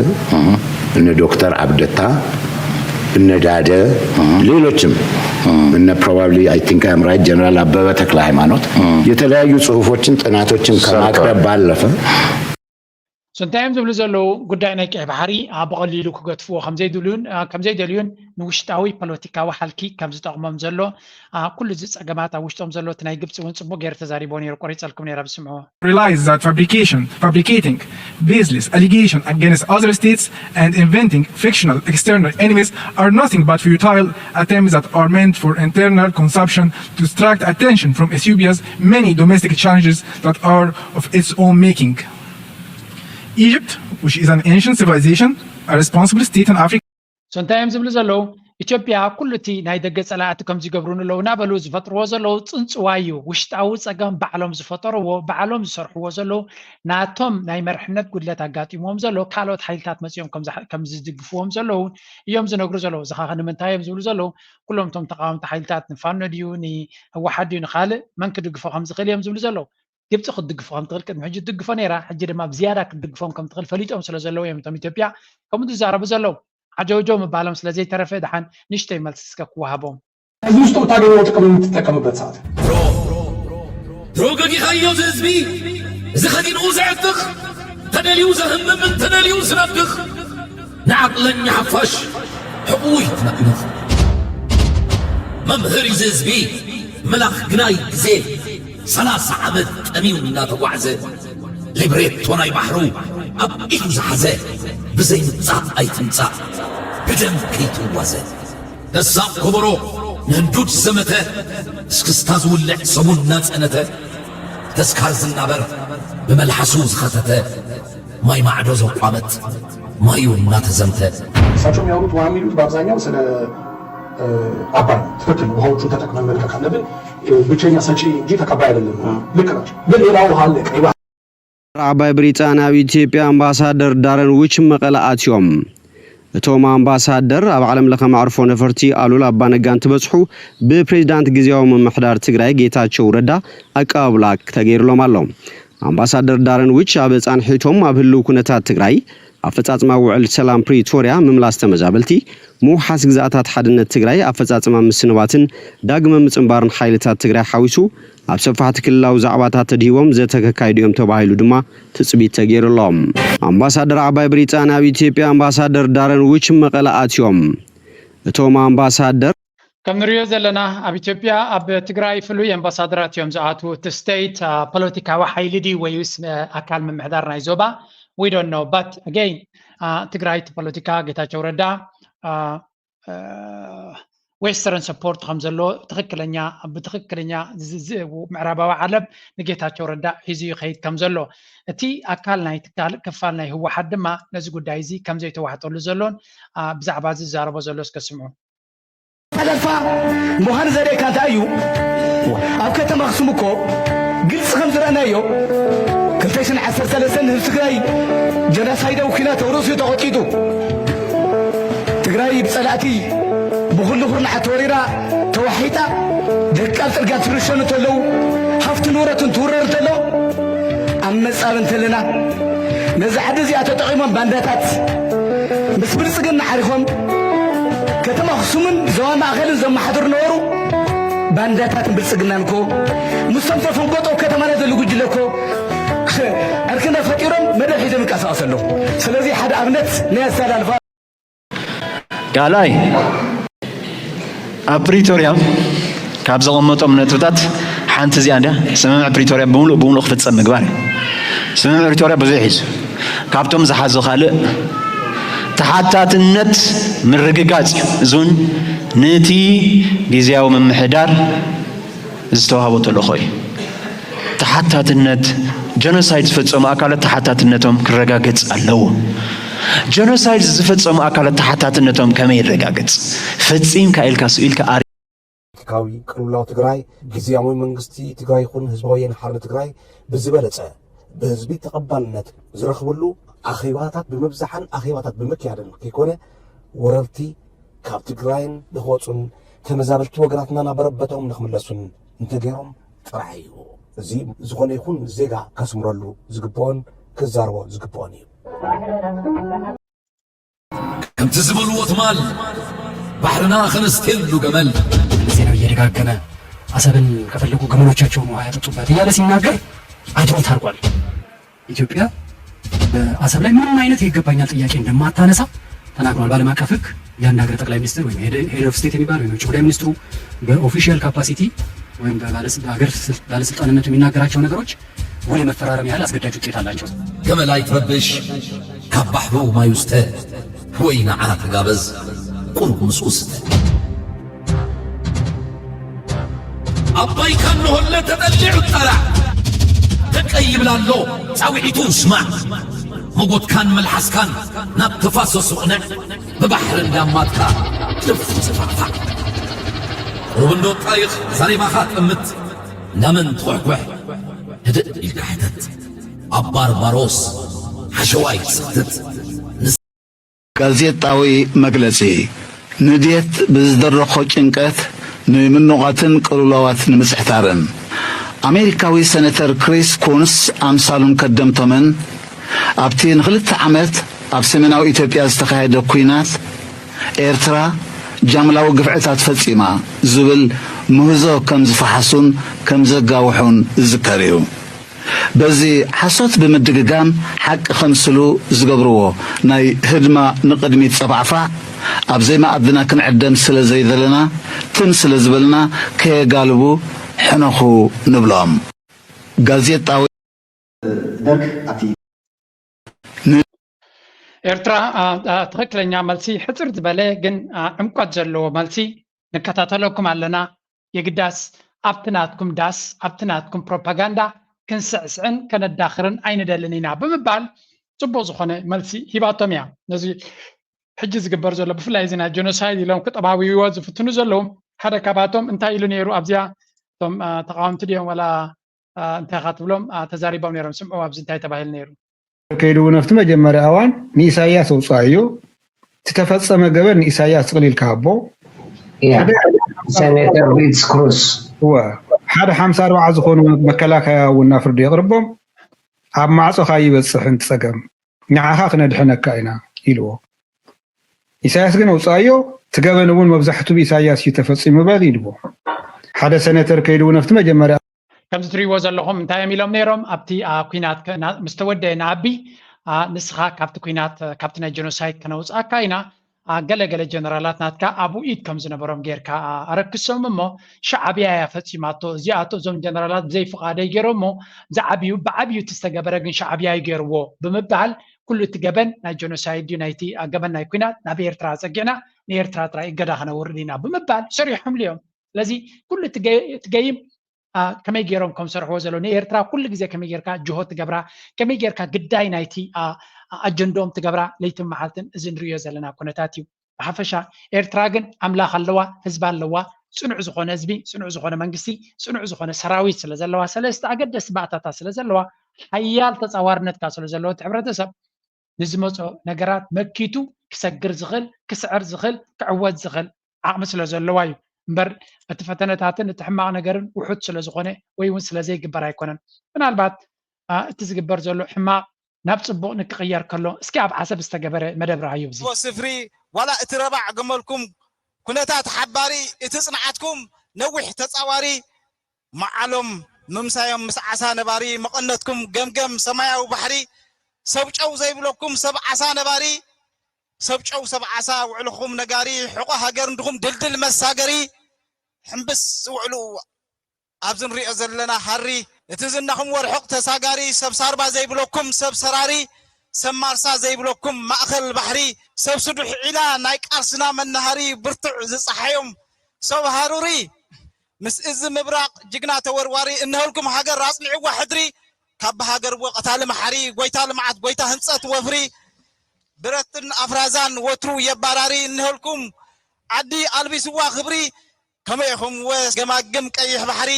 እነ ዶክተር አብደታ፣ እነ ዳደ፣ ሌሎችም እነ probably I think I'm right ጀነራል አበበ ተክለ ሃይማኖት የተለያዩ ጽሁፎችን ጥናቶችን ከማቅረብ ባለፈ So እንታይ እዮም ዝብሉ ዘለዉ? ጉዳይ ናይ ቀይ ባሕሪ፣ አ፣ ብቐሊሉ ክገድፍዎ ከም ዘይድልዩን፣ አ፣ ከም ዘይደልዩን ንውሽጣዊ ፖለቲካዊ ሓልኪ ከም ዝጠቕሞም ዘሎ፣ አ፣ ኩሉ እዚ ጸገማት ኣብ ውሽጦም ዘሎ እቲ ናይ ግብጺ እውን ጽቡቕ ገይሩ ተዛሪቦ ነይሩ። ቆሪጸልኩም ነይረ፣ ብስምዑ። Realize that fabrication, fabricating baseless allegation against other states and inventing fictional external enemies are nothing but futile attempts that are meant for internal consumption to distract attention from Ethiopia's many domestic challenges that are of its own making. Egypt, which is an ancient civilization, a responsible state in Africa, So እንታይ እዮም ዝብሉ ዘለዉ? ኢትዮጵያ ኩሉ እቲ ናይ ደገ ጸላእቲ ከም ዝገብሩን ኣለዉ እናበሉ ዝፈጥርዎ ዘለዉ ጽንጽዋይ እዩ። ውሽጣዊ ጸገም ባዕሎም ዝፈጠርዎ፣ ባዕሎም ዝሰርሕዎ ዘለዉ፣ ናቶም ናይ መርሕነት ጉድለት ኣጋጢምዎም ዘሎ ካልኦት ሓይልታት መጺኦም ከም ዝሓ-፣ ከም ዝድግፍዎም ዘለዉ እዮም ዝነግሩ ዘለዉ። እዚ ኸ ንምንታይ እዮም ዝብሉ ዘለዉ? ኩሎም እቶም ተቃወምቲ ሓይልታት ንፋኖ ድዩ ንህወሓት ድዩ ንኻልእ መን ክድግፎ ከም ዝኽእል እዮም ዝብሉ ዘለዉ። ግብፂ ክትድግፎ ከም ትኽእል ቅድሚ ሕጂ ትድግፎ ነይራ፣ ሕጂ ድማ ብዝያዳ ክትድግፎም ከም ትኽእል ፈሊጦም ስለ ዘለዉ እዮም እቶም ኢትዮጵያ ከምኡ ዝዛረቡ ዘለዉ። ዓጀውጀው ምባሎም ስለ ዘይተረፈ ደሓን ንእሽተይ መልሲ እስከ ክወሃቦም። ህዝቢ ውስጡ እታገኘው ጥቅም የምትጠቀምበት ሰዓት ድሮ ገጊኻዮ እዚ ህዝቢ፣ እዚ ኸዲንኡ ዘዕጥኽ፣ ተደልዩ ዘህምም እንተደልዩ ዝነድኽ፣ ንዓቕለኛ ሓፋሽ ሕቑይ ትነቅንኽ። መምህር እዩ እዚ ህዝቢ፣ ምላኽ ግናይ ግዜ፣ ሰላሳ ዓመት ጠምዩ እናተጓዕዘ፣ ሊብሬቶ ናይ ባሕሩ ኣብ ኢዱ ዝሓዘ፣ ብዘይ ምጻእ ኣይትምጻእ፣ ብደም ከይትዋዘ። ደሳቕ ከበሮ ንህንዱድ ዘመተ፣ እስክስታ ዝውልዕ ሰሙን እናጸነተ፣ ተስካር ዝናበር ብመልሓሱ ዝኸተተ፣ ማይ ማዕዶ ዘቋመት ማዩ እናተዘምተ። እሳቸው የሚያወሩት ውሃ የሚሉት በአብዛኛው ስለ አባይ ትክክል፣ ውሃዎቹን ተጠቅመን መልቀቅ አለብን። ብቸኛ ሰጪ እንጂ ተቀባይ አይደለም። ልክ ናቸው። ግን ሌላ ውሃ አለ፣ ቀይ ባህር። ዓባይ ብሪጣንያ ኣብ ኢትዮጵያ ኣምባሳደር ዳረን ዊች መቐለ ኣትዮም። እቶም ኣምባሳደር ኣብ ዓለም ለኸ መዕርፎ ነፈርቲ ኣሉላ ኣባነጋ እንትበጽሑ ብፕሬዚዳንት ግዜያዊ ምምሕዳር ትግራይ ጌታቸው ረዳ ኣቀባብላ ተገይርሎም ኣሎ። ኣምባሳደር ዳረን ዊች ኣብ ጻንሒቶም ኣብ ህልው ኩነታት ትግራይ፣ ኣፈጻጽማ ውዕል ሰላም ፕሪቶርያ፣ ምምላስ ተመዛበልቲ፣ ምውሓስ ግዝኣታት ሓድነት ትግራይ፣ ኣፈጻጽማ ምስንባትን ዳግመ ምጽንባርን ሓይልታት ትግራይ ሓዊሱ ኣብ ሰፋሕቲ ክልላዊ ዛዕባታት ተድሂቦም ዘተ ከካይዱ እዮም ተባሂሉ ድማ ትፅቢት ተገይሩሎም። ኣምባሳደር ዓባይ ብሪጣንያ ኣብ ኢትዮጵያ ኣምባሳደር ዳረን ዊች መቐለ ኣትዮም። እቶም ኣምባሳደር ከም ንሪኦ ዘለና ኣብ ኢትዮጵያ ኣብ ትግራይ ፍሉይ ኣምባሳደራት እዮም ዝኣትዉ። እቲ ስቴት ፖለቲካዊ ሓይሊ ድዩ ወይስ ኣካል ምምሕዳር ናይ ዞባ? We don't know, but again ትግራይ እቲ ፖለቲካ ጌታቸው ረዳ ዌስተርን ሰፖርት ከም ዘሎ ትክክለኛ ብትክክለኛ ምዕራባዊ ዓለም ንጌታቸው ረዳ ሒዙ ይኸይድ ከም ዘሎ እቲ ኣካል ናይ ትካል ክፋል ናይ ህወሓት ድማ ነዚ ጉዳይ እዚ ከም ዘይተዋሕጠሉ ዘሎን ብዛዕባ እዚ ዝዛረቦ ዘሎ እስከ ስምዑ። ተስፋ ምዃን ዘርእየካ እንታይ እዩ? ኣብ ከተማ ኣኽሱም እኮ ግልፂ ከም ዝረኣናዮ ክልተ ሽሕን ዓሰርተ ሰለስተን ህዝቢ ትግራይ ጀኖሳይዳዊ ኲናት ተውረሱ ተቐጢጡ። ትግራይ ብፀላእቲ ብኹሉ ኩርናዓት ተወሪራ ተዋሒጣ፣ ደቂ ኣብ ፅርግያ ትርሸኑ እንተለዉ፣ ሃፍቲ ንብረቱን ትውረር እንተሎ፣ ኣብ መጻብ እንተለና ነዚ ዓዲ እዚኣ ተጠቒሞም ባንዳታት ምስ ብልጽግና ዓሪኾም ከተማ ኣኽሱምን ዞባ ማእኸልን ዘመሓድሩ ነበሩ። ባንዳታትን ብልጽግናን እኮ ምስቶም ተፈንገጦ ከተማና ዘሎ ጉጅለ እኮ ዕርክነት ፈጢሮም መደብ ሒዞም ይንቀሳቐሱ ኣለዉ። ስለዚ ሓደ ኣብነት ናይ ኣሰላልፋ ካልኣይ፣ ኣብ ፕሪቶርያ ካብ ዘቐመጦም ነጥብታት ሓንቲ እዚኣ እንድያ። ስምምዕ ፕሪቶርያ ብምሉእ ብምሉእ ክፍጸም ምግባር እዩ። ስምምዕ ፕሪቶርያ ብዙሕ ሒዙ፣ ካብቶም ዝሓዞ ካልእ ተሓታትነት ምርግጋጽ እዩ። እዚ እውን ነቲ ግዝያዊ ምምሕዳር ዝተዋህቦ ተልእኾ እዩ። ተሓታትነት፣ ጀኖሳይድ ዝፈጸሙ ኣካላት ተሓታትነቶም ክረጋገጽ ኣለዎ። ጀኖሳይድ ዝፈጸሙ ኣካላት ተሓታትነቶም ከመይ ይረጋገጽ? ፈጺምካ ኢልካ ስኢልካ ኣር ፖለቲካዊ ቅልውላው ትግራይ ግዝያዊ መንግስቲ ትግራይ ይኹን ህዝባዊ ወያነ ሓርነት ትግራይ ብዝበለፀ ብህዝቢ ተቐባልነት ዝረኽብሉ ኣኼባታት ብምብዛሕን ኣኼባታት ብምክያድን ከይኮነ ወረርቲ ካብ ትግራይን ንክወፁን ተመዛበልቲ ወገናትና ናብ መረበቶም ንክምለሱን እንተገይሮም ጥራሕ እዩ። እዚ ዝኾነ ይኹን ዜጋ ከስምረሉ ዝግብኦን ክዛረቦ ዝግብኦን እዩ። ከምቲ ዝበልዎ ትማል ባሕርና ከነስትየሉ ገመል። ዜናዊ እየደጋገመ አሰብን ከፈለጉ ግመሎቻቸውን ውሃ ያጠጡባት እያለ ሲናገር አድሮ ታርቋል። ኢትዮጵያ በአሰብ ላይ ምንም አይነት የይገባኛል ጥያቄ እንደማታነሳ ተናግሯል። በዓለም አቀፍ ሕግ የአንድ ሀገር ጠቅላይ ሚኒስትር ወይም head of state የሚባል ወይም የውጭ ጉዳይ ሚኒስትሩ በ official capacity ወይም በሀገር ባለስልጣንነቱ የሚናገራቸው ነገሮች ውል የመፈራረም ያህል አስገዳጅ ውጤት አላቸው። ገመል ኣይትረብሽ፣ ካብ ባሕሩ ማይ ውስተ ወይ ንዓ ተጋበዝ ቁሩብ ምስኡ ስተ። ኣባይ ካንሆለ ተጠሊዑ ጠራዕ ተቀይ ይብል ኣሎ ጻውዒቱ ስማዕ። መጎትካን መልሓስካን ናብ ተፋሰሱ ቅነዕ ብባሕሪ እንዳማትካ ትፍ ጽፋዕፋዕ። ቁሩብ እንዶ ጣይኽ ዛሬባኻ ጠምት እንዳመን ትኹሕኩሕ ህድእ ኢልካ ሕተት። ኣብ ባርባሮስ ሓሸዋይ ትሰኽትት። ጋዜጣዊ መግለጺ ንድየት ብዝደረኾ ጭንቀት ንምንቋትን ቅልውላዋት ንምጽሕታርን። ኣሜሪካዊ ሰነተር ክሪስ ኩንስ ኣምሳሉን ከደምቶምን ኣብቲ ንኽልተ ዓመት ኣብ ሰሜናዊ ኢትዮጵያ ዝተኻየደ ኲናት ኤርትራ ጃምላዊ ግፍዕታት ፈጺማ ዝብል ምህዞ ከም ዝፈሓሱን ከም ዘጋውሑን ዝዝከር እዩ። በዚ ሓሶት ብምድግጋም ሓቂ ከምስሉ ዝገብርዎ ናይ ህድማ ንቕድሚት ጸፋዕፋዕ ኣብ ዘይመኣድና ክንዕደም ስለ ዘይደለና ትም ስለ ዝበልና ከየጋልቡ ሕነኹ ንብሎም። ጋዜጣዊ ደርግ ኣብቲ ኤርትራ ትኽክለኛ መልሲ ሕፅር ዝበለ ግን ዕምቆት ዘለዎ መልሲ ንከታተለኩም ኣለና። የግዳስ ኣብቲ ናትኩም ዳስ ኣብቲ ናትኩም ፕሮፓጋንዳ ክንስዕስዕን ከነዳኽርን ኣይንደልን ኢና ብምባል ፅቡቕ ዝኾነ መልሲ ሂባቶም እያ። ነዚ ሕጂ ዝግበር ዘሎ ብፍላይ እዚ ናይ ጀኖሳይድ ኢሎም ክጠባብይዎ ዝፍትኑ ዘለዉ ሓደ ካባቶም እንታይ ኢሉ ነይሩ ኣብዚኣ እቶም ተቃወምቲ ድዮም ዋላ እንታይ ኢኻ ትብሎም ተዛሪቦም ነይሮም ስምዑ ኣብዚ እንታይ ተባሂሉ ነይሩ። ከይዱ እውን ኣብቲ መጀመርያ እዋን ንኢሳያስ ኣውፅኣዮ። እቲ ተፈፀመ ገበን ንኢሳያስ ጥቕሊልካ ሃቦ። ሰሜተር ሪትስ ክሩስ እወ ሓደ ሓምሳ ኣርባዓ ዝኾኑ መከላከያ እውን ናብ ፍርዲ የቕርቦም። ኣብ ማዕፆኻ ይበፅሕን ፀገም ንዓኻ ክነድሕነካ ኢና ኢልዎ። ኢሳያስ ግን ኣውፅኣዮ። እቲ ገበን እውን መብዛሕቱ ብኢሳያስ እዩ ተፈፂሙ በል ኢልዎ። ሓደ ሰነተር ከይዱ እውን ኣብቲ መጀመርያ ከምዚ ትሪእዎ ዘለኹም እንታይ እዮም ኢሎም ነይሮም ኣብቲ ኩናት ምስ ተወደአ ንኣቢ ንስኻ ካብቲ ኩናት ካብቲ ናይ ጀኖሳይድ ከነውፅኣካ ኢና ገለ ገለ ጀነራላት ናትካ ኣብኡ ኢድ ከም ዝነበሮም ጌርካ ኣረክሶም እሞ ሻዕብያ እያ ፈፂማቶ እዚኣቶ እዞም ጀነራላት ብዘይ ፍቓደይ ገይሮሞ ዝዓብዩ ብዓብዩ እቲ ዝተገበረ ግን ሻዕብያ እዩ ገይርዎ ብምባል ኩሉ እቲ ገበን ናይ ጀኖሳይድ ድዩ ናይቲ ገበን ናይ ኩናት ናብ ኤርትራ ኣፀጊዕና ንኤርትራ ጥራይ እገዳ ከነውርድ ኢና ብምባል ሰሪሖምሉ እዮም። ስለዚ ኩሉ እቲ ገይም ከመይ ገይሮም ከም ዝሰርሕዎ ዘለዉ ንኤርትራ ኩሉ ግዜ ከመይ ጌርካ ጅሆ ትገብራ ከመይ ጌርካ ግዳይ ናይቲ ኣጀንዶም ትገብራ ለይትን መዓልትን እዚ ንርእዮ ዘለና ኩነታት እዩ። ብሓፈሻ ኤርትራ ግን ኣምላኽ ኣለዋ፣ ህዝቢ ኣለዋ፣ ጽኑዕ ዝኾነ ህዝቢ፣ ጽኑዕ ዝኾነ መንግስቲ፣ ጽኑዕ ዝኾነ ሰራዊት ስለ ዘለዋ፣ ሰለስተ ኣገደስቲ ባእታታት ስለ ዘለዋ፣ ሓያል ተጻዋርነት ካብ ስለ ዘለዎ እቲ ሕብረተሰብ ንዝመጾ ነገራት መኪቱ ክሰግር ዝኽእል፣ ክስዕር ዝኽእል፣ ክዕወት ዝኽእል ዓቕሚ ስለ ዘለዋ እዩ እምበር፣ እቲ ፈተነታትን እቲ ሕማቕ ነገርን ውሑድ ስለ ዝኾነ ወይ እውን ስለ ዘይግበር ኣይኮነን። ምናልባት እቲ ዝግበር ዘሎ ሕማቕ ናብ ጽቡቕ ንክቕየር ከሎ እስኪ ኣብ ዓሰብ ዝተገበረ መደብ ረኣዩ። እዚ ስፍሪ ዋላ እቲ ረባዕ ገመልኩም ኩነታት ሓባሪ፣ እቲ ጽንዓትኩም ነዊሕ ተጻዋሪ፣ መዓሎም ምምሳዮም ምስ ዓሳ ነባሪ፣ መቐነትኩም ገምገም ሰማያዊ ባሕሪ፣ ሰብ ጨው ዘይብለኩም ሰብ ዓሳ ነባሪ፣ ሰብ ጨው ሰብ ዓሳ ውዕልኹም ነጋሪ፣ ሕቖ ሃገር እንድኹም ድልድል መሳገሪ፣ ሕምብስ ዝውዕሉ ኣብዚ ንሪኦ ዘለና ሃሪ፣ እቲ ዝናኹም ወርሕቕ ተሳጋሪ፣ ሰብ ሳርባ ዘይብለኩም ሰብ ሰራሪ፣ ሰብ ማርሳ ዘይብለኩም ማእኸል ባሕሪ፣ ሰብ ስዱሕ ዒላ ናይ ቃልስና መናሃሪ፣ ብርቱዕ ዝፀሓዮም ሰብ ሃሩሪ፣ ምስ እዚ ምብራቕ ጅግና ተወርዋሪ፣ እነሀልኩም ሃገር ኣፅንዕዋ ሕድሪ፣ ካብ ሃገር እዎ ቀታሊ መሓሪ፣ ጎይታ ልምዓት ጎይታ ህንፀት ወፍሪ፣ ብረትን ኣፍራዛን ወትሩ የባራሪ፣ እነሀልኩም ዓዲ ኣልቢስዋ ክብሪ፣ ከመይ ኢኹም ወስ ገማግም ቀይሕ ባሕሪ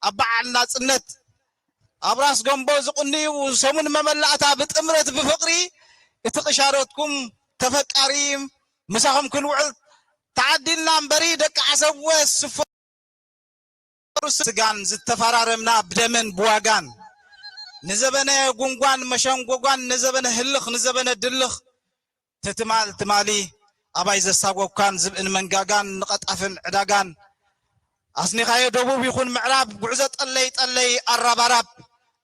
ኣብ በዓል ናጽነት ኣብ ራስ ጎንቦ ዝቕንዩ ሰሙን መመላእታ ብጥምረት ብፍቕሪ እቲ ቅሻረትኩም ተፈቃሪ ምሳኹም ክንውዕል ተዓዲልና እምበሪ ደቂ ዓሰብ ወስ ስፈሩ ስጋን ዝተፈራረምና ብደምን ብዋጋን ንዘበነ ጉንጓን መሸንጎጓን ንዘበነ ህልኽ ንዘበነ ድልኽ ትትማል ትማሊ ኣባይ ዘሳጎግካን ዝብእን መንጋጋን ንቐጣፍን ዕዳጋን ኣስኒኻዮ ደቡብ ይኹን ምዕራብ ጉዕዞ ጠለይ ጠለይ ኣራባራብ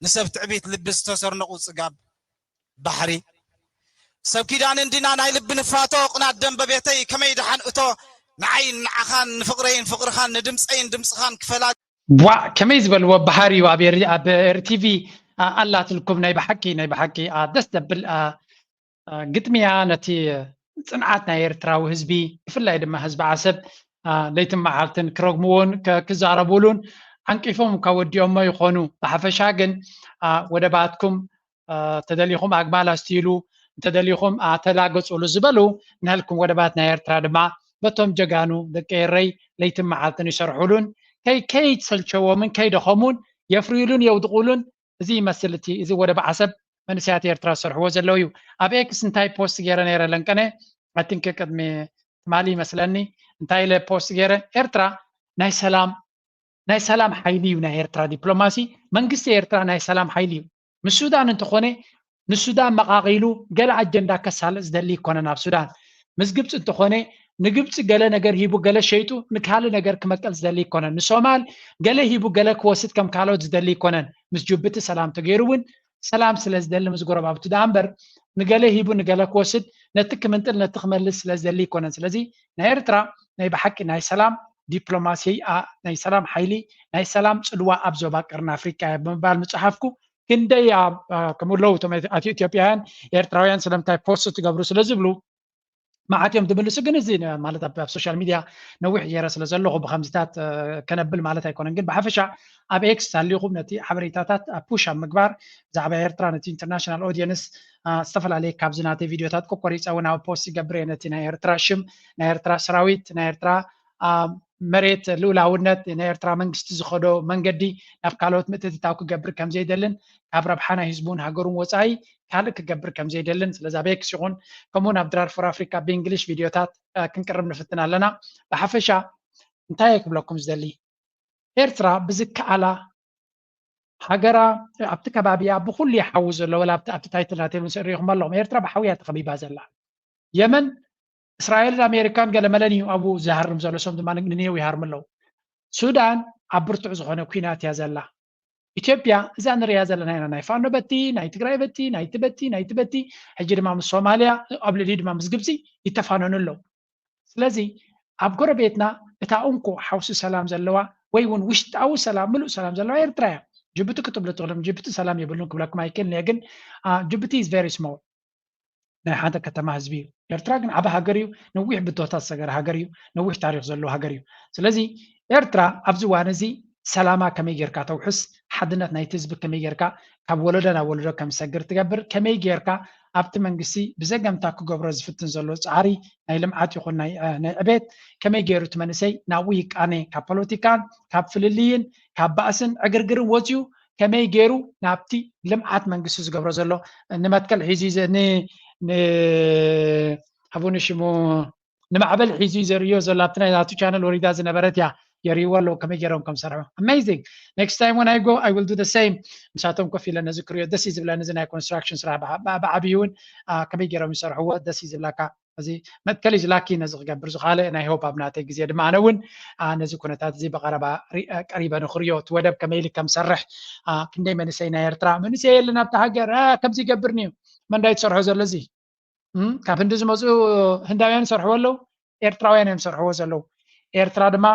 ንሰብ ትዕቢት ልቢ ዝተሰርነቑ ጽጋብ ባሕሪ ሰብ ኪዳን እንዲና ናይ ልቢ ንፋቶ ቅናት ደንበ ቤተይ ከመይ ደሓን እቶ ንዓይን ንዓኻን ንፍቕረይን ፍቕርኻን ንድምፀይን ድምፅኻን ክፈላ ቧዕ ከመይ ዝበልዎ ባህር እዩ ኣብ ኤር- ኣብ ኤርቲቪ ኣላትልኩም ናይ ብሓቂ ናይ ብሓቂ ደስ ዘብል ግጥሚያ ነቲ ፅንዓት ናይ ኤርትራዊ ህዝቢ ብፍላይ ድማ ህዝቢ ዓሰብ ለይትን መዓልትን ክረግምዎን ክዛረቡሉን ዓንቂፎም እኳ ወዲኦሞ ይኾኑ። ብሓፈሻ ግን ወደባትኩም ተደሊኹም ኣግማል ኣስትይሉ እንተደሊኹም ተላገፁሉ ዝበሉ ንህልኩም ወደባት ናይ ኤርትራ ድማ በቶም ጀጋኑ ደቂ ኤረይ ለይትን መዓልትን ይሰርሑሉን ከይ ከይሰልቸዎምን ከይደኸሙን የፍርዩሉን የውድቑሉን። እዚ ይመስል እቲ እዚ ወደብ ዓሰብ መንእሰያት ኤርትራ ዝሰርሕዎ ዘለዉ እዩ። ኣብ ኤክስ እንታይ ፖስት ገይረ ነይረ ለንቀነ ኣቲንክ ቅድሚ ትማሊ ይመስለኒ እንታይ ኢለ ፖስት ገይረ ኤርትራ ናይ ሰላም ናይ ሰላም ሓይሊ እዩ ናይ ኤርትራ ዲፕሎማሲ መንግስቲ ኤርትራ ናይ ሰላም ሓይሊ እዩ። ምስ ሱዳን እንተኾነ ንሱዳን መቓቒሉ ገለ ኣጀንዳ ከሳልጥ ዝደሊ ይኮነን ኣብ ሱዳን ምስ ግብፂ እንተኾነ ንግብፂ ገለ ነገር ሂቡ ገለ ሸይጡ ንካልእ ነገር ክመቅል ዝደሊ ይኮነን ንሶማል ገለ ሂቡ ገለ ክወስድ ከም ካልኦት ዝደሊ ይኮነን ምስ ጅቡቲ ሰላም ተገይሩ እውን ሰላም ስለ ዝደሊ ምስ ጎረባብቱ ደኣ እምበር ንገለ ሂቡ ንገለ ክወስድ ነቲ ክምንጥል ነቲ ክመልስ ስለ ዝደሊ ይኮነን ስለዚ ናይ ኤርትራ ናይ ብሓቂ ናይ ሰላም ዲፕሎማሲ ናይ ሰላም ሓይሊ ናይ ሰላም ፅልዋ ኣብ ዞባ ቀርኒ ኣፍሪቃ እያ ብምባል ምፅሓፍኩ ክንደይ ከምኡ ኣለዉ እቶም ኣቲ ኢትዮጵያውያን ኤርትራውያን ስለምንታይ ፖስት ትገብሩ ስለ ዝብሉ መዓት እዮም ትምልሱ ግን እዚ ማለት ኣብ ሶሻል ሚድያ ነዊሕ ገይረ ስለ ዘለኹ ብከምዚታት ከነብል ማለት ኣይኮነን ግን ብሓፈሻ ኣብ ኤክስ ሃሊኹም ነቲ ሓበሬታታት ፑሽ ኣብ ምግባር ብዛዕባ ኤርትራ ነቲ ኢንተርናሽናል ኦዲየንስ ዝተፈላለየ ካብዚ ናተይ ቪድዮታት ቆቆሪፀ እውን ኣብ ፖስት ይገብር እየ ነቲ ናይ ኤርትራ ሽም ናይ ኤርትራ ሰራዊት ናይ ኤርትራ መሬት ልኡላውነት ናይ ኤርትራ መንግስቲ ዝኸዶ መንገዲ ናብ ካልኦት ምእትትታው ክገብር ከምዘይደልን ካብ ረብሓ ናይ ህዝቡን ሃገሩን ወፃኢ ካልእ ክገብር ከምዘይደልን ስለዚ ኣብ ኤክስ ይኹን ከምኡውን ኣብ ድራር ፎር ኣፍሪካ ብእንግሊሽ ቪድዮታት ክንቅርብ ንፍትን ኣለና። ብሓፈሻ እንታይ እየ ክብለኩም ዝደሊ ኤርትራ ብዝከኣላ ሃገራ ኣብቲ ከባቢያ ብኩሉ ይሓዊ ዘሎ ወላ ኣብቲ ታይትል ናተይ እውን ሪኢኹም ኣለኹም ኤርትራ ብሓውያ ተኸቢባ ዘላ የመን እስራኤልን ኣሜሪካን ገለመለን እዩ ኣብኡ ዝሃርም ዘሎ እሶም ድማ ንኔው ይሃርሙ ኣለዉ ሱዳን ኣብ ብርቱዕ ዝኾነ ኩናት እያ ዘላ ኢትዮጵያ እዛ ንሪያ ዘለና ኢና ናይ ፋኖ በቲ ናይ ትግራይ በቲ ናይ ትበቲ ናይ ትበቲ ሕጂ ድማ ምስ ሶማልያ ኣብ ልዕሊ ድማ ምስ ግብፂ ይተፋነኑ ኣለዉ ስለዚ ኣብ ጎረቤትና እታ እንኮ ሓውሲ ሰላም ዘለዋ ወይ እውን ውሽጣዊ ሰላም ምሉእ ሰላም ዘለዋ ኤርትራ እያ ጅቡቲ ክትብሉ ትኽእሎም ጅቡቲ ሰላም የብሉን ክብለኩም ኣይክእልን እየ ግን ጅቡቲ is very small ናይ ሓደ ከተማ ህዝቢ እዩ ኤርትራ ግን ዓበ ሃገር እዩ ነዊሕ ብድሆታት ዝሰገረ ሃገር እዩ ነዊሕ ታሪክ ዘለዎ ሃገር እዩ ስለዚ ኤርትራ ኣብዚ ዋን እዚ ሰላማ ከመይ ጌርካ ተውሕስ ሓድነት ናይቲ ህዝቢ ከመይ ጌርካ ካብ ወለዶ ናብ ወለዶ ከም ዝሰግር ትገብር ከመይ ጌርካ ኣብቲ መንግስቲ ብዘገምታ ክገብሮ ዝፍትን ዘሎ ፃዕሪ ናይ ልምዓት ይኹን ናይ ዕቤት ከመይ ገይሩ እቲ መንእሰይ ናብኡ ይቃነ፣ ካብ ፖለቲካን ካብ ፍልልይን ካብ ባእስን ዕግርግርን ወፂኡ ከመይ ገይሩ ናብቲ ልምዓት መንግስቲ ዝገብሮ ዘሎ ንመትከል ሒዙ ኣቡነ ሽሙ ንማዕበል ሒዙ ዘርእዮ ዘሎ ኣብቲ ናይ ናቱ ቻነል ወሪዳ ዝነበረት እያ። የርእይዎ ኣለዉ ከመይ ገይሮም ከም ሰርሑ። Amazing. Next time when I go, I will do the same. ምሳቶም ኮፍ ኢለ ነዚ ክሪኦ ደስ እዩ ዝብለኒ። እዚ ናይ ኮንስትራክሽን ስራሕ ብዓብዩ እውን ከመይ ገይሮም ይሰርሕዎ ደስ እዩ ዝብለካ። እዚ መትከል እዩ ዝላኪ ነዚ ክገብር ዝካለ ናይ ሆፕ ኣብ ናተይ ግዜ ድማ ኣነ እውን ነዚ ኩነታት እዚ ብቀረባ ቀሪበ ንክሪኦ እቲ ወደብ ከመይ ኢሉ ከም ሰርሕ ክንደይ መንእሰይ ናይ ኤርትራ መንእሰይ የለን ኣብቲ ሃገር ከምዚ ይገብርኒ እዩ መንዳይ ትሰርሖ ዘሎ እዚ ካብ ህንዲ ዝመፁ ህንዳውያን ይሰርሕዎ ኣለዉ፣ ኤርትራውያን እዮም ዝሰርሕዎ ዘለዉ። ኤርትራ ድማ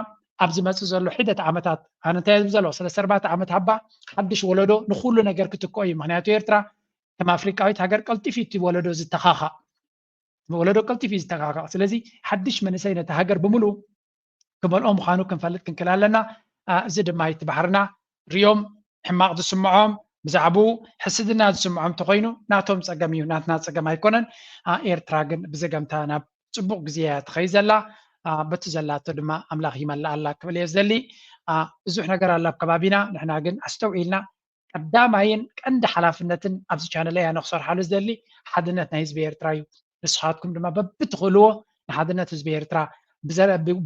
ኣብ ዝመፅእ ዘሎ ሒደት ዓመታት ኣነ እንታይ ዝብል ዘለኹ ሰለስተ ኣርባዕተ ዓመት ሃባ ሓድሽ ወለዶ ንኩሉ ነገር ክትክኦ እዩ። ምክንያቱ ኤርትራ ከም ኣፍሪቃዊት ሃገር ቀልጢፉ እቲ ወለዶ ዝተኻኻእ ወለዶ ቀልጢፉ እዩ ዝተኻኻእ። ስለዚ ሓድሽ መንእሰይ ነቲ ሃገር ብምሉኡ ክመልኦ ምዃኑ ክንፈልጥ ክንክእል ኣለና። እዚ ድማ እቲ ባሕርና ሪኦም ሕማቕ ዝስምዖም ብዛዕባኡ ሕስድና ዝስምዖም እንተኾይኑ ናቶም ጸገም እዩ፣ ናትና ጸገም ኣይኮነን። ኤርትራ ግን ብዘገምታ ናብ ጽቡቕ ግዜ እያ ትኸይድ ዘላ። በቲ ዘላቶ ድማ ኣምላኽ ይመልኣላ ክብል እየ ዝደሊ። ብዙሕ ነገር ኣሎ ኣብ ከባቢና፣ ንሕና ግን ኣስተውዒልና ቀዳማይን ቀንዲ ሓላፍነትን ኣብዚ ቻነለይ ኣነ ክሰርሓሉ ዝደሊ ሓድነት ናይ ህዝቢ ኤርትራ እዩ። ንስኻትኩም ድማ በብትኽእልዎ ንሓድነት ህዝቢ ኤርትራ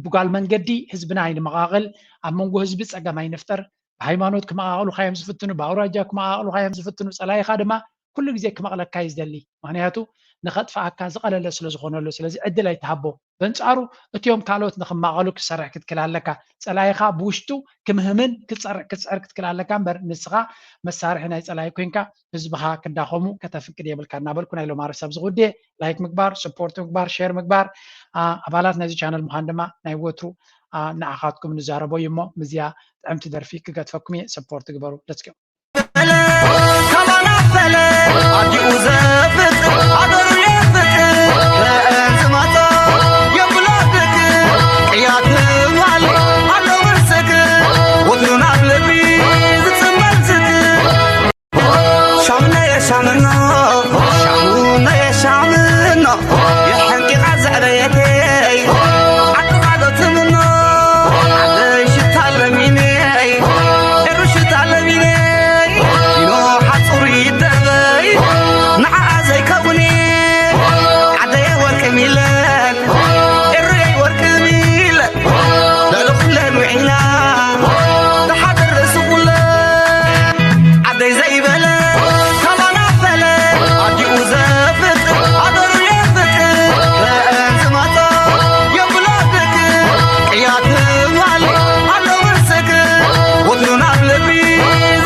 ብጓል መንገዲ ህዝብና ኣይንመቓቕል፣ ኣብ መንጎ ህዝቢ ጸገም ኣይንፍጠር፣ ብሃይማኖት ክመቓቕሉኻ እዮም ዝፍትኑ፣ ብኣውራጃ ክመቓቕሉኻ እዮም ዝፍትኑ፣ ጸላኢኻ ድማ ኩሉ ግዜ ክመቕለካ እዩ ዝደሊ። ምኽንያቱ ንኸጥፍኣካ ዝቐለለ ስለ ዝኾነሉ፣ ስለዚ ዕድል ኣይትሃቦ። በንጻሩ እቲኦም ካልኦት ንኽማቐሉ ክትሰርሕ ክትክል ኣለካ። ጸላኢኻ ብውሽጡ ክምህምን ክትጸር ክትጽዕር ክትክል ኣለካ እምበር ንስኻ መሳርሒ ናይ ጸላኢ ኮንካ ህዝብኻ ክዳኸሙ ከተፍቅድ የብልካ እናበልኩ ናይ ሎማሪ ሰብ ዝጉድየ ላይክ ምግባር፣ ስፖርት ምግባር፣ ሼር ምግባር ኣባላት ናይዚ ቻነል ምዃን ድማ ናይ ወትሩ ንዓኻትኩም ንዛረቦ እዩ እሞ ምዝያ ጥዕምቲ ደርፊ ክገድፈኩም እየ። ሰፖርት ግበሩ። Let's go.